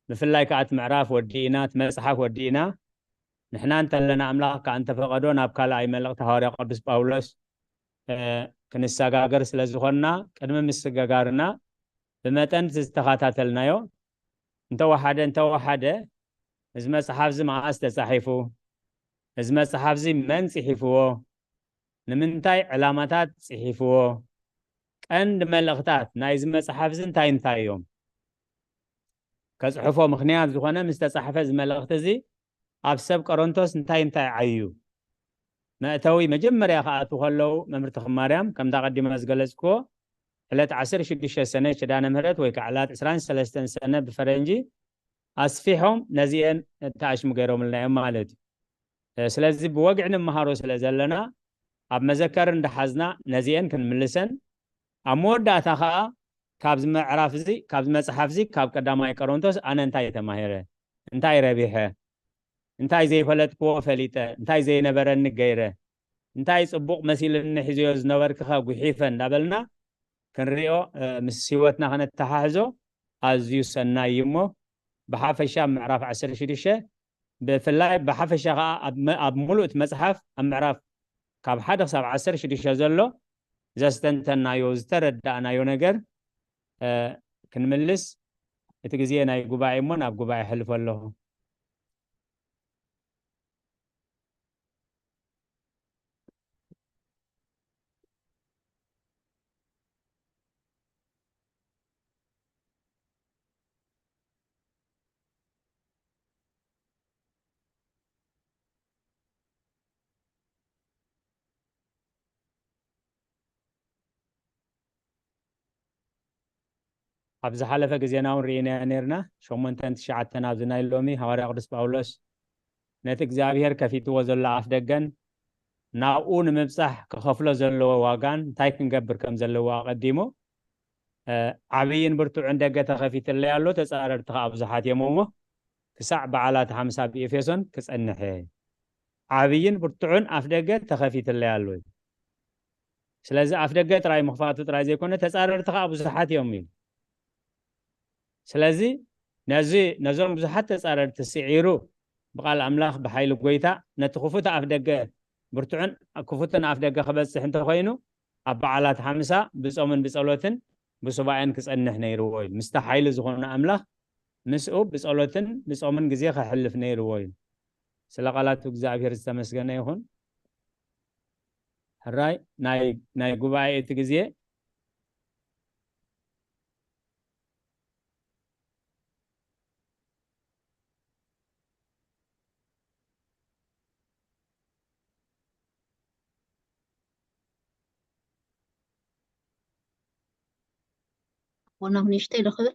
ብፍላይ ከኣ እቲ ምዕራፍ ወዲእና፣ እቲ መጽሓፍ ወዲእና፣ ንሕና እንተለና ኣምላኽ ከኣ እንተፈቐዶ ናብ ካልኣይ መልእኽቲ ሃዋርያ ቅዱስ ጳውሎስ፣ እ፣ ክንሰጋገር ስለ ዝኾንና፣ ቅድሚ ምስግጋርና ብመጠን እቲ ዝተኸታተልናዮ፣ እንተወሓደ፣ እንተወሓደ፣ እዚ መጽሓፍ እዚ መዓስ ተጻሒፉ? እዚ መጽሓፍ እዚ መን ጽሒፍዎ? ንምንታይ ዕላማታት ጽሒፍዎ? ቀንዲ መልእኽታት ናይዚ መጽሓፍ እዚ እንታይ እንታይ እዮም? ከጽሕፎ ምኽንያት ዝኾነ፣ ምስ ተጻሕፈ እዚ መልእኽቲ እዚ ኣብ ሰብ ቆሮንቶስ እንታይ እንታይ ዓዩ? መእተዊ መጀመርያ ክኣትዉ ከለዉ፣ መምህር ተኽለ ማርያም፣ ከምታ ቀዲመ ዝገለጽክዎ፣ ዕለት ዓሰርተ ሽዱሽተ ሰነ ኪዳነ ምህረት ወይ ከዓ ዕለት ዕስራን ሰለስተን ሰነ ብፈረንጂ ኣስፊሖም ነዚአን ተኣሽሙ ገይሮምልና እዮም ማለት እዩ። እ፣ ስለዚ ብወግዒ ንመሃሮ ስለ ዘለና፣ ኣብ መዘከሪ እንዳሓዝና ነዚአን ክንምልሰን፣ ኣብ መወዳእታ ከዓ ካብዚ ምዕራፍ እዚ፣ ካብዚ መጽሓፍ እዚ፣ ካብ ቀዳማይ ቆሮንቶስ ኣነ እንታይ ተማሂረ? እንታይ ረቢሐ? እንታይ ዘይፈለጥክዎ ፈሊጠ? እንታይ ዘይነበረኒ ገይረ? እንታይ ጽቡቕ መሲልኒ ሒዘዮ ዝነበርክኸ ጉሒፈ? እንዳበልና ክንሪኦ፣ እ፣ ምስ ህይወትና ከነተሓሕዞ ኣዝዩ ሰናይ እዩ እሞ፣ ብሓፈሻ ምዕራፍ ዓሰርተ ሽዱሽተ፣ ብፍላይ ብሓፈሻ ከኣ ኣብ መ-፣ ኣብ ሙሉእ እቲ መጽሓፍ ኣብ ምዕራፍ ካብ ሓደ ክሳብ ዓሰርተ ሽዱሽተ ዘሎ ዘስተንተናዮ፣ ዝተረዳእናዮ ነገር፣ እ፣ ክንምልስ እቲ ግዜ ናይ ጉባኤ እሞ ናብ ጉባኤ ኣሕልፎ ኣለኹ። ኣብ ዝሓለፈ ግዜና እውን ርኢናዮ ነርና። ሸሞንተን ትሽዓተን ኣብዚ ናይ ሎሚ ሃዋርያ ቅዱስ ጳውሎስ ነቲ እግዚኣብሔር ከፊትዎ ዘሎ ኣፍ ደገን ናብኡ ንምብጻሕ ክኸፍሎ ዘለዎ ዋጋን እንታይ ክንገብር ከም ዘለዎ ኣቐዲሙ፣ እ፣ ዓብይን ብርቱዕን ደገ ተኸፊትለይ ኣሎ፣ ተጻረርቲ ከኣ ብዙሓት እዮም እሞ፣ ክሳዕ በዓላት ሓምሳ ኣብ ኤፌሶን ክጸንሕ እየ። ዓብይን ብርቱዕን ኣፍ ደገ ተኸፊትለይ ኣሎ። ስለዚ ኣፍ ደገ ጥራይ ምኽፋቱ ጥራይ ዘይኮነ፣ ተጻረርቲ ከኣ ብዙሓት እዮም ኢሉ። ስለዚ ነዚ፣ ነዞም ብዙሓት ተጻረርቲ ስዒሩ፣ ብቓል ኣምላኽ፣ ብሓይሊ ጐይታ፣ ነቲ ክፉት ኣፍ ደገ፣ ብርቱዕን ክፉትን ኣፍ ደገ ክበጽሕ እንተኾይኑ፣ ኣብ በዓላት ሓምሳ ብጾምን ብጸሎትን ብሱባኤን ክጸንሕ ነይርዎ እዩ። ምስቲ ሓይሊ ዝኾነ ኣምላኽ፣ ምስኡ ብጸሎትን ብጾምን ግዜ ከሕልፍ ነይርዎ እዩ። ስለ ቃላቱ እግዚኣብሔር ዝተመስገነ ይኹን። ሕራይ ናይ፣ ናይ ጉባኤ እቲ ግዜ። ወናም ንእሽተይ ዶ ክብል?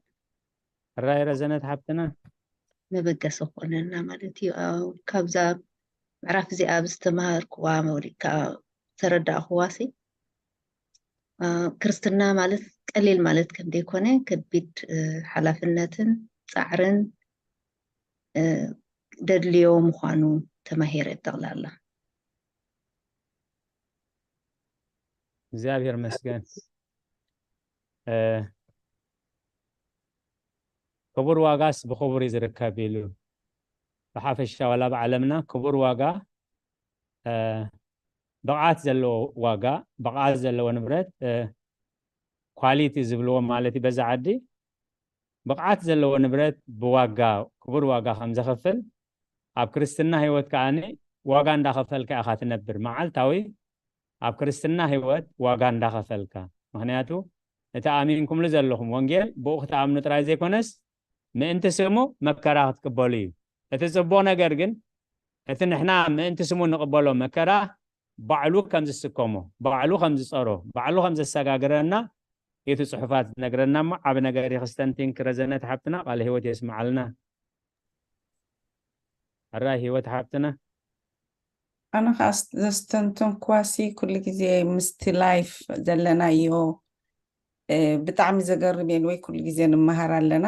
ሕራይ ረዘነት ሓብትና። መበገሲ ክኾነና ማለት እዩ። ኣብ፣ ካብዛ ምዕራፍ እዚኣ ኣብ ዝተምሃርክዋ መውሊድካ ዝተረዳእክዋ ሲ፣ እ፣ ክርስትና ማለት ቀሊል ማለት ከም ዘይኮነ፣ ከቢድ፣ እ፣ ሓላፍነትን ጻዕርን፣ እ፣ ደድልዮ ምዃኑ ተማሂረ ጠቕላላ። እግዚኣብሔር ይመስገን። እ፣ ክቡር ዋጋስ ብኽቡር እዩ ዝርከብ ኢሉ። ብሓፈሻ ዋላ ኣብ ዓለምና ክቡር ዋጋ፣ እ፣ ብቕዓት ዘለዎ ዋጋ፣ ብቕዓት ዘለዎ ንብረት፣ እ፣ ኳሊቲ ዝብልዎ ማለት እዩ በዛ ዓዲ። ብቕዓት ዘለዎ ንብረት ብዋጋ፣ ክቡር ዋጋ ከም ዘኸፍል፣ ኣብ ክርስትና ህይወት ከኣ ዋጋ እንዳኸፈልካ ኢኻ ትነብር። መዓልታዊ ኣብ ክርስትና ህይወት ዋጋ እንዳኸፈልካ። ምኽንያቱ እቲ ኣሚንኩምሉ ዘለኹም ወንጌል ብኡ ክትኣምኑ ጥራይ ዘይኮነስ፣ ምእንቲ ስሙ መከራ ክትቅበሉ እዩ። እቲ ጽቡቕ ነገር ግን፣ እቲ ንሕና ምእንቲ ስሙ ንቕበሎ መከራ፣ ባዕሉ ከም ዝስከሞ፣ ባዕሉ ከም ዝጸሮ፣ ባዕሉ ከም ዘሰጋግረና እቲ ጽሑፋት ዝነግረና እሞ፣ ዓቢ ነገር እዩ። ክስተንቲን ክረዘነት ሓብትና፣ ቃለ ህይወት የስምዓልና። ሕራይ ህይወት ሓብትና። ኣነ ከዓ ዘስተንተንኩዋሲ ኩሉ ግዜ ምስቲ ላይፍ ዘለናዮ፣ እ፣ ብጣዕሚ ዘገርም እየን ወይ ኩሉ ግዜ ንመሃር ኣለና።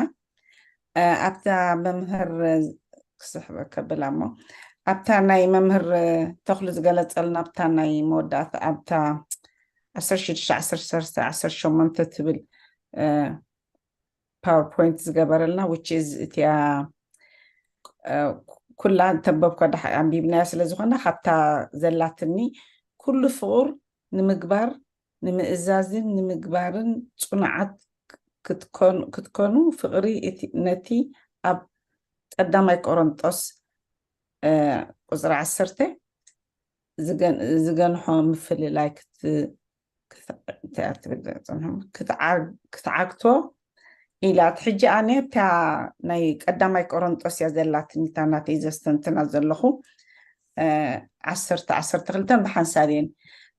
እ፣ ኣብታ መምህር፣ እ፣ ክስሕበ ከብል እሞ፣ ኣብታ ናይ መምህር፣ እ፣ ተኽሉ ዝገለጸልና፣ ኣብታ ናይ መወዳእታ፣ ኣብታ ዓሰርተ ሽዱሽተ፣ ዓሰርተ ሰለስተ፣ ዓሰርተ ሸሞንተ ትብል፣ እ፣ ፓወርፖይንት ዝገበረልና፣ which is እቲኣ፣ እ፣ ኩላ እንተንበብኳ ዳሕ-፣ ኣንቢብናያ ስለ ዝኾነ፣ ካብታ ዘላትኒ፣ ኩሉ ፍቑር ንምግባር፣ ንምእዛዝን ንምግባርን ጽኑዓት ክትኮኑ፣ ክትኮኑ፣ ፍቕሪ እቲ፣ ነቲ ኣብ ቀዳማይ ቆሮንጦስ፣ እ፣ ቁጽሪ ዓሰርተ ዝገን-፣ ዝገንሖ ምፍልላይ ክት-፣ ክት-፣ እንታይ እያ ትብል? ክትዓ-፣ ክትዓግቶ ኢላ። እቲ ሕጂ ኣነ እታ ናይ ቀዳማይ ቆሮንጦስ እያ ዘላትኒ፣ እታ ናተይ ዘስተንትና ዘለኹ፣ እ፣ ዓሰርተ፣ ዓሰርተ ክልተን ብሓንሳብ እየን።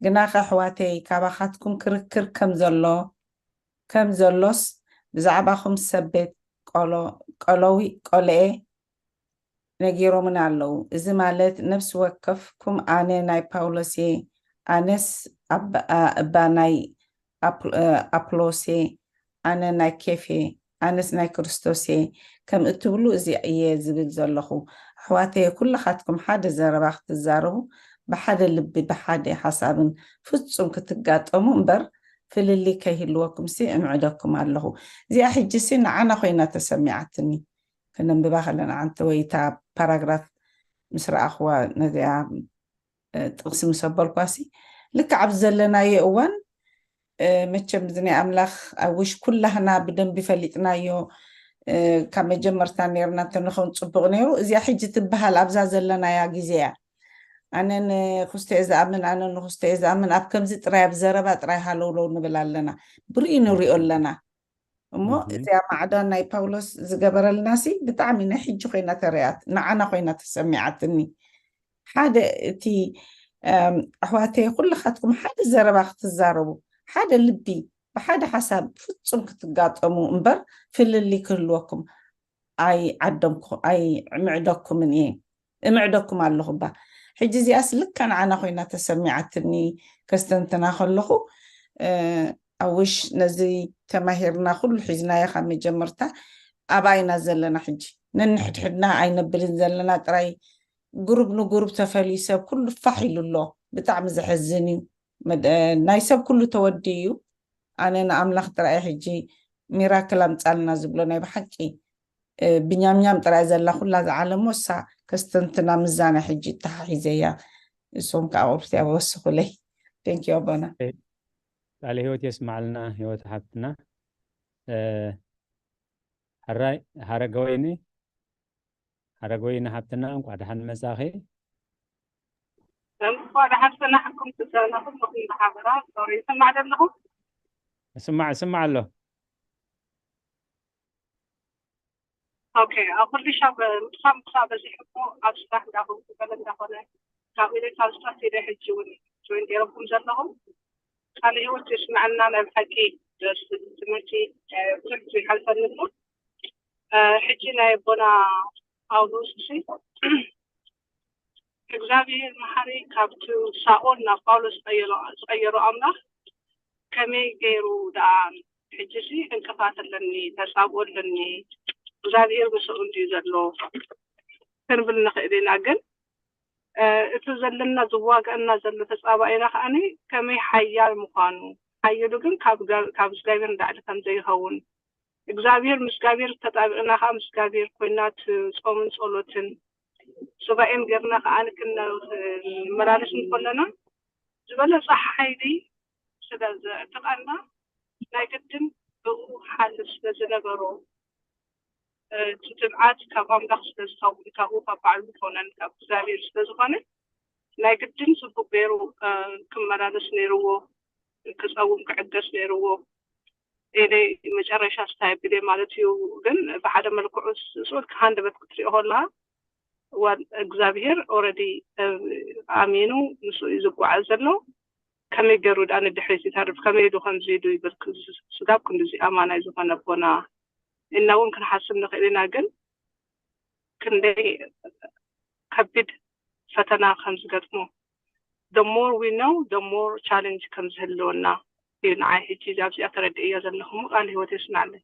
ግናኸ ኣሕዋተይ፣ ካባኻትኩም ክርክር ከም ዘሎ፣ ከም ዘሎስ ብዛዕባኹም ሰብ ቤት ቆሎ-፣ ቆሎዊ-፣ ቆልኤ ነጊሮምና ኣለዉ። እዚ ማለት ነፍሲ ወከፍኩም ኣነ ናይ ጳውሎስ እየ፣ ኣነስ ኣባ-፣ ኣ-፣ እባ ናይ ኣፕ-፣ እ፣ ኣፕሎስ እየ፣ ኣነ ናይ ኬፍ እየ፣ ኣነስ ናይ ክርስቶስ እየ ከም እትብሉ እዚ እየ ዝብል ዘለኹ። ኣሕዋተየ፣ ኩልኻትኩም ሓደ ዘረባ ክትዛረቡ፣ ብሓደ ልቢ፣ ብሓደ ሓሳብን ፍጹም ክትጋጠሙ እምበር፣ ፍልልይ ከይህልወኩምሲ እምዕደኩም ኣለኹ። እዚኣ ሕጂሲ ንዓና ኮይና ተሰሚዓትኒ። ከነንብባ ከለና፣ ኣንተ ወይ እታ ፓራግራፍ ምስ ረኣኽዋ፣ ነዚኣ፣ እ፣ ጥቕሲ ምስ ኣበልኳሲ፣ ልክዕ ኣብ ዘለናዮ እዋን፣ እ፣ መቸም እዚ ናይ ኣምላኽ ኣብ ውሽ ኩላህና ብደንቢ ፈሊጥናዮ፣ እ፣ ካብ መጀመርታ ነርና እንተንኸውን ጽቡቕ ነይሩ። እዚኣ ሕጂ ትበሃል ኣብዛ ዘለናያ ግዜ እያ። ኣነ ንኹስተ እየ ዝኣምን፣ ኣነ ንኹስተ እየ ዝኣምን፣ ኣብ ከምዚ ጥራይ፣ ኣብ ዘረባ ጥራይ ሃለውለው ንብል ኣለና። ብርኢ ንሪኦ ኣለና። እሞ እዚኣ ማዕዳ ናይ ጳውሎስ ዝገበረልናሲ ብጣዕሚ ናይ ሕጂ ኮይና ተረኣት፣ ንዓና ኮይና ተሰሚዓትኒ። ሓደ እቲ፣ እም፣ ኣሕዋተይ፣ ኩልኻትኩም ሓደ ዘረባ ክትዛረቡ፣ ሓደ ልቢ፣ ብሓደ ሓሳብ ፍጹም ክትጋጠሙ እምበር፣ ፍልልይ ክህልወኩም ኣይዓደምኩ-፣ ኣይምዕደኩምን እየ። እምዕደኩም ኣለኹ እባ። ሕጂ እዚኣስ ልካ ንዓና ኮይና ተሰሚዓትኒ፣ ከስተንትና ከለኹ፣ እ፣ ኣውሽ ነዚ ተማሂርና፣ ኩሉ ሒዝናዮ ካብ መጀመርታ፣ ኣብኣ ኢና ዘለና። ሕጂ ነንሕድሕድና ኣይነብልን ዘለና፣ ጥራይ ግሩብ ንግሩብ ተፈልዩ፣ ሰብ ኩሉ ፋሕ ኢሉ ኣሎ። ብጣዕሚ ዘሕዝን እዩ። መድ-፣ ናይ ሰብ ኩሉ ተወዲኡ እዩ። ኣነ ንኣምላኽ ጥራይ ሕጂ ሚራክል ኣምጻልና ዝብሎ ናይ ብሓቂ፣ እ፣ ብኛምኛም ጥራይ ዘላ ኩላ ዝዓለሞ እሳ ከስተንትና ምዛና ሕጂ ተሓሒዘያ። እሶም ከዓ ቁርሲ ኣብ ወስኹለይ። Thank you ኣቦና። ቃለ ህይወት የስማዕልና ህይወት ሓብትና። እ፣ ሕራይ ሓረገወይኒ፣ ሓረገወይኒ ሓብትና፣ እንኳዕ ደሓን መጻኺ። እንኳዕ ደሓን ጸናሕኩም። ትዛናኹም ንኹም ብሓበራ ሶሪ ይስማዕ ዘለኹ። ስማዕ፣ ስማዕ ኣሎ። ኦኬ፣ ኣብ ኩሉ ሻብ ምጥፋእ ምጥፋእ በዚሕኩ ኣብ ስራሕ እንዳኹም ዝበለ እንዳኾነ ካብ ኢለ ካብ ስራሕ ኢለ ሕጂ እውን ጆይን ገይረኩም ዘለኹም ቃል ህይወት የስምዐና። ናይ ብሓቂ ደስ ዝብል ትምህርቲ፣ እ፣ ብዙሕ ዘይሓልፈኒ እሞ፣ እ፣ ሕጂ ናይ ኣቦና ጳውሎስ እሺ፣ እግዚኣብሔር መሓሪ ካብቲ ሳኦል ናብ ጳውሎስ ዝቐየሮ፣ ዝቐየሮ ኣምላኽ ከመይ ገይሩ ደኣ ሕጂ ሲ ዕንቅፋት ኣለኒ፣ ተጻብኦ ኣለኒ፣ እግዚኣብሔር ምስኡ እንድዩ ዘሎ ክንብል ንኽእል ኢና። ግን፣ እ፣ እቲ ዘለና ዝዋግኣና ዘሎ ተጻባኢና ከኣኒ ከመይ ሓያል ምዃኑ፣ ሓይሉ ግን ካብ እግዛ-፣ ካብ እግዚኣብሔር ንላዕሊ ከም ዘይኸውን፣ እግዚኣብሔር፣ ምስ እግዚኣብሔር ተጣቢቕና ከኣ ምስ እግዚኣብሔር ኮይና እቲ ጾምን ጸሎትን ሱባኤን ጌርና ከኣ ክነ-፣ ክንመላለስ እንከለና ዝበለጸ ሓይሊ ስለ ዘዕጥቐና ናይ ግድን ብኡ ሓልፍ ስለ ዝነበሮ፣ እ፣ እቲ ትብዓት ካብ ኣምላኽ ስለ ዝኸውን ካብኡ ካብ ባዕሉ ዝኾነን ካብ እግዚኣብሔር ስለ ዝኾነ ናይ ግድን ጽቡቕ ገይሩ፣ እ፣ ክመላለስ ነይርዎ፣ ክጸውም ክዕገስ ነይርዎ። ኤለይ መጨረሻ ስታይ ቢለ ማለት እዩ። ግን ብሓደ መልክዑ ስኡል ሃንደበት ክትሪኦ ከለካ እዋን እግዚኣብሄር ኦረዲ ኣሚኑ ምስኡ እዩ ዝጓዓዝ ዘሎ። ከመይ ገይሩ ደኣ ንድሕሪት ይተርፍ፣ ከመይ ኢሉ ከምዚ ኢሉ ይብል፣ ስጋብ ክንድዚ ኣማናይ ዝኾነ ኣቦና ኢልና እውን ክንሓስብ ንኽእል ኢና። ግን ክንደይ ከቢድ ፈተና ከም ዝገጥሞ፣ the more we know, the more challenge ከም ዝህልወና እዩ ንዓይ ሕጂ እዛ ኣብዚኣ ተረዲእዮ ዘለኹ። ቃል ህይወት የስምዓለይ።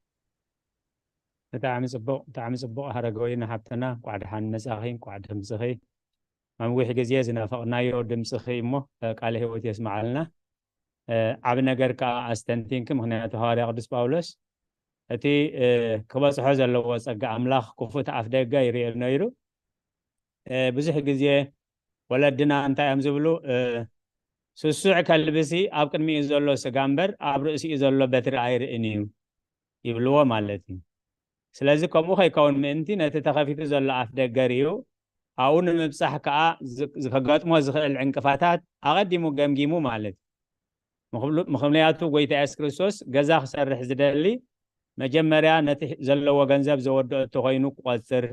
ብጣዕሚ ጽቡቕ፣ ብጣዕሚ ጽቡቕ ሃረገወይኒ ሓብትና፣ እንቋዕ ደሓን መጻኺ፣ እንቋዕ ድምጽኺ ኣብ ነዊሕ ግዜ ዝናፈቕናዮ ድምጽኺ እሞ ቃለ ህይወት የስምዓልና። ዓቢ ነገር ከኣ ኣስተንቲንኪ፣ ምኽንያቱ ሃዋርያ ቅዱስ ጳውሎስ እቲ ክበጽሖ ዘለዎ ጸጋ ኣምላኽ ክፉት ኣፍ ደገ ይርእዮ ነይሩ። ብዙሕ ግዜ ወለድና እንታይ እዮም ዝብሉ? ስሱዕ ከልብሲ ኣብ ቅድሚኡ ዘሎ ስጋ እምበር ኣብ ርእሲኡ ዘሎ በትሪ ኣይርእን እዩ ይብልዎ ማለት እዩ። ስለዚ ከምኡ ከይከውን ምእንቲ ነቲ ተኸፊቱ ዘሎ ኣፍ ደገ ርእዩ ኣብኡ ንምብጻሕ ከኣ ከገጥሞ ዝኽእል ዕንቅፋታት ኣቐዲሙ ገምጊሙ ማለት እዩ። ምኽንያቱ ጎይታ የሱስ ክርስቶስ ገዛ ክሰርሕ ዝደሊ መጀመርያ ነቲ ዘለዎ ገንዘብ ዘወድኦ እተኾይኑ ክቖጽር፣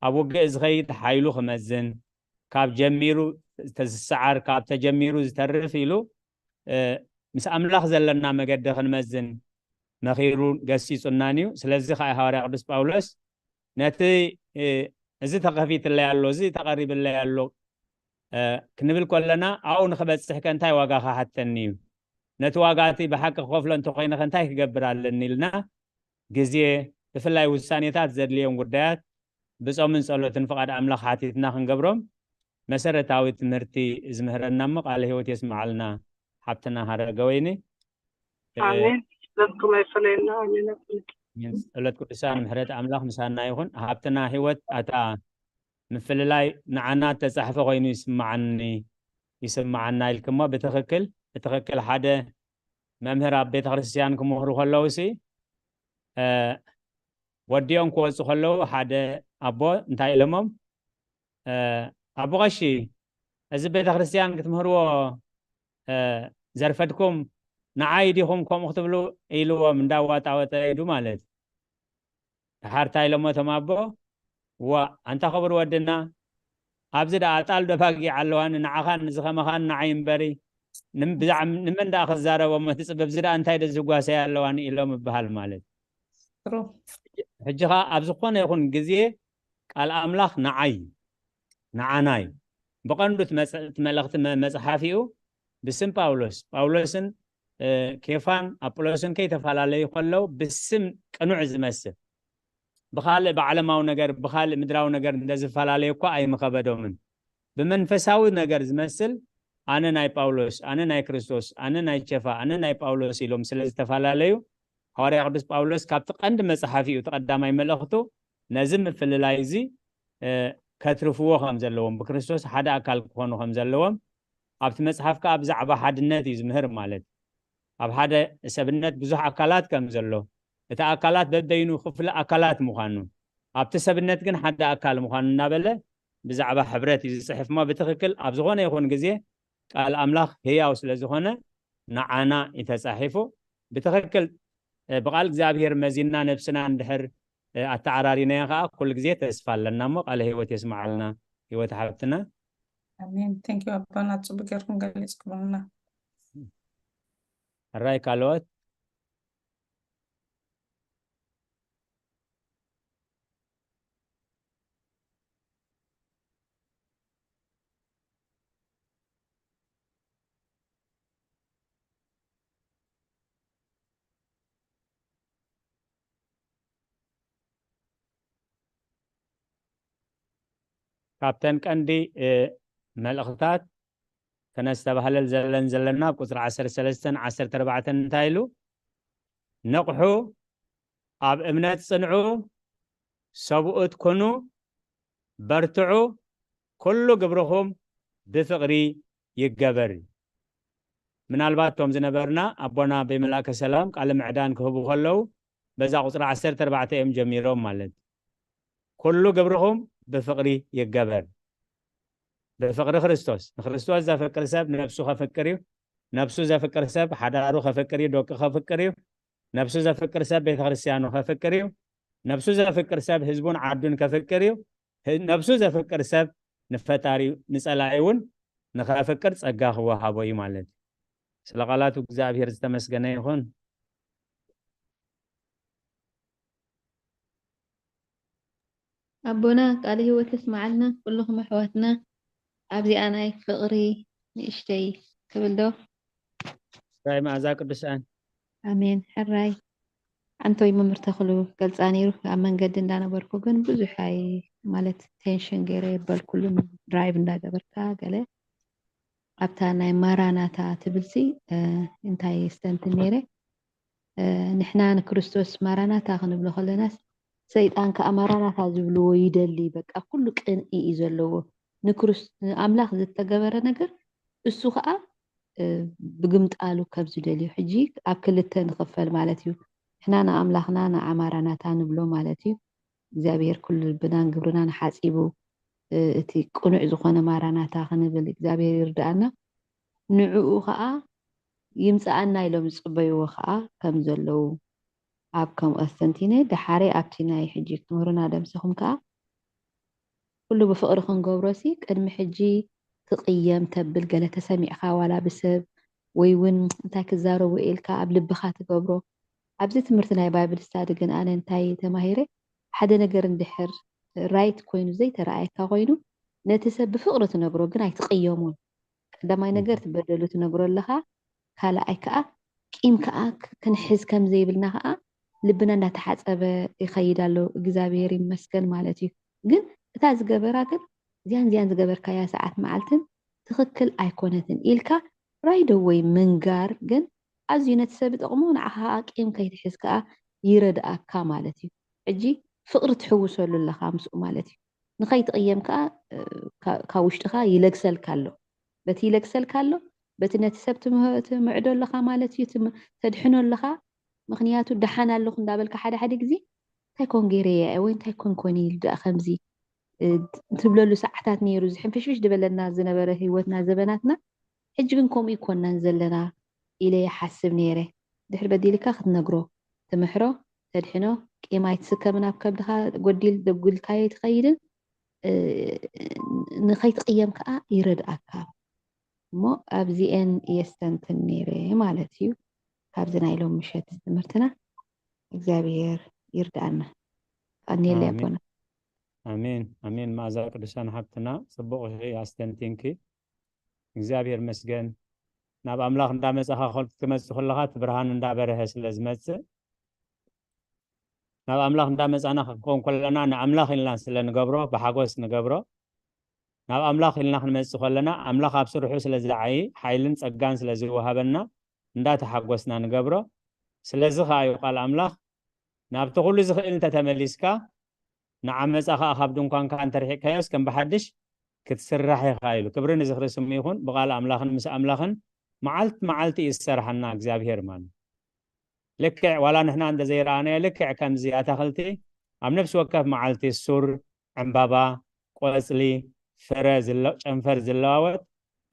ኣብ ውግእ ዝኸይድ ሓይሉ ክመዝን፣ ካብ ጀሚሩ ዝተዝሰዓር ካብ ተጀሚሩ ዝተርፍ ኢሉ ምስ ኣምላኽ ዘለና መገዲ ክንመዝን መኺሩን ገሲጹናን እዩ። ስለዚ ከኣ ሃዋርያ ቅዱስ ጳውሎስ ነቲ እዚ ተኸፊትለይ ኣሎ፣ እዚ ተቐሪብለይ ኣሎ ክንብል ከለና ኣብኡ ንኽበጽሕ ከ እንታይ ዋጋ ክሓተኒ እዩ? ነቲ ዋጋ እቲ ብሓቂ ክኸፍሎ እንተኾይነ ከ እንታይ ክገብር ኣለኒ? ኢልና ግዜ ብፍላይ ውሳኔታት ዘድልዮም ጉዳያት ብጾምን ጸሎትን ፍቓድ ኣምላኽ ሓቲትና ክንገብሮም መሰረታዊ ትምህርቲ ዝምህረና እሞ ቃለ ህይወት የስምዓልና ሓብትና ሃረገወይኒ። ኣሜን። ጸሎትኩም ኣይፈለየና። ኣሜን። ጸሎት ቅዱሳን ምሕረት ኣምላኽ ምሳና ይኹን። ሃብትና ህይወት ኣታ ምፍልላይ ንዓና እተጻሕፈ ኮይኑ ይስምዓኒ ይስምዓና ኢልክሞ ብትኽክል ብትኽክል ሓደ መምህር ኣብ ቤተ ክርስቲያን ክምህሩ ከለዉ ሲ ወዲኦም ክወፁ ከለዉ ሓደ ኣቦ እንታይ ኢሎሞም ኣቦ ቀሺ እዚ ቤተ ክርስቲያን ክትምህርዎ ዘርፈድኩም ንዓይ ዲኹም ከምኡ ክትብሉ ኢልዎም እንዳዋጣወጠ ኢዱ ማለት ድሓር እንታይ ኢሎሞ እቶም ኣቦ ዋ ኣንታ ክቡር ወድና ኣብዚ ደኣ ኣጣል ዶ ባጊዕ ኣለዋኒ ንዓኻን ንዝኸመኻን ንዓይ እምበሪ ንመን ደኣ ክዛረቦ እቲ ፅበብ እዚ ደኣ እንታይ ዶ ዝጓሰያ ኣለዋኒ ኢሎም ይበሃል ማለት ሕጂ ኸዓ ኣብ ዝኾነ ይኹን ግዜ ቃል ኣምላኽ ንዓይ ንዓናይ ብቐንዱ እቲ መልእኽቲ መፅሓፊኡ ብስም ጳውሎስ ጳውሎስን ኬፋን ኣጵሎስን ከይተፈላለዩ ከለዉ ብስም ቅኑዕ ዝመስል ብኻልእ ብዓለማዊ ነገር ብኻልእ ምድራዊ ነገር እንተዝፈላለዩ እኳ ኣይምኸበዶምን ብመንፈሳዊ ነገር ዝመስል ኣነ ናይ ጳውሎስ ኣነ ናይ ክርስቶስ ኣነ ናይ ቸፋ ኣነ ናይ ጳውሎስ ኢሎም ስለ ዝተፈላለዩ ሃዋርያ ቅዱስ ጳውሎስ ካብቲ ቀንዲ መጽሓፊኡ እቲ ቀዳማይ መልእኽቱ ነዚ ምፍልላይ እዚ ከትርፍዎ ከም ዘለዎም ብክርስቶስ ሓደ ኣካል ክኾኑ ከም ዘለዎም ኣብቲ መጽሓፍ ከዓ ብዛዕባ ሓድነት እዩ ዝምህር ማለት ኣብ ሓደ ሰብነት ብዙሕ ኣካላት ከም ዘሎ እቲ ኣካላት በበይኑ ክፍሊ ኣካላት ምዃኑ ኣብቲ ሰብነት ግን ሓደ ኣካል ምዃኑ እናበለ ብዛዕባ ሕብረት እዩ ዝፅሕፍ እሞ ብትክክል ኣብ ዝኾነ ይኹን ግዜ ቃል ኣምላኽ ህያው ስለ ዝኾነ ንዓና እዩ ተፃሒፉ ብትክክል ብቃል እግዚኣብሔር መዚና ነብስና እንድሕር ኣተዓራሪናዮ ከዓ ኩሉ ግዜ ተስፋ ኣለና እሞ ቃለ ህይወት የስምዓልና ህይወት ሓብትና ኣሜን thank you ኣባና ፅቡቅ ጌርኩም ገሊፅኩምልና ሕራይ ካልኦት ካብተን ቀንዲ መልእኽታት ከነስተባህለል ዘለን ዘለና ኣብ ቁፅሪ ዓሰርተ ሰለስተን ዓሰርተ ኣርባዕተን እንታይ ኢሉ ንቕሑ ኣብ እምነት ፅንዑ ሰብኡት ኩኑ በርትዑ ኩሉ ግብርኹም ብፍቕሪ ይገበር ምናልባት እቶም ዝነበርና ኣቦና ቤመላእከ ሰላም ቃለ ምዕዳን ክህቡ ከለዉ በዛ ቁፅሪ ዓሰርተ ኣርባዕተ እዮም ጀሚሮም ማለት ኩሉ ግብርኹም ብፍቕሪ ይገበር ብፍቕሪ ክርስቶስ ንክርስቶስ ዘፍቅር ሰብ ነብሱ ከፍቅር እዩ ነብሱ ዘፍቅር ሰብ ሓዳሩ ከፍቅር እዩ ደቂ ከፍቅር እዩ ነብሱ ዘፍቅር ሰብ ቤተ ክርስቲያኑ ከፍቅር እዩ። ነብሱ ዘፍቅር ሰብ ህዝቡን ዓዱን ከፍቅር እዩ። ህ- ነብሱ ዘፍቅር ሰብ ንፈጣሪኡ ንጸላኢ እውን ንኸፍቅር ጸጋ ክወሃቦ እዩ ማለት እዩ። ስለ ቃላቱ እግዚኣብሔር ዝተመስገነ ይኹን። ኣቦና ቃለ ህይወት የስመዓልና ኩልኹም ኣሕዋትና። ኣብዚኣ ናይ ፍቕሪ ንእሽተይ ክብል ዶ? ራይ መኣዛ ቅዱሳን። ኣሜን። ሕራይ ኣንቶይ መምህር ተኽሉ ገልጻ ነይሩ። ኣብ መንገዲ እንዳነበርኩ ግን ብዙሕ ኣይ ማለት ቴንሽን ገይረ የበልኩሉን ድራይቭ እንዳገበርካ ገለ ኣብታ ናይ ማራናታ ትብልሲ እንታይ የስተንትን ነይረ። ንሕና ንክርስቶስ ማራናታ ክንብሎ ከለናስ ሰይጣን ከዓ ማራናታ ዝብልዎ ይደሊ። በቃ ኩሉ ቅንኢ እዩ ዘለዎ። ንክርስ ንኣምላኽ ዝተገበረ ነገር እሱ ከዓ ብግምጣሉ ከም ዝደልዮ ሕጂ ኣብ ክልተ ንኽፈል ማለት እዩ። ንሕና ንኣምላኽና ንኣማራናታ ንብሎ ማለት እዩ። እግዚኣብሔር ኩሉ ልብናን ግብርናን ሓፂቡ እቲ ቅኑዕ ዝኾነ ማራናታ ክንብል እግዚኣብሔር ይርዳኣና። ንዕኡ ከዓ ይምፃኣና ኢሎም ዝፅበይዎ ከዓ ከም ዘለዉ ኣብ ከም ኣስተንቲነ ደሓረ ኣብቲ ናይ ሕጂ ክትምህሩና ደምሰኹም ከዓ ኩሉ ብፍቕሪ ክንገብሮ ሲ ቅድሚ ሕጂ ትቕየም ተብል ገለ ተሰሚዕካ ዋላ ብሰብ ወይ እውን እንታይ ክዛረቡ ኢልካ ኣብ ልብኻ ትገብሮ። ኣብዚ ትምህርቲ ናይ ባይብል ስታዲ ግን ኣነ እንታይ ተማሂረ ሓደ ነገር እንድሕር ራይት ኮይኑ ዘይተረኣየካ ኮይኑ ነቲ ሰብ ብፍቕሪ ትነግሮ ግን ኣይትቕየሙን። ቀዳማይ ነገር ትበደሉ ትነግሮ ኣለኻ። ካልኣይ ከዓ ቂም ከዓ ክንሕዝ ከም ዘይብልና ከዓ ልብና እንዳተሓፀበ ይኸይድ ኣሎ። እግዚኣብሔር ይመስገን ማለት እዩ። ግን እታ ዝገበራ ግን እዚያን እዚያን ዝገበርካያ ሰዓት መዓልትን ትኽክል ኣይኮነትን ኢልካ ራይደወይ ምንጋር ግን ኣዝዩ ነቲ ሰብ ይጠቕሞ። ንዓኻ ከዓ ቂም ከይትሕዝ ከዓ ይረድኣካ ማለት እዩ። ሕጂ ፍቕሪ ትሕውሰሉ ኣለኻ ምስኡ ማለት እዩ። ንኸይትቕየም ከዓ ካብ ውሽጥኻ ይለግሰልካ ኣሎ። በቲ ይለግሰልካ ኣሎ በቲ ነቲ ሰብ ትምዕዶ ኣለኻ ማለት እዩ። ተድሕኖ ኣለኻ። ምኽንያቱ ደሓን ኣለኹ እንዳበልካ ሓደ ሓደ ግዜ እንታይ ኮን ገይረያ ወይ እንታይ ኮን ኮን ኢሉ ደኣ ከምዚ ትብለሉ ሰዓታት ነይሩ። ዝሕንፍሽፍሽ ዝበለና ዝነበረ ህይወትና ዘበናትና ሕጂ ግን ከምኡ ይኮናን ዘለና ኢለ ይሓስብ ነይረ። ድሕሪ በዲልካ ክትነግሮ ትምሕሮ ተድሕኖ ቂም ኣይትስከምን ኣብ ከብድኻ ጎዲል ደጉልካዮ ኣይትኸይድን። ንኸይትቕየም ከዓ ይረድኣካ። እሞ ኣብዚኤን የስተንትን ነይረ ማለት እዩ። ካብዚ ናይ ሎም ምሸት ትምህርትና እግዚኣብሔር ይርዳኣና። ቀኒየለ ኣቦና። ኣሜን ኣሜን። መኣዛ ቅዱሳን ሓብትና ጽቡቕ ኣስተንቲንኪ። እግዚኣብሔር መስገን። ናብ ኣምላኽ እንዳመጻኻ ትመጽእ ከለኻ እቲ ብርሃን እንዳበረሀ ስለ ዝመጽእ ናብ ኣምላኽ እንዳመጻና ክንከውን ከለና ንኣምላኽ ኢልና ስለ ንገብሮ ብሓጎስ ንገብሮ። ናብ ኣምላኽ ኢልና ክንመጽእ ከለና ኣምላኽ ኣብ ስርሑ ስለ ዝዓዪ ሓይልን ጸጋን ስለ ዝወሃበና እንዳተሓጎስና ንገብሮ። ስለዚ ከኣ እዩ ቃል ኣምላኽ ናብቲ ኩሉ ዝኽእል እንተተመሊስካ ንዓመጻ ከኣ ካብ ድንኳንካ እንተርሒቕካዮስ ከም ብሓድሽ ክትስራሕ ኢኻ ኢሉ። ክብሪ ንዝኽሪ ስሙ ይኹን። ብቓል ኣምላኽን ምስ ኣምላኽን መዓልቲ መዓልቲ እዩ ዝሰርሓና እግዚኣብሄር ማለት ልክዕ ዋላ ንሕና እንተዘይረኣናዮ ልክዕ ከምዚ ኣታኽልቲ ኣብ ነፍሲ ወከፍ መዓልቲ ሱር፣ ዕምባባ፣ ቆጽሊ፣ ፍረ ጨንፈር ዝለዋወጥ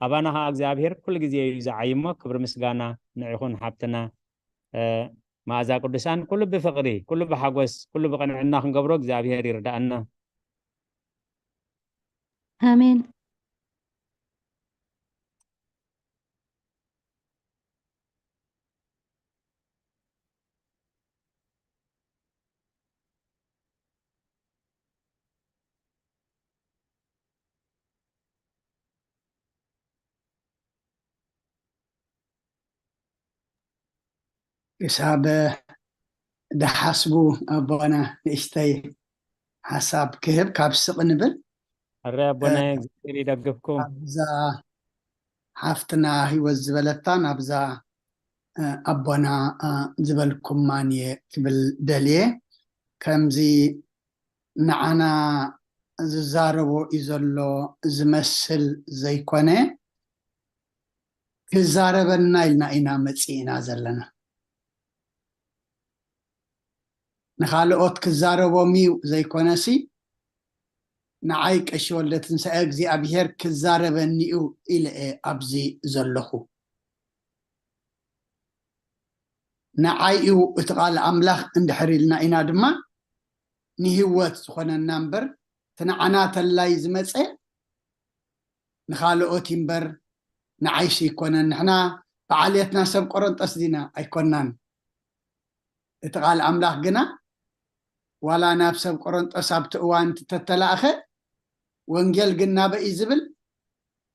ኣባና ከዓ እግዚኣብሄር ኩሉ ግዜ እዩ ዝዓይሞ። ክብሪ ምስጋና ንዒኹን ሓብትና መኣዛ ቅዱሳን ኩሉ ብፍቕሪ ኩሉ ብሓጎስ ኩሉ ብቕንዕና ክንገብሮ እግዚኣብሄር ይርዳእና። ኣሜን። ክሳብ ድሓስቡ ኣቦና ንእሽተይ ሓሳብ ክህብ ካብ ስቕ ንብል። ኣረ ኣቦና እግዚኣብሔር ይደግፍኩም። ኣብዛ ሓፍትና ህይወት ዝበለታ ናብዛ ኣቦና ዝበልኩማን እየ ክብል ደልየ። ከምዚ ንዓና ዝዛረቦ እዩ ዘሎ ዝመስል ዘይኮነ ክዛረበና ኢልና ኢና መፂእና ዘለና። ንኻልኦት ክዛረቦም እዩ ዘይኮነሲ ንዓይ ቀሺ ወልደ ትንሳኤ እግዚኣብሄር ክዛረበኒ እዩ ኢለ እየ ኣብዚ ዘለኹ። ንዓይ እዩ እቲ ቃል ኣምላኽ እንድሕር ኢልና ኢና ድማ ንህይወት ዝኾነና እምበር፣ እቲ ንዓና ተላይ ዝመፀ ንኻልኦት እዩ እምበር ንዓይሲ ኣይኮነን። ንሕና ብዓልየትና ሰብ ቆረንጠስ ዲና? ኣይኮናን። እቲ ቃል ኣምላኽ ግና ዋላ ናብ ሰብ ቆረንጦስ ኣብቲ እዋን ተተላእኸ፣ ወንጌል ግን ናበይ እዩ ዝብል?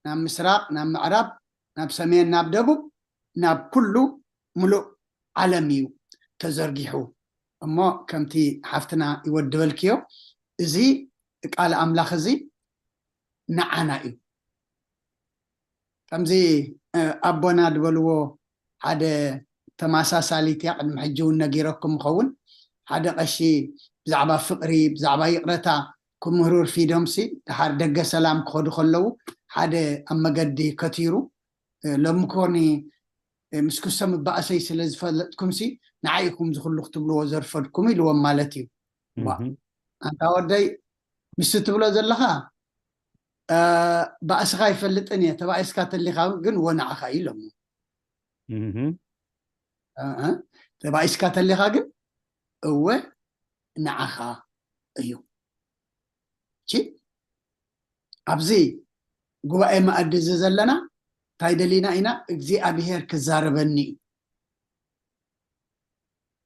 ናብ ምስራቅ፣ ናብ ምዕራብ፣ ናብ ሰሜን፣ ናብ ደቡብ፣ ናብ ኩሉ ምሉእ ዓለም እዩ ተዘርጊሑ። እሞ ከምቲ ሓፍትና ይወድበልክዮ፣ እዚ ቃል ኣምላኽ እዚ ንዓና እዩ። ከምዚ ኣቦና ዝበልዎ ሓደ ተመሳሳሊት እያ። ቅድሚ ሕጂ እውን ነጊረኩም ይኸውን። ሓደ ቀሺ ብዛዕባ ፍቕሪ፣ ብዛዕባ ይቕረታ ክምህሩ ርፊዶምሲ፣ ድሓር ደገ ሰላም ክኸዱ ከለዉ ሓደ ኣብ መገዲ ከቲሩ፣ ሎሚ ኮኒ ምስ ክሶም እባእሰይ ስለ ዝፈለጥኩምሲ ንዓይ ኢኹም ዝኽሉ ክትብልዎ ዘርፈድኩም ኢልዎም ማለት እዩ። ኣንታ ወደይ፣ ምስ ትብሎ ዘለኻ ባእስኻ ይፈልጥን እየ፣ ተባኢስካ ተሊኻ ግን ወ ንዓኻ እዩ ኢሎሞ። ተባኢስካ ተሊኻ ግን እወ ንዓኻ እዩ። እቺ ኣብዚ ጉባኤ መኣዲ እዚ ዘለና እንታይ ደሊና ኢና? እግዚኣብሄር ክዛረበኒ እዩ፣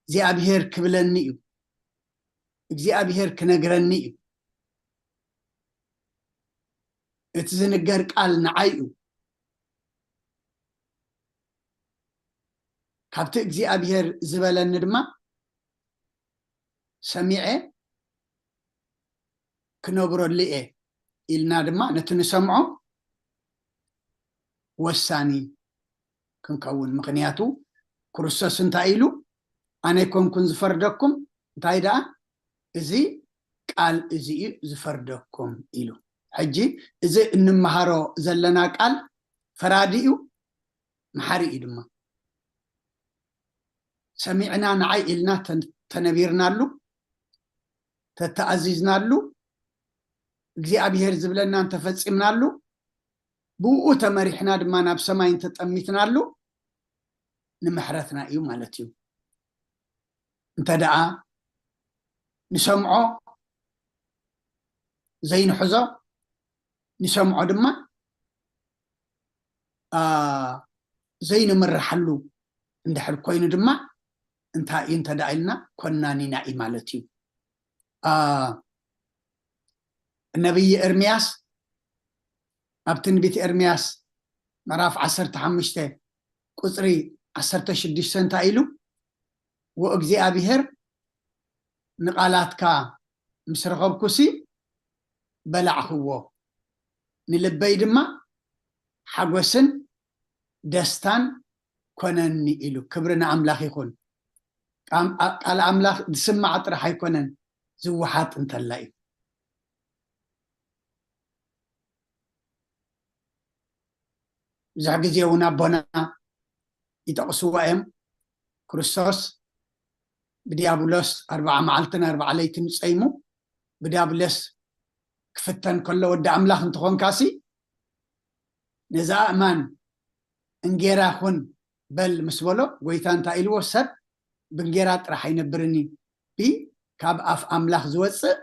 እግዚኣብሄር ክብለኒ እዩ፣ እግዚኣብሄር ክነግረኒ እዩ። እቲ ዝንገር ቃል ንዓይ እዩ። ካብቲ እግዚኣብሄር ዝበለኒ ድማ ሰሚዐ ክነብረሉ እየ ኢልና ድማ ነቲ ንሰምዖ ወሳኒ ክንከውን። ምኽንያቱ ክርስቶስ እንታይ ኢሉ? ኣነ ኣይኮንኩን ዝፈርደኩም፣ እንታይ ደኣ እዚ ቃል እዚ እዩ ዝፈርደኩም ኢሉ። ሕጂ እዚ እንመሃሮ ዘለና ቃል ፈራዲ እዩ፣ መሓሪ እዩ ድማ። ሰሚዕና ንዓይ ኢልና ተን-፣ ተነቢርናሉ፣ ተተኣዚዝናሉ፣ እግዚኣብሄር ዝብለና እንተፈጺምናሉ፣ ብኡ ተመሪሕና ድማ ናብ ሰማይ እንተጠሚትናሉ ንምሕረትና እዩ ማለት እዩ። እንተ ደኣ ንሰምዖ ዘይንሕዞ፣ ንሰምዖ ድማ ዘይንምርሓሉ እንድሕር ኮይኑ ድማ እንታይ እዩ እንተ ደኣ ኢልና ኮናኒና እዩ ማለት እዩ። ነቢይ ኤርምያስ ኣብ ትንቢት ኤርምያስ ምዕራፍ ዓሰርተ ሓሙሽተ ቁጽሪ ዓሰርተ ሽዱሽተ እንታይ ኢሉ? ወእግዚኣብሔር ንቓላትካ ምስ ረኸብኩሲ በላዕኽዎ፣ ንልበይ ድማ ሓጎስን ደስታን ኮነኒ ኢሉ። ክብሪ ንኣምላኽ ይኹን። ቃል ኣምላኽ ዝስማዕ ጥራሕ ኣይኮነን፣ ዝወሓጥ እንተላ እዩ። ብዙሕ ግዜ እውን ኣቦና ይጠቕስዎ እዮም። ክርስቶስ ብዲያብሎስ ኣርባዓ መዓልትን ኣርባዓ ለይትን ጸይሙ ብዲያብሎስ ክፍተን ከሎ፣ ወዲ ኣምላኽ እንተኾንካሲ ነዚ ኣእማን እንጌራ ኩን በል ምስ በሎ፣ ጎይታ እንታይ ኢልዎ? ሰብ ብእንጌራ ጥራሕ ኣይነብርን እዩ፣ ብ-፣ ካብ ኣፍ ኣምላኽ ዝወፅእ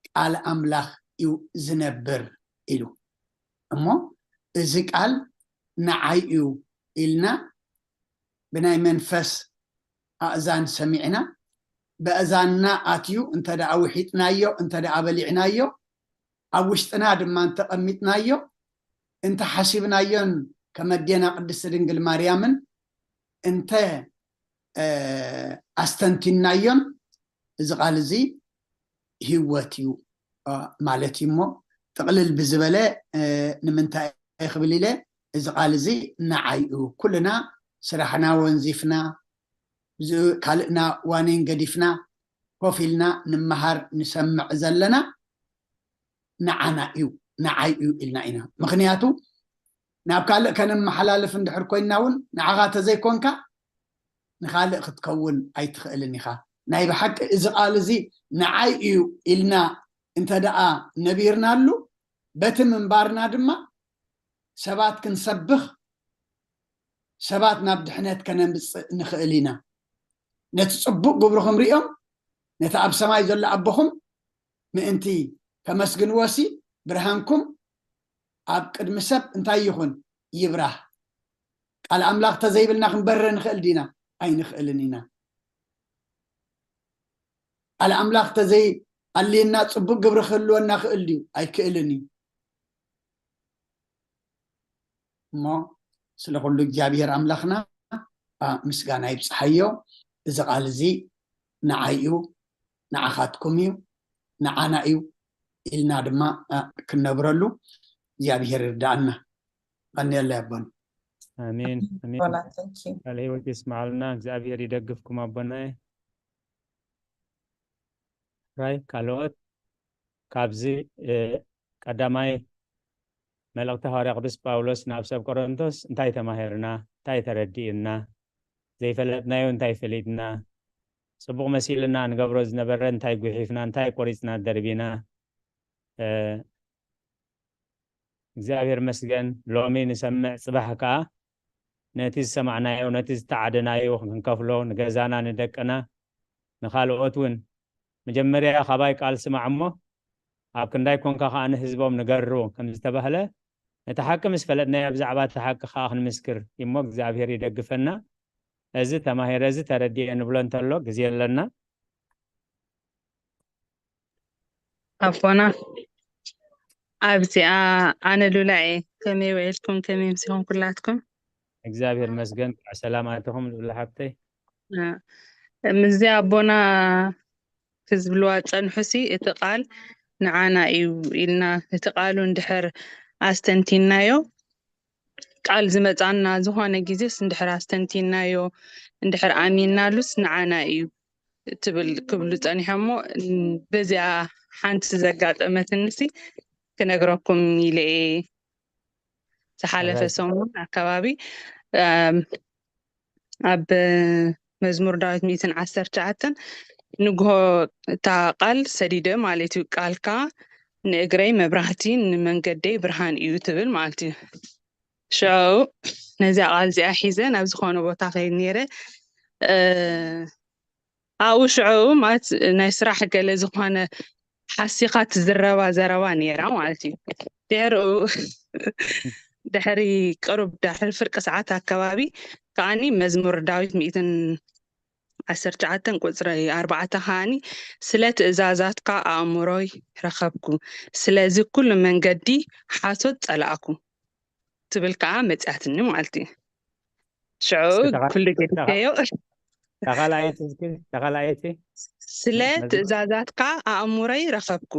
ቃል ኣምላኽ እዩ ዝነብር ኢሉ። እሞ እዚ ቃል ንዓይ እዩ ኢልና ብናይ መንፈስ ኣእዛን ሰሚዕና፣ በእዛንና ኣትዩ እንተ ደኣ ውሒጥናዮ፣ እንተ ደኣ በሊዕናዮ፣ ኣብ ውሽጥና ድማ እንተቐሚጥናዮ፣ እንተሓሲብናዮን ከም ኣዴና ቅድስቲ ድንግል ማርያምን እንተ፣ እ፣ ኣስተንቲናዮን፣ እዚ ቃል እዚ ህይወት እዩ፣ እ፣ ማለት እዩ። እሞ ጥቕልል ብዝበለ፣ እ፣ ንምንታይ ክብል ኢለ፣ እዚ ቃል እዚ ንዓይ እዩ። ኩልና ስራሕና ወንዚፍና፣ ብዚ-፣ ካልእና ዋኒን ገዲፍና ኮፍ ኢልና ንመሃር ንሰምዕ ዘለና ንዓና እዩ፣ ንዓይ እዩ ኢልና ኢና። ምኽንያቱ ናብ ካልእ ከነመሓላልፍ እንድሕር ኮይንና እውን ንዓኻ ተዘይኮንካ ንኻልእ ክትከውን ኣይትኽእልን ኢኻ። ናይ ብሓቂ እዚ ቃል እዚ ንዓይ እዩ ኢልና እንተ ደኣ ነቢርናሉ፣ በቲ ምንባርና ድማ ሰባት ክንሰብኽ፣ ሰባት ናብ ድሕነት ከነምጽእ ንኽእል ኢና። ነቲ ጽቡቕ ግብርኹም ሪኦም፣ ነቲ ኣብ ሰማይ ዘሎ ኣቦኹም ምእንቲ ከመስግንዎሲ፣ ብርሃንኩም ኣብ ቅድሚ ሰብ እንታይ ይኹን? ይብራህ። ቃል ኣምላኽ ተዘይብልና ክንበርህ ንኽእል ዲና? ኣይንኽእልን ኢና። ቃል ኣምላኽ ተዘይ ኣልየና ጽቡቕ ግብሪ ክህልወና ክእል ድዩ? ኣይክእልን እዩ። እሞ ስለ ኩሉ እግዚኣብሔር ኣምላኽና፣ ኣ፣ ምስጋና ይብጽሓዮ። እዚ ቃል እዚ ንዓይ እዩ፣ ንዓኻትኩም እዩ፣ ንዓና እዩ ኢልና ድማ፣ ኣ፣ ክንነብረሉ እግዚኣብሔር ይርዳኣና። ቀንየለይ ኣቦና። ኣሜን፣ ኣሜን። ኣቦና፣ thank you። ቃለ ህይወት ይስምዓልና፣ እግዚኣብሔር ይደግፍኩም ኣቦናይ። ራይ ካልኦት ካብዚ፣ እ፣ ቀዳማይ መልእኽቲ ሃዋርያ ቅዱስ ጳውሎስ ናብ ሰብ ቆሮንቶስ እንታይ ተማሂርና? እንታይ ተረዲእና? ዘይፈለጥናዮ እንታይ ፈሊጥና? ጽቡቕ መሲልና ንገብሮ ዝነበረ እንታይ ጉሒፍና? እንታይ ቆሪጽና ደርቢና? እ፣ እግዚኣብሔር መስገን፣ ሎሚ ንሰምዕ፣ ጽባሕ ከኣ ነቲ ዝሰማዕናዮ፣ ነቲ ዝተዓደናዮ ክንከፍሎ፣ ንገዛና፣ ንደቅና፣ ንኻልኦት እውን። መጀመርያ ካባይ ቃል ስማዕ እሞ፣ ኣብ ክንዳይ ኮንካ ከኣ ንህዝቦም ንገሩ ከም ዝተባህለ፣ ነቲ ሓቂ ምስ ፈለጥናዮ፣ ብዛዕባ እቲ ሓቂ ከኣ ክንምስክር እሞ እግዚኣብሔር ይደግፈና። እዚ ተማሂረ፣ እዚ ተረዲኤ ንብሎ እንተሎ ግዜ ኣለና። ኣቦና ኣብዚኣ ኣነ ሉላ እየ። ከመይ ውዒልኩም? ከመይ ምሲኹም ኩላትኩም? እግዚኣብሔር መስገን፣ እንኳዕ ሰላም ኣተኹም ልኡላ ሓብተይ። እ፣ ምስዚ ኣቦና ክዝብልዋ ጸንሑሲ እቲ ቃል ንዓና እዩ ኢልና እቲ ቃሉ እንድሕር ኣስተንቲናዮ፣ ቃል ዝመጻና ዝኾነ ግዜስ እንድሕር ኣስተንቲናዮ፣ እንድሕር ኣሚንናሉስ ንዓና እዩ ትብል ክብሉ ጸኒሖሞ። በዚኣ ሓንቲ ዘጋጠመትንሲ ክነግረኩም ኢለ እየ። ዝሓለፈ ኣራይ። ሰሙን ኣካባቢ፣ እም፣ ኣብ መዝሙር ዳዊት ሚእትን ዓሰርተ ትሽዓተን ንግሆ እታ ቃል ሰዲደ ማለት እዩ። "ቃልካ ንእግረይ መብራህቲ ንመንገደይ ብርሃን እዩ" ትብል ማለት እዩ። ሽዑ ነዚኣ ቃል እዚኣ ሒዘ ናብ ዝኾነ ቦታ ከይድ ነይረ። እ፣ ኣብኡ ሽዑ ማለት ናይ ስራሕ ገለ ዝኾነ ሓሲኻ ትዝረባ ዘረባ ነይራ ማለት እዩ። ድሕሪኡ ድሕሪ ቅሩብ ድሕሪ ፍርቂ ሰዓት ኣካባቢ ከኣኒ መዝሙር ዳዊት ሚእትን ዓሰርተ ትሽዓተን ቁጽሪ ኣርባዕተ ከኣኒ "ስለ ትእዛዛትካ ኣእምሮይ ረኸብኩ፣ ስለዚ ኩሉ መንገዲ ሓሶት ጸላእኩ" ትብል ከኣ መጽያትኒ ማለት እዩ። ሽዑ እስኪ ተኻ-፣ ኩሉ ተኻ-፣ ገዲፈዮ። ተኻላኣይቲ እስኪ፣ ተኻላኣይቲ። "ስለ መዝሙር ትእዛዛትካ ኣእምሮይ ረኸብኩ፣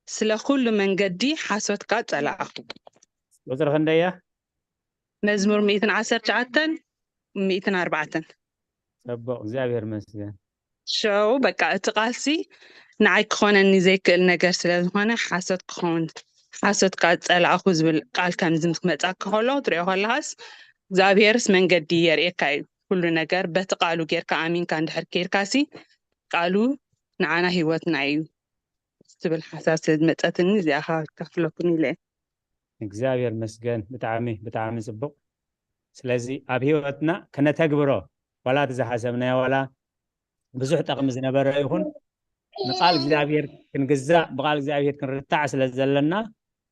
ስለ ኩሉ መንገዲ ሓሶትካ ጸላእኩ" ቁጽሪ ክንደያ? መዝሙር ሚእትን ዓሰርተ ትሽዓተን ሚእትን ኣርባዕተን። ጽቡቕ፣ እግዚኣብሔር ይመስገን። ሽዑ በቃ እቲ ቃልሲ ንዓይ ክኾነኒ ዘይክእል ነገር ስለ ዝኾነ ሓሶት ክኸውን፣ ሓሶት ከኣ ጸላእኹ ዝብል ቃል ከምዚ ምስ መጻካ ከሎ ትሪኦ ከለኻስ እግዚኣብሔርስ መንገዲ የርእየካ እዩ። ኩሉ ነገር በቲ ቃሉ ጌርካ ኣሚንካ እንድሕር ኬድካሲ ቃሉ ንዓና ህይወትና እዩ ትብል ሓሳብ ስለ ዝመጸትኒ እዚኣ ከካፍለኩም ኢለ እየ። እግዚኣብሔር ይመስገን። ብጣዕሚ፣ ብጣዕሚ ጽቡቕ። ስለዚ ኣብ ህይወትና ከነተግብሮ፣ ዋላ እቲ ዝሓሰብናዮ፣ ዋላ ብዙሕ ጠቕሚ ዝነበረ ይኹን፣ ንቃል እግዚኣብሔር ክንግዛእ፣ ብቃል እግዚኣብሔር ክንርታዕ ስለ ዘለና፣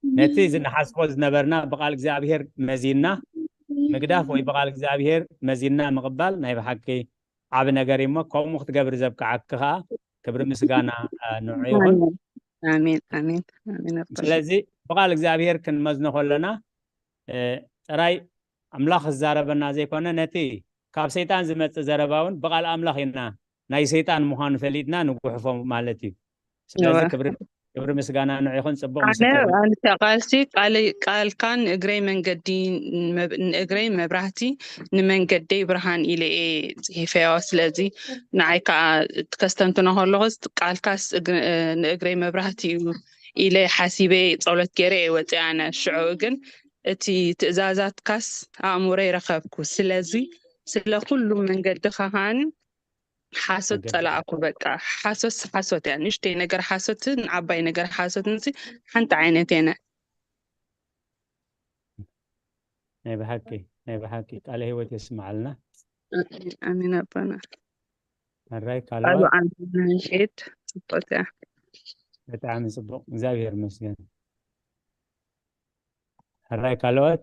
ነቲ ዝንሓስቦ ዝነበርና ብቃል እግዚኣብሔር መዚንና ምግዳፍ ወይ ብቃል እግዚኣብሔር መዚንና ምቕባል ናይ ብሓቂ ዓቢ ነገር እዩ። እሞ ከምኡ ክትገብሪ ዘብቅዓኪ ከኣ ክብሪ ምስጋና፣ እ፣ ንዑ ይኹን። ኣሜን፣ ኣሜን፣ ኣሜን ኣቦና። ስለዚ ብቃል እግዚኣብሔር ክንመዝኖ ከለና፣ እ፣ ጥራይ ኣምላኽ ዝዛረበና ዘይኮነ፣ ነቲ ካብ ሰይጣን ዝመጽእ ዘረባ እውን ብቃል ኣምላኽ ኢና ናይ ሰይጣን ምዃኑ ፈሊጥና ንጉሕፎ ማለት እዩ። ስለዚ እወ። ክብሪ፣ ክብሪ ምስጋና ንዑ ይኹን። ጽቡቕ ኣነ ምስክር። ኣንተ ቃልሲ ቃል-፣ ቃልካ ንእግረይ መንገዲ፣ ንመብ-፣ ንእግረይ መብራህቲ፣ ንመንገደይ ብርሃን ኢለ እየ ጽሒፈዮ። ስለዚ ንዓይ ከኣ ከስተንትኖ ከለኹስ ቃልካስ እግ-፣ ንእግረይ መብራህቲ እዩ ኢለ ሓሲበ ጸሎት ገይረ እየ ወጺኣ። ኣነ ሽዑ ግን እቲ ትእዛዛትካስ ኣእምሮይ ረኸብኩ። ስለዚ ስለ ኩሉ መንገድኻ ከኣኒ ሓሶት መንገዲ። ጸላእኩ። በቃ ሓሶት ሓሶት እያ። ንእሽተይ ነገር ሓሶትን ዓባይ ነገር ሓሶትን ሲ ሓንቲ ዓይነት እየን። ናይ ብሓቂ፣ ናይ ብሓቂ ቃለ ህይወት የስምዓልና። ኣሜን ኣቦና። ሕራይ ካልኦት? ኣሉ ኣንተነሽት ጽቡቅ እያ። ብጣዕሚ ጽቡቅ፣ እግዚኣብሔር ይመስገን። ሕራይ ካልኦት?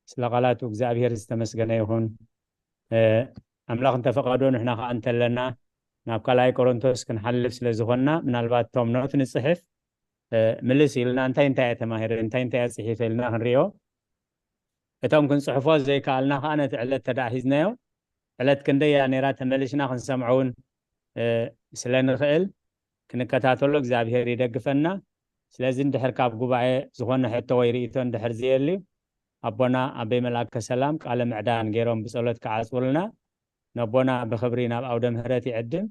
ስለ ቃላቱ እግዚኣብሔር ዝተመስገነ ይኹን። ኣምላኽ እንተፈቐዶ ንሕና ኸዓ እንተለና ናብ ካልኣይ ቆሮንቶስ ክንሓልፍ ስለ ዝኾንና፣ ምናልባት እቶም ኖት ንጽሕፍ ምልስ ኢልና እንታይ እንታይ እየ ተማሂረ፣ እንታይ እንታይ እየ ጽሒፈ ኢልና ክንሪኦ። እቶም ክንጽሕፎ ዘይከኣልና ኸዓ ነቲ ዕለት ተዳእ ሒዝናዮ፣ ዕለት ክንደይ እያ ነይራ ተመሊስና ክንሰምዖ እውን ስለ ንኽእል ክንከታተሎ እግዚኣብሔር ይደግፈና። ስለዚ እንድሕር ካብ ጉባኤ ዝኾነ ሕቶ ወይ ርእይቶ እንድሕር ዘየልዩ ኣቦና ኣበይ መልኣከ ሰላም ቃለ ምዕዳን ገይሮም ብጸሎት ክዓጽውልና ነቦና ብኽብሪ ናብ ኣውደ ምህረት ይዕድም።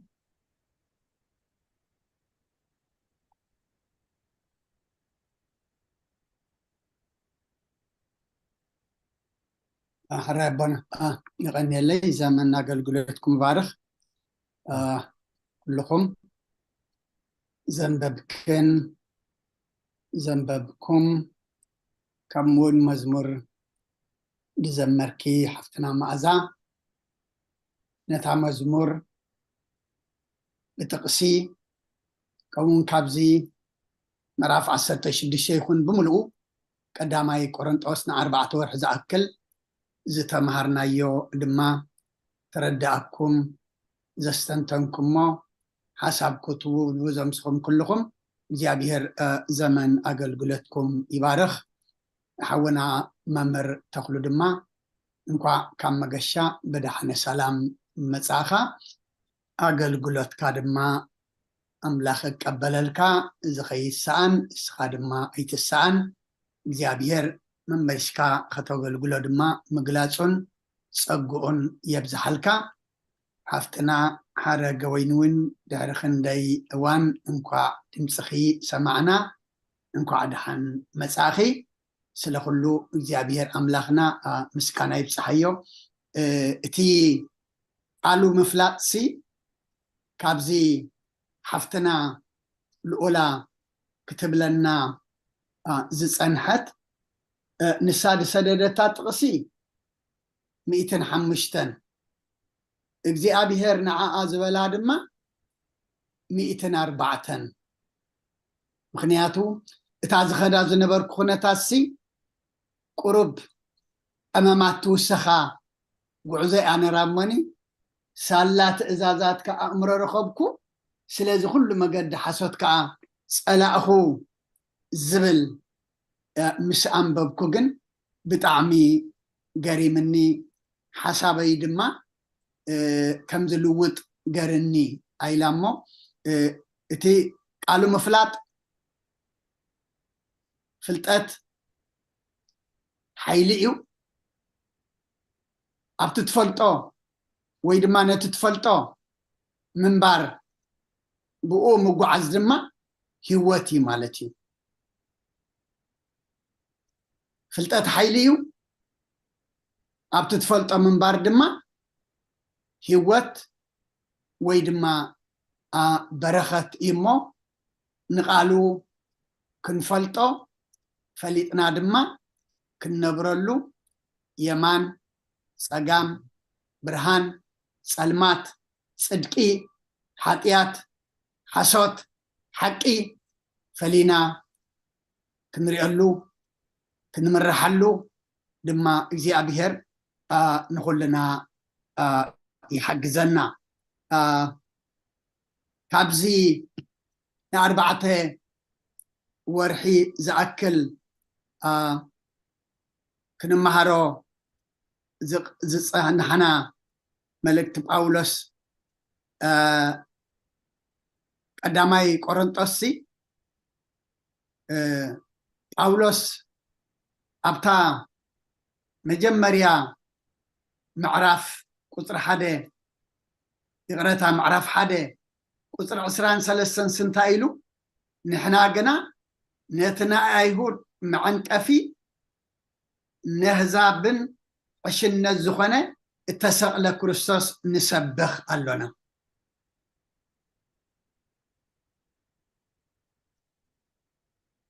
ሕራይ ኣቦና የቐንየለይ። ዘመን ኣገልግሎትኩም ይባርኽ። ኩልኹም ዘንበብክን ዘንበብኩም ከምኡውን መዝሙር ዝዘመርኪ ሓፍትና መኣዛ ነታ መዝሙር ብጥቕሲ ከምኡውን ካብዚ ምዕራፍ ዓሰርተ ሽዱሽተ ይኹን ብምልኡ ቀዳማይ ቆሮንጦስ ንኣርባዕተ ወርሒ ዝኣክል ዝተምሃርናዮ ድማ ተረዳኣኩም ዘስተንተንኩሞ ሓሳብ ክትውቡ ዘምስኹም ኩልኹም እግዚኣብሔር ዘመን ኣገልግሎትኩም ይባርኽ። ሓውና መምህር ተኽሉ ድማ እንኳዕ ካብ መገሻ ብደሓነ ሰላም መጻእኻ። ኣገልግሎትካ ድማ ኣምላኽ እቀበለልካ። እዚ ኸይሰኣን እስኻ ድማ ኣይትሰኣን። እግዚኣብሔር መመሊስካ ከተገልግሎ ድማ ምግላጹን ጸግኡን የብዝሓልካ። ሓፍትና ሓረገ ወይኒ እውን ድሕሪ ክንደይ እዋን እንኳዕ ድምፅኺ ሰማዕና፣ እንኳዕ ደሓን መጻእኺ። ስለ ኩሉ እግዚኣብሔር ኣምላኽና ምስጋና ይብፅሓዮ። እቲ ቃሉ ምፍላጥሲ ካብዚ ሓፍትና ልኡላ ክትብለና ዝፀንሐት ንሳ ዝሰደደታ ጥቕሲ ሚእትን ሓሙሽተን እግዚኣብሔር ንዓኣ ዝበላ ድማ ሚእትን ኣርባዕተን። ምኽንያቱ እታ ዝኸዳ ዝነበርኩ ኩነታትሲ ቁሩብ ጠመማት ትውሰኻ ጉዕዞ እያ ነራ እሞኒ ሳላ ትእዛዛትካ ኣእምሮ ረኸብኩ። ስለዚ ኩሉ መገዲ ሓሶት ከዓ ጸላእኹ ዝብል ምስ ኣንበብኩ ግን ብጣዕሚ ገሪምኒ። ሓሳበይ ድማ ከም ዝልውጥ ገርኒ ኣይላ እሞ እቲ ቃሉ ምፍላጥ ፍልጠት ሓይሊ እዩ። ኣብቲ ትፈልጦ ወይ ድማ ነቲ ትፈልጦ ምንባር ብኡ ምጓዓዝ ድማ ህይወት እዩ ማለት እዩ። ፍልጠት ሓይሊ እዩ። ኣብቲ ትፈልጦ ምንባር ድማ ህይወት ወይ ድማ በረኸት እዩ እሞ ንቓሉ ክንፈልጦ ፈሊጥና ድማ ክንነብረሉ የማን ጸጋም ብርሃን ጸልማት ጽድቂ ሓጢኣት ሓሶት ሓቂ ፈሊና ክንሪኣሉ ክንምርሓሉ ድማ እግዚኣብሔር ንኹልና ይሓግዘና። ካብዚ ንኣርባዕተ ወርሒ ዝኣክል ክንመሃሮ ዝጸናሕና መልእክቲ ጳውሎስ ቀዳማይ ቆሮንጦስ ሲ ጳውሎስ ኣብታ መጀመርያ ምዕራፍ ቁፅሪ ሓደ ይቕረታ ምዕራፍ ሓደ ቁፅሪ ዕስራን ሰለስተን ስንታ ኢሉ ንሕና ግና ነቲ ናይ ኣይሁድ መዐንቀፊ ነህዛብን ዕሽነት ዝኾነ እተሰቕለ ክርስቶስ ንሰብኽ ኣሎና።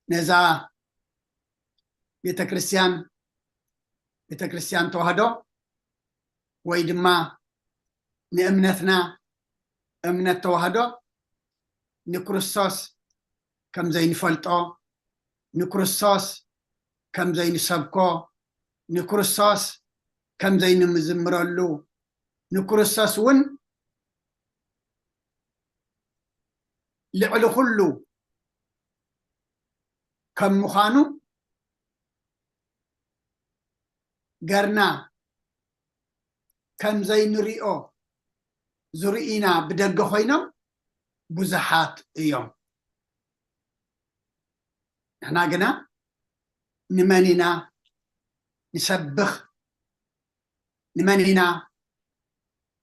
ነዛ ቤተ ክርስቲያን ቤተ ክርስቲያን ተዋህዶ ወይ ድማ ንእምነትና እምነት ተዋህዶ ንክርስቶስ ከም ዘይንፈልጦ፣ ንክርስቶስ ከም ዘይንሰብኮ፣ ንክርስቶስ ከም ዘይንምዝምረሉ፣ ንክርስቶስ እውን ልዕሊ ኩሉ ከም ምዃኑ ገርና ከም ዘይንሪኦ ዝርእዩና ብደገ ኮይኖም ብዙሓት እዮም። ንሕና ግና ንመን ኢና ንሰብኽ? ንመን ኢና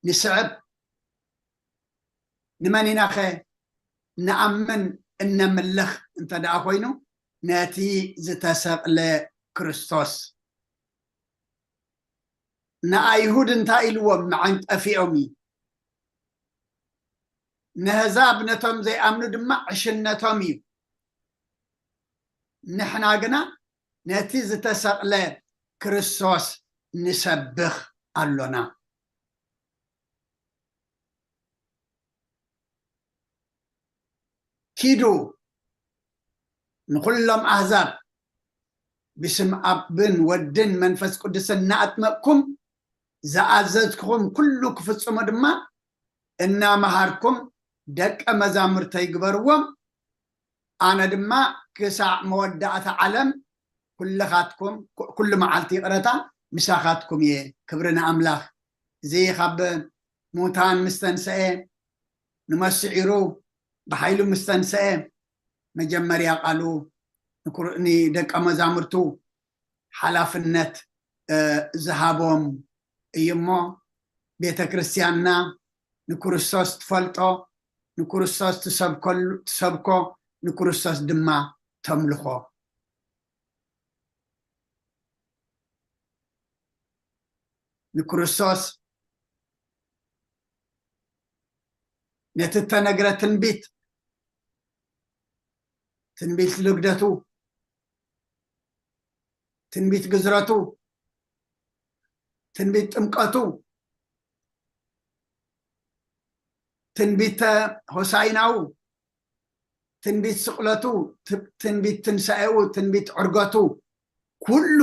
ንስዕብ? ንመን ኢናኸ ንኣምን እነምልኽ እንተ ደኣ ኮይኑ ነቲ ዝተሰቕለ ክርስቶስ። ንኣይሁድ እንታይ ኢልዎም? መዓንጠፊኦም እዩ። ነህዛብ ነቶም ዘይኣምኑ ድማ ዕሽነቶም እዩ። ንሕና ግና ነቲ ዝተሰቕለ ክርስቶስ ንሰብኽ ኣሎና። ኪዱ ንኹሎም ኣህዛብ ብስም ኣብን ወድን መንፈስ ቅዱስን እናኣጥመቕኩም ዝኣዘዝኩኹም ኩሉ ክፍጽሙ ድማ እናመሃርኩም ደቀ መዛሙርተይ ግበርዎም። ኣነ ድማ ክሳዕ መወዳእታ ዓለም ኩልኻትኩም፣ ኩ-፣ ኩሉ መዓልቲ ይቕረታ ምሳኻትኩም እየ። ክብሪ ንኣምላኽ። እዚ ካብ ሙታን ምስ ተንስአ፣ ንመስዒሩ ብሓይሉ ምስ ተንስአ፣ መጀመርያ ቃሉ ንኩር-፣ ንደቀ መዛሙርቱ ሓላፍነት፣ እ፣ ዝሃቦም እዩ እሞ፣ ቤተ ክርስቲያንና ንክርስቶስ ትፈልጦ፣ ንክርስቶስ ትሰብከሉ-፣ ትሰብኮ፣ ንክርስቶስ ድማ ተምልኾ። ንክርስቶስ ነቲ እተነግረ ትንቢት፣ ትንቢት ልግደቱ፣ ትንቢት ግዝረቱ፣ ትንቢት ጥምቀቱ፣ ትንቢተ ሆሳይናኡ፣ ትንቢት ስቕለቱ፣ ት-፣ ትንቢት ትንሳኤኡ፣ ትንቢት ዕርገቱ፣ ኩሉ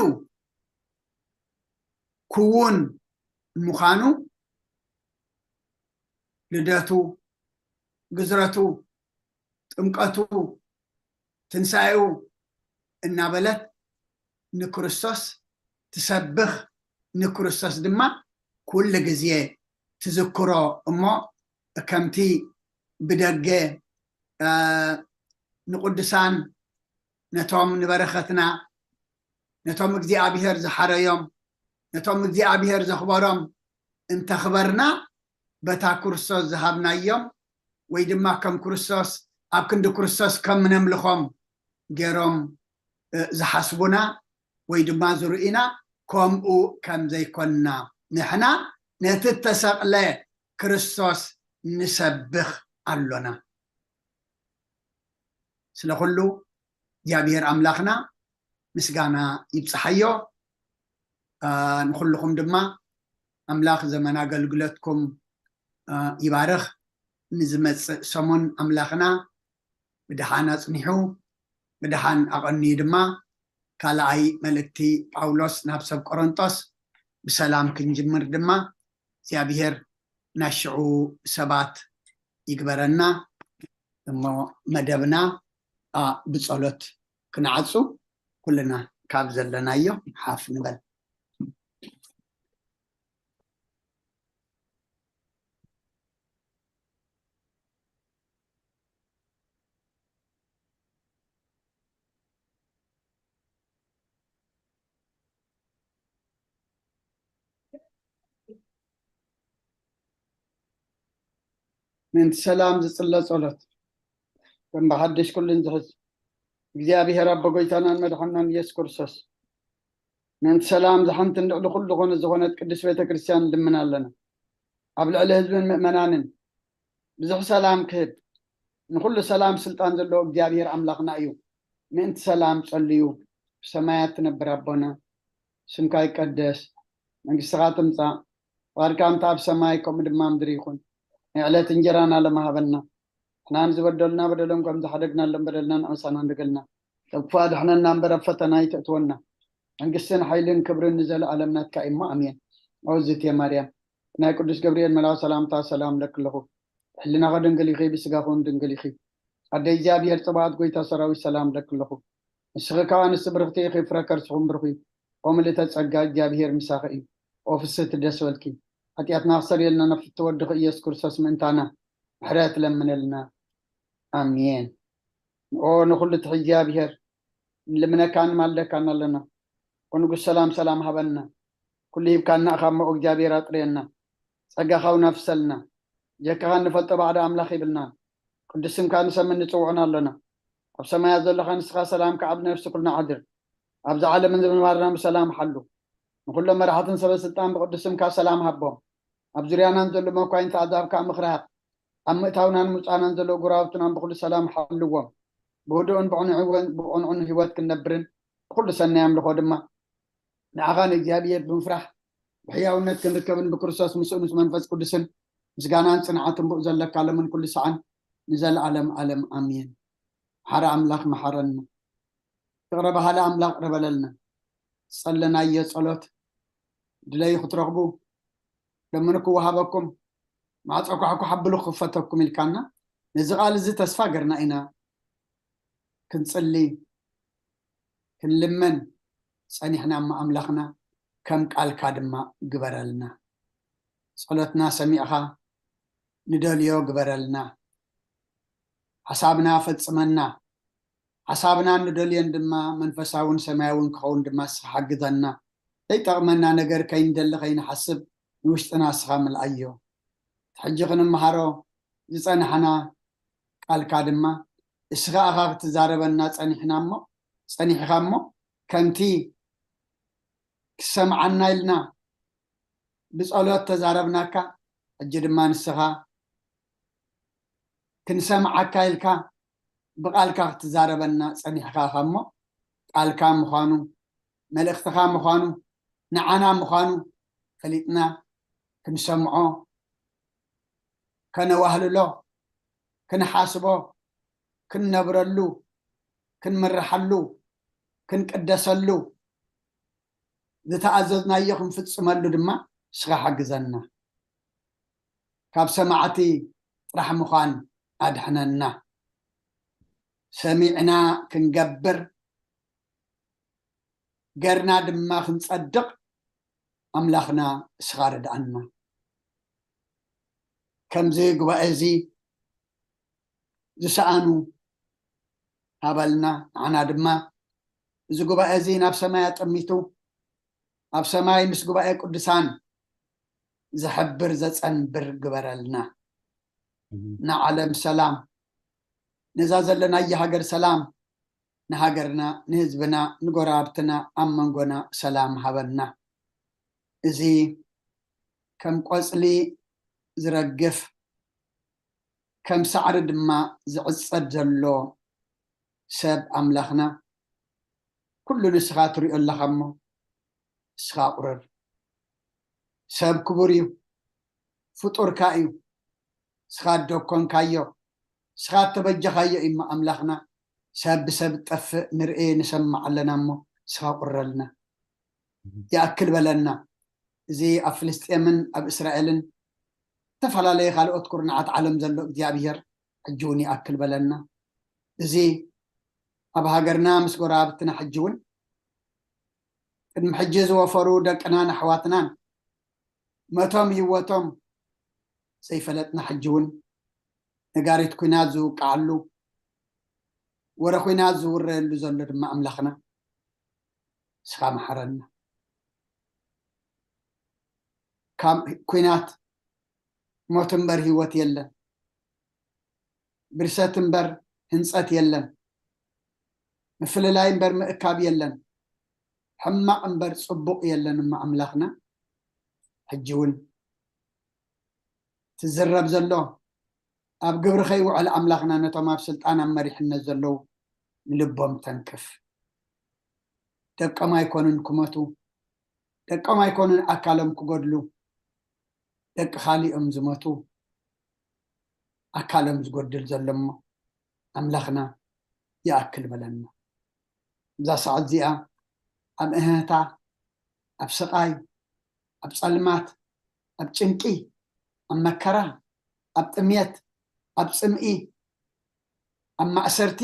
ክውን ምዃኑ፣ ልደቱ፣ ግዝረቱ፣ ጥምቀቱ፣ ትንሳኤኡ እናበለት ንክርስቶስ ትሰብኽ፣ ንክርስቶስ ድማ ኩሉ ግዜ ትዝክሮ እሞ፣ ከምቲ ብደገ፣ እ፣ ንቅዱሳን፣ ነቶም ንበረኸትና፣ ነቶም እግዚኣብሔር ዝሓረዮም፣ ነቶም እግዚኣብሔር ዘኽበሮም እንተኽበርና፣ በታ ክርስቶስ ዝሃብናዮም ወይ ድማ ከም ክርስቶስ፣ ኣብ ክንዲ ክርስቶስ ከም ነምልኾም ገይሮም፣ እ፣ ዝሓስቡና ወይ ድማ ዝርእዩና ከምኡ ከም ዘይኮንና፣ ንሕና ነቲ እተሰቕለ ክርስቶስ ንሰብኽ ኣሎና። ስለ ኩሉ እግዚኣብሔር ኣምላኽና ምስጋና ይብጽሓዮ። አ፣ ንኹልኹም ድማ ኣምላኽ ዘመን ኣገልግሎትኩም፣ አ፣ ይባርኽ። ንዝመጽእ ሰሙን ኣምላኽና ብደሓን ኣጽኒሑ፣ ብደሓን ኣቐንዩ ድማ ካልኣይ መልእክቲ ጳውሎስ ናብ ሰብ ቆሮንጦስ ብሰላም ክንጅምር ድማ እግዚኣብሔር ናይ ሽዑ ሰባት ይግበረና። እሞ መደብና፣ አ፣ ብጸሎት ክንዓጹ ኩልና ካብ ዘለናዮ ሓፍ ንበል። ምእንቲ ሰላም ዝጽለ ጸሎት። ከም ብሓድሽ ኩሉን ዝሕዝ እግዚኣብሔር ኣቦ ጎይታናን መድሓናን ኢየሱስ ክርስቶስ፣ ምእንቲ ሰላም ዝሓንትን ልዕሊ ኩሉ ዝኾነ፣ ዝኾነት ቅድስት ቤተ ክርስቲያን ንልምን ኣለና። ኣብ ልዕሊ ህዝብን ምእመናንን ብዙሕ ሰላም ክህብ፣ ንኹሉ ሰላም ስልጣን ዘለዎ እግዚኣብሔር ኣምላኽና እዩ። ምእንቲ ሰላም ጸልዩ። ብሰማያት ትነብር ኣቦና፣ ስምካ ይቀደስ፣ መንግስትኻ ትምጻእ፣ ፍቓድካ ከምቲ ኣብ ሰማይ ከምኡ ድማ ምድሪ ይኹን። ናይ ዕለት እንጀራና ለማሃበና፣ ንሕና ንዝበደሉና በደሎም ከም ዝሓደግናሎም በደልና ንኣምሳና እንደገልና፣ ካብ ክፉእ ኣድሕነና እምበር ኣብ ፈተና ኣይተእትወና። መንግስትን ሓይልን ክብርን ንዘለኣለም ናትካ እሞ ኣሜን። ኣውዝት ማርያም ናይ ቅዱስ ገብርኤል መልኣክ ሰላምታ ሰላም ለክለኹ። ሕልናኸ ድንግል ኢኺ፣ ብስጋኹን ድንግል ኢኺ። ኣደ እግዚኣብሔር ጽባኦት ጎይታ ሰራዊት ሰላም ለክለኹ። ንስኺ ከኣ ንስቲ ብርኽቲ ኢኺ፣ ፍረ ከርስኹም ብሩኽ እዩ። ኦ ምልእተ ጸጋ እግዚኣብሔር ምሳኺ እዩ። ኦ ፍስህቲ ደስ በልኪ። ሓጢኣትና ክሰርየልና ነፍቲ ወድኺ ኢየሱስ ክርስቶስ ምእንታና ምሕረት ለምነልና። ኣሜን። ኦ ንኹሉ ትሒ እግዚኣብሔር ንልምነካን ማልደካን ኣለና። ኦ ንጉስ ሰላም ሰላም ሃበና። ኩሉ ሂብካና እኻ እሞ እግዚኣብሔር ኣጥርየና። ጸጋኻ እውን ኣፍሰልና። ጀካኻ እንፈልጦ ባዕዲ ኣምላኽ ይብልና። ቅዱስ ስምካ ንሰምን ንጽውዑን ኣለና። ኣብ ሰማያት ዘለኻ ንስኻ ሰላምካ ኣብ ነፍሲ ኩልና ዓድር። ኣብዚ ዓለምን ዝምንባርና ብሰላም ሓሉ። ንኹሎም መራሕትን ሰበ ስልጣን ብቅዱስ ስምካ ሰላም ሃቦም። ኣብ ዙርያናን ዘሎ መኳይንቲ ኣዛብካ ምኽራሃብ ኣብ ምእታውናን ምውጻእናን ዘለዉ ጎረባብትናን ብኹሉ ሰላም ሓልዎም። ብህዱእን ብቕኑዕን ብቕኑዕን ህይወት ክንነብርን ብኹሉ ሰናይ ኣምልኾ ድማ ንዓኻ ንእግዚኣብሔር ብምፍራሕ ብሕያውነት ክንርከብን ብክርስቶስ ምስኡ ምስ መንፈስ ቅዱስን ምስጋናን ጽንዓትን ብኡ ዘለካ ለምን ኩሉ ሰዓን ንዘለኣለም ኣለም ኣሜን። ሓረ ኣምላኽ መሓረና። ይቕረ በሃሊ ኣምላኽ ይቕረ በለልና። ዝጸለናዮ ጸሎት ድለዩ ክትረኽቡ ለምኑ ክወሃበኩም፣ ማዕጾ ኳሕኳሕ ኣብሉ ክኽፈተኩም ኢልካና፣ ነዚ ቃል እዚ ተስፋ ገርና ኢና ክንጽሊ ክንልምን ጸኒሕና እሞ ኣምላኽና ከም ቃልካ ድማ ግበረልና። ጸሎትና ሰሚዕኻ ንደልዮ ግበረልና። ሓሳብና ፈጽመና። ሓሳብና ንደልዮን ድማ መንፈሳውን ሰማያውን ክኸውን ድማ ንስኻ ሓግዘና። ዘይጠቕመና ነገር ከይንደሊ ከይንሓስብ ንውሽጥና ንስኻ ምልኣዮ። ሕጂ ክንምሃሮ ዝጸናሕና ቃልካ ድማ እስኻ ኢኻ ክትዛረበና ጸኒሕና እሞ ጸኒሕኻ እሞ ከምቲ ክሰምዓና ኢልና ብጸሎት ተዛረብናካ፣ ሕጂ ድማ ንስኻ ክንሰምዓካ ኢልካ ብቃልካ ክትዛረበና ጸኒሕካ ኢኻ እሞ ቃልካ ምዃኑ መልእኽትኻ ምዃኑ ንዓና ምዃኑ ፈሊጥና ክንሰምዖ ከነዋህልሎ ክንሓስቦ ክንነብረሉ ክንምርሓሉ ክንቅደሰሉ ዝተኣዘዝናዮ ክንፍጽመሉ ድማ ንስኻ ሓግዘና። ካብ ሰማዕቲ ጥራሕ ምዃን ኣድሕነና። ሰሚዕና ክንገብር ገርና ድማ ክንጸድቕ ኣምላኽና ንስኻ ርድኣና። ከምዚ ጉባኤ እዚ ዝሰኣኑ ሃበልና። ንዓና ድማ እዚ ጉባኤ እዚ ናብ ሰማይ ኣጠሚቱ ኣብ ሰማይ ምስ ጉባኤ ቅዱሳን ዝሕብር ዘጸንብር ግበረልና። ንዓለም ሰላም፣ ነዛ ዘለናያ ሃገር ሰላም፣ ንሃገርና ንህዝብና ንጎረባብትና ኣብ መንጎና ሰላም ሃበና። እዚ ከም ቆጽሊ ዝረግፍ ከም ሳዕሪ ድማ ዝዕጸድ ዘሎ ሰብ ኣምላኽና ኩሉ ንስኻ ትሪኦ ኣለኻ እሞ ንስኻ ቁረር። ሰብ ክቡር እዩ፣ ፍጡርካ እዩ። ንስኻ እዶ ኮንካዮ፣ ንስኻ እተበጀኻዮ እዩ እሞ ኣምላኽና። ሰብ ብሰብ ጠፍእ ንርኢ ንሰምዕ ኣለና እሞ ንስኻ ቁረልና። ይኣክል በለና። እዚ ኣብ ፍልስጤምን ኣብ እስራኤልን ዝተፈላለየ ካልኦት ኩርናዓት ዓለም ዘሎ እግዚኣብሔር ሕጂ እውን ይኣክል በለና። እዚ ኣብ ሃገርና ምስ ጎረባብትና ሕጂ እውን ቅድሚ ሕጂ ዝወፈሩ ደቅናን ኣሕዋትናን መቶም ህይወቶም ዘይፈለጥና ሕጂ እውን ነጋሪት ኩናት ዝውቃዓሉ ወረ ኩናት ዝውረየሉ ዘሎ ድማ ኣምላኽና ንስኻ መሓረና። ካብ ኩናት ሞት እምበር ህይወት የለን። ብርሰት እምበር ህንጸት የለን። ምፍልላይ እምበር ምእካብ የለን። ሕማቕ እምበር ጽቡቕ የለን እሞ ኣምላኽና ሕጂ እውን ትዝረብ ዘሎ ኣብ ግብሪ ከይውዕል ኣምላኽና ነቶም ኣብ ስልጣን ኣብ መሪሕነት ዘለዉ ንልቦም ተንክፍ። ደቆም ኣይኮኑን ክሞቱ ደቆም ኣይኮኑን ኣካሎም ክጎድሉ፣ ደቂ ካሊኦም ዝሞቱ፣ ኣካሎም ዝጎድል ዘሎ እሞ ኣምላኽና ይኣክል በለና። እዛ ሰዓት እዚኣ ኣብ እህህታ፣ ኣብ ስቓይ፣ ኣብ ጸልማት፣ ኣብ ጭንቂ፣ ኣብ መከራ፣ ኣብ ጥምየት፣ ኣብ ጽምኢ፣ ኣብ ማእሰርቲ፣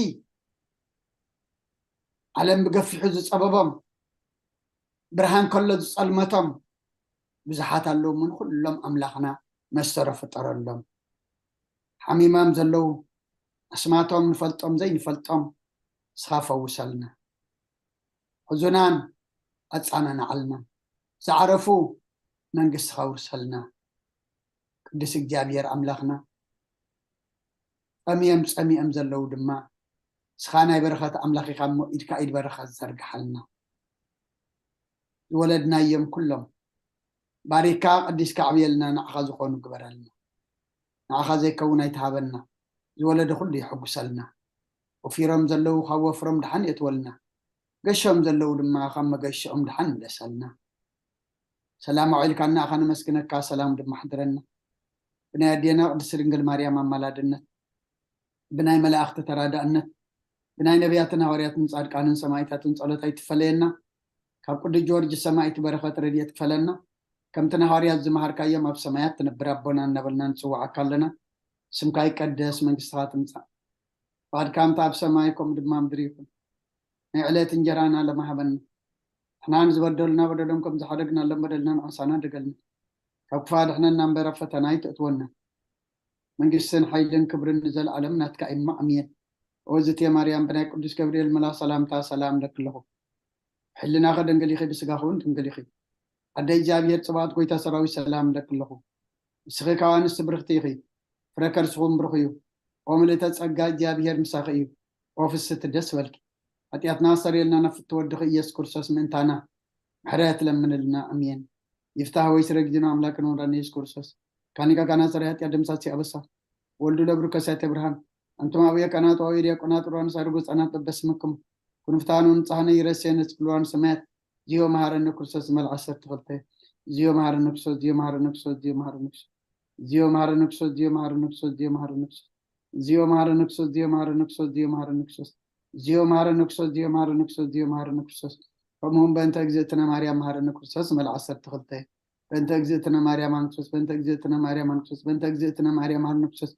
ዓለም ብገፊሑ ዝጸበቦም፣ ብርሃን ከሎ ዝጸልመቶም ብዙሓት ኣለዉ። ምን ኩሎም ኣምላኽና መሰሮ ፍጠረሎም። ሓሚማም ዘለዉ፣ ኣስማቶም ንፈልጦም ዘይንፈልጦም፣ ንስኻ ፈውሰልና። ሕዙናን ኣጻናንዓልና። ዝዓረፉ መንግስትኻ ውርሰልና። ቅዱስ እግዚኣብሔር ኣምላኽና፣ ጠምዮም ጸሚኦም ዘለዉ ድማ፣ ንስኻ ናይ በረኸት ኣምላኽ ኢኻ እሞ፣ ኢድካ ኢድ በረኸት ዘርግሓልና። ዝወለድናዮም ኩሎም ባሪካ ቀዲስካ ኣዕብየልና፣ ንዓኻ ዝኾኑ ግበረልና። ንዓኻ ዘይከውን ኣይትሃበና። ዝወለደ ኩሉ የሐጉሰልና። ወፊሮም ዘለዉ ካብ ወፍሮም ደሓን የእትወልና። ገሾም ዘለዉ ድማ ካብ መገሽኦም ደሓን ይምለሰልና። ሰላም ኣውዒልካና ኢኻ፣ ነመስግነካ፣ ሰላም ድማ ሓድረና። ብናይ ኣዴና ቅድስቲ ድንግል ማርያም ኣማላድነት፣ ብናይ መላእኽቲ ተራዳእነት፣ ብናይ ነቢያትን ሃዋርያትን ጻድቃንን ሰማዕታትን ጸሎት ኣይትፈለየና። ካብ ቅዱስ ጊዮርጊስ ሰማዕቲ በረኸት ረድኤት ክፈለና። ከምቲ ንሃዋርያት ዝመሃርካዮም ኣብ ሰማያት ትነብር ኣቦና እናበልና ንጽውዓካ ኣለና። ስምካ ይቀደስ፣ መንግስትኻ ትምጻእ። ፍቓድካ ከምቲ ኣብ ሰማይ ከምኡ ድማ ኣብ ምድሪ ይኹን። ናይ ዕለት እንጀራና ሎሚ ሃበና። ንሕና ንዝበደሉና በደሎም ከም ዝሓደግናሎም በደልና ንዓሳና ደገልና። ካብ ክፋ ድሕነና እምበር ኣብ ፈተና ኣይተእትወና። መንግስትን ሓይልን ክብርን ንዘለኣለም ናትካ እዩ እሞ ኣሜን። ኦ ዝቴ ማርያም ብናይ ቅዱስ ገብርኤል መልኣኽ ሰላምታ ሰላም እብለኪ ኣለኹ። ሕልናኺ ድንግል ኢኺ፣ ብስጋኺ እውን ድንግል ኢኺ። ኣደ እግዚኣብሔር ጽባኦት ጎይታ ሰራዊት ሰላም እብለኪ ኣለኹ። ንስኺ ካብ ኣንስቲ ብርኽቲ ኢኺ፣ ፍረ ከርስኹም ብሩኽ እዩ። ኦ ምልእተ ጸጋ እግዚኣብሔር ምሳኺ እዩ። ኦ ፍስሕቲ ደስ በልኪ። ሓጢኣትና ኣስተርእየልና ናብ ፍትወድኺ ኢየሱስ ክርስቶስ ምእንታና ምሕረት ለምንልና። ኣሜን። ይፍታህ ወይ ስረ ጊዜና ኣምላክ ንወዳና ኢየሱስ ክርስቶስ ካኒቃ ካና ሰራይ ሓጢኣት ደምሳሲ ኣበሳ ወልዱ ለብሩ ከሳቴ ብርሃን ኣንቱም ኣብየ ካናቱ ኣውየ ዲያቆናት ሩዋን ሳድጎ ህጻናት በበስምኩም ኩንፍታኑ ንጻህነ ይረሴ ነስክልዋን ሰማያት ዚዮ መሃረነ ክርስቶስ መልዓ ዓሰርተ ክልተ ዚዮ መሃረነ ክርስቶስ ዚዮ መሃረነ ክርስቶስ ዚዮ መሃረነ ክርስቶስ ዚዮ መሃረነ ክርስቶስ ዚዮ መሃረነ ክርስቶስ ዚዮ መሃረነ ክርስቶስ ዚዮ መሃረነ ክርስቶስ ዚዮ መሃረነ ክርስቶስ ዚዮ መሃረነ ክርስቶስ ዚዮ መሃረነ ክርስቶስ ዚዮ መሃረነ ክርስቶስ ዚዮ መሃረነ ክርስቶስ ከምኡውን በእንተ እግዝእትነ ማርያም መሃረነ ክርስቶስ መልዓ ዓሰርተ ክልተ በእንተ እግዝእትነ ማርያም ኣንክሶስ በእንተ እግዝእትነ ማርያም ኣንክሶስ በእንተ እግዝእትነ ማርያም ኣርነክሶስ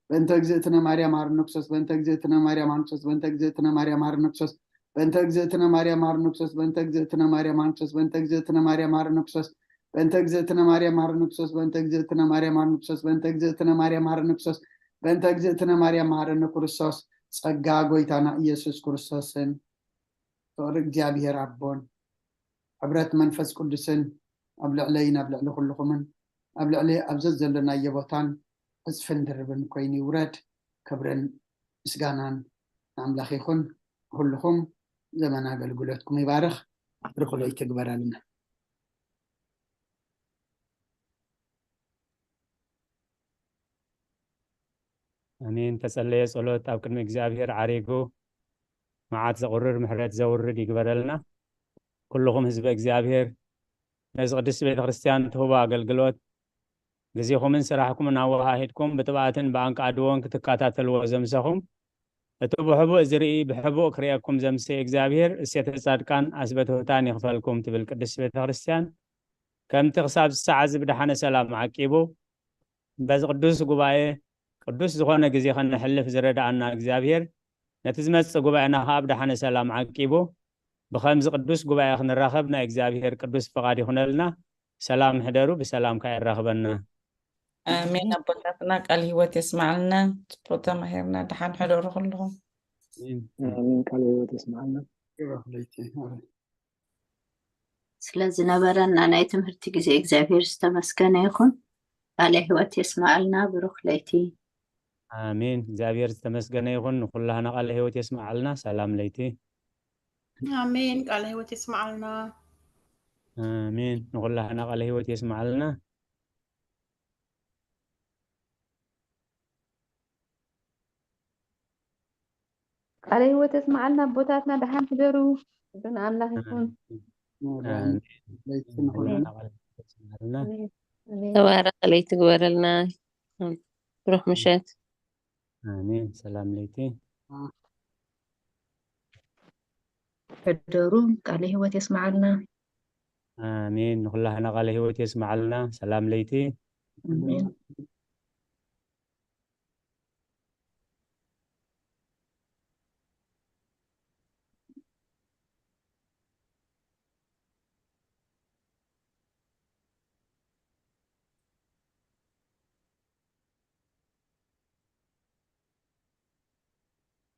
በእንተ እግዝእትነ ማርያም ኣርነክሶስ በእንተ እግዝእትነ ማርያም ኣንክሶስ በእንተ እግዝእትነ ማርያም ኣርነክሶስ በእንተ እግዝእትነ ማርያም ኣርነክሶስ በእንተ እግዝእትነ ማርያም ኣንክሶስ በእንተ እግዝእትነ ማርያም ኣርነክሶስ በእንተ እግዝእትነ ማርያም ኣርነክሶስ በእንተ እግዝእትነ ማርያም ኣርነክሶስ በእንተ እግዝእትነ ማርያም ኣርነክሶስ በእንተ እግዝእትነ ማርያም መሃረነ ክርስቶስ ጸጋ ጎይታና ኢየሱስ ክርስቶስን ፍቕሪ እግዚኣብሔር ኣቦን ሕብረት መንፈስ ቅዱስን ኣብ ልዕለይን ኣብ ልዕሊ ኩልኹምን ኣብ ልዕሊ ኣብ ዘዘለናዮ ቦታን ዕፅፍን ድርብን ኮይኑ ይውረድ። ክብርን ምስጋናን ንኣምላኽ ይኹን። ንኹልኹም ዘመን ኣገልግሎትኩም ይባርኽ። ብሩኽ ለይቲ ይግበረልና። ኣሜን። ተጸለየ ጸሎት ኣብ ቅድሚ እግዚኣብሔር ዓሪጉ መዓት ዘቑርር ምሕረት ዘውርድ ይግበረልና። ኩልኹም ህዝበ እግዚኣብሔር ነዚ ቅድስቲ ቤተ ክርስቲያን ትህቦ ኣገልግሎት ግዜኹምን ስራሕኩምን ኣወሃሂድኩም ብጥብኣትን ብኣንቃድዎን ክትከታተልዎ ዘምሰኹም እቲ ብሕቡእ ዝርኢ ብሕቡእ ክርእየኩም ዘምሰየ እግዚኣብሔር እሴተ ጻድቃን ኣስበትሁታን ይኽፈልኩም ትብል ቅድስቲ ቤተ ክርስቲያን ከምቲ ክሳብ ዝሰዓዚ ብደሓነ ሰላም ዓቂቡ በዚ ቅዱስ ጉባኤ ቅዱስ ዝኾነ ግዜ ከነሕልፍ ዝረድኣና እግዚኣብሔር ነቲ ዝመጽእ ጉባኤና ከኣ ብደሓነ ሰላም ዓቂቡ ብኸምዚ ቅዱስ ጉባኤ ክንራኸብ ናይ እግዚኣብሔር ቅዱስ ፍቓድ ይኹነልና። ሰላም ሕደሩ፣ ብሰላም ከኣ የራኽበና። ኣሜን። ኣቦታትና ቃል ህይወት የስማዕልና። ጽቡቅ ተማሂርና። ደሓን ሕደሩ ኩልኹም። ኣሜን። ቃል ህይወት የስማዕልና። ስለ ዝነበረና ናይ ትምህርቲ ግዜ እግዚኣብሔር ዝተመስገነ ይኹን። ቃለ ህይወት የስማዓልና። ብሩኽ ለይቲ። ኣሜን። እግዚኣብሔር ዝተመስገነ ይኹን። ንኹላህና ቃለ ህይወት የስማዓልና። ሰላም ለይቲ። ኣሜን። ቃለ ህይወት የስማዓልና። ኣሜን። ንኹላህና ቃለ ህይወት የስማዓልና። ቃለ ህይወት የስማዓልና። ኣቦታትና ደሓን ሕደሩ። ክብሪ ንኣምላኽ ይኹን። ሞባይል ለይቲ ንኹልና። ተባረኽ ለይቲ ግበረልና። ብሩኽ ምሸት። ኣሜን። ሰላም ለይቲ። ሕደሩ። ቃለ ህይወት የስመዓልና። ኣሜን። ንኹላህና ቃለ ህይወት የስመዓልና። ሰላም ለይቲ። ኣሜን።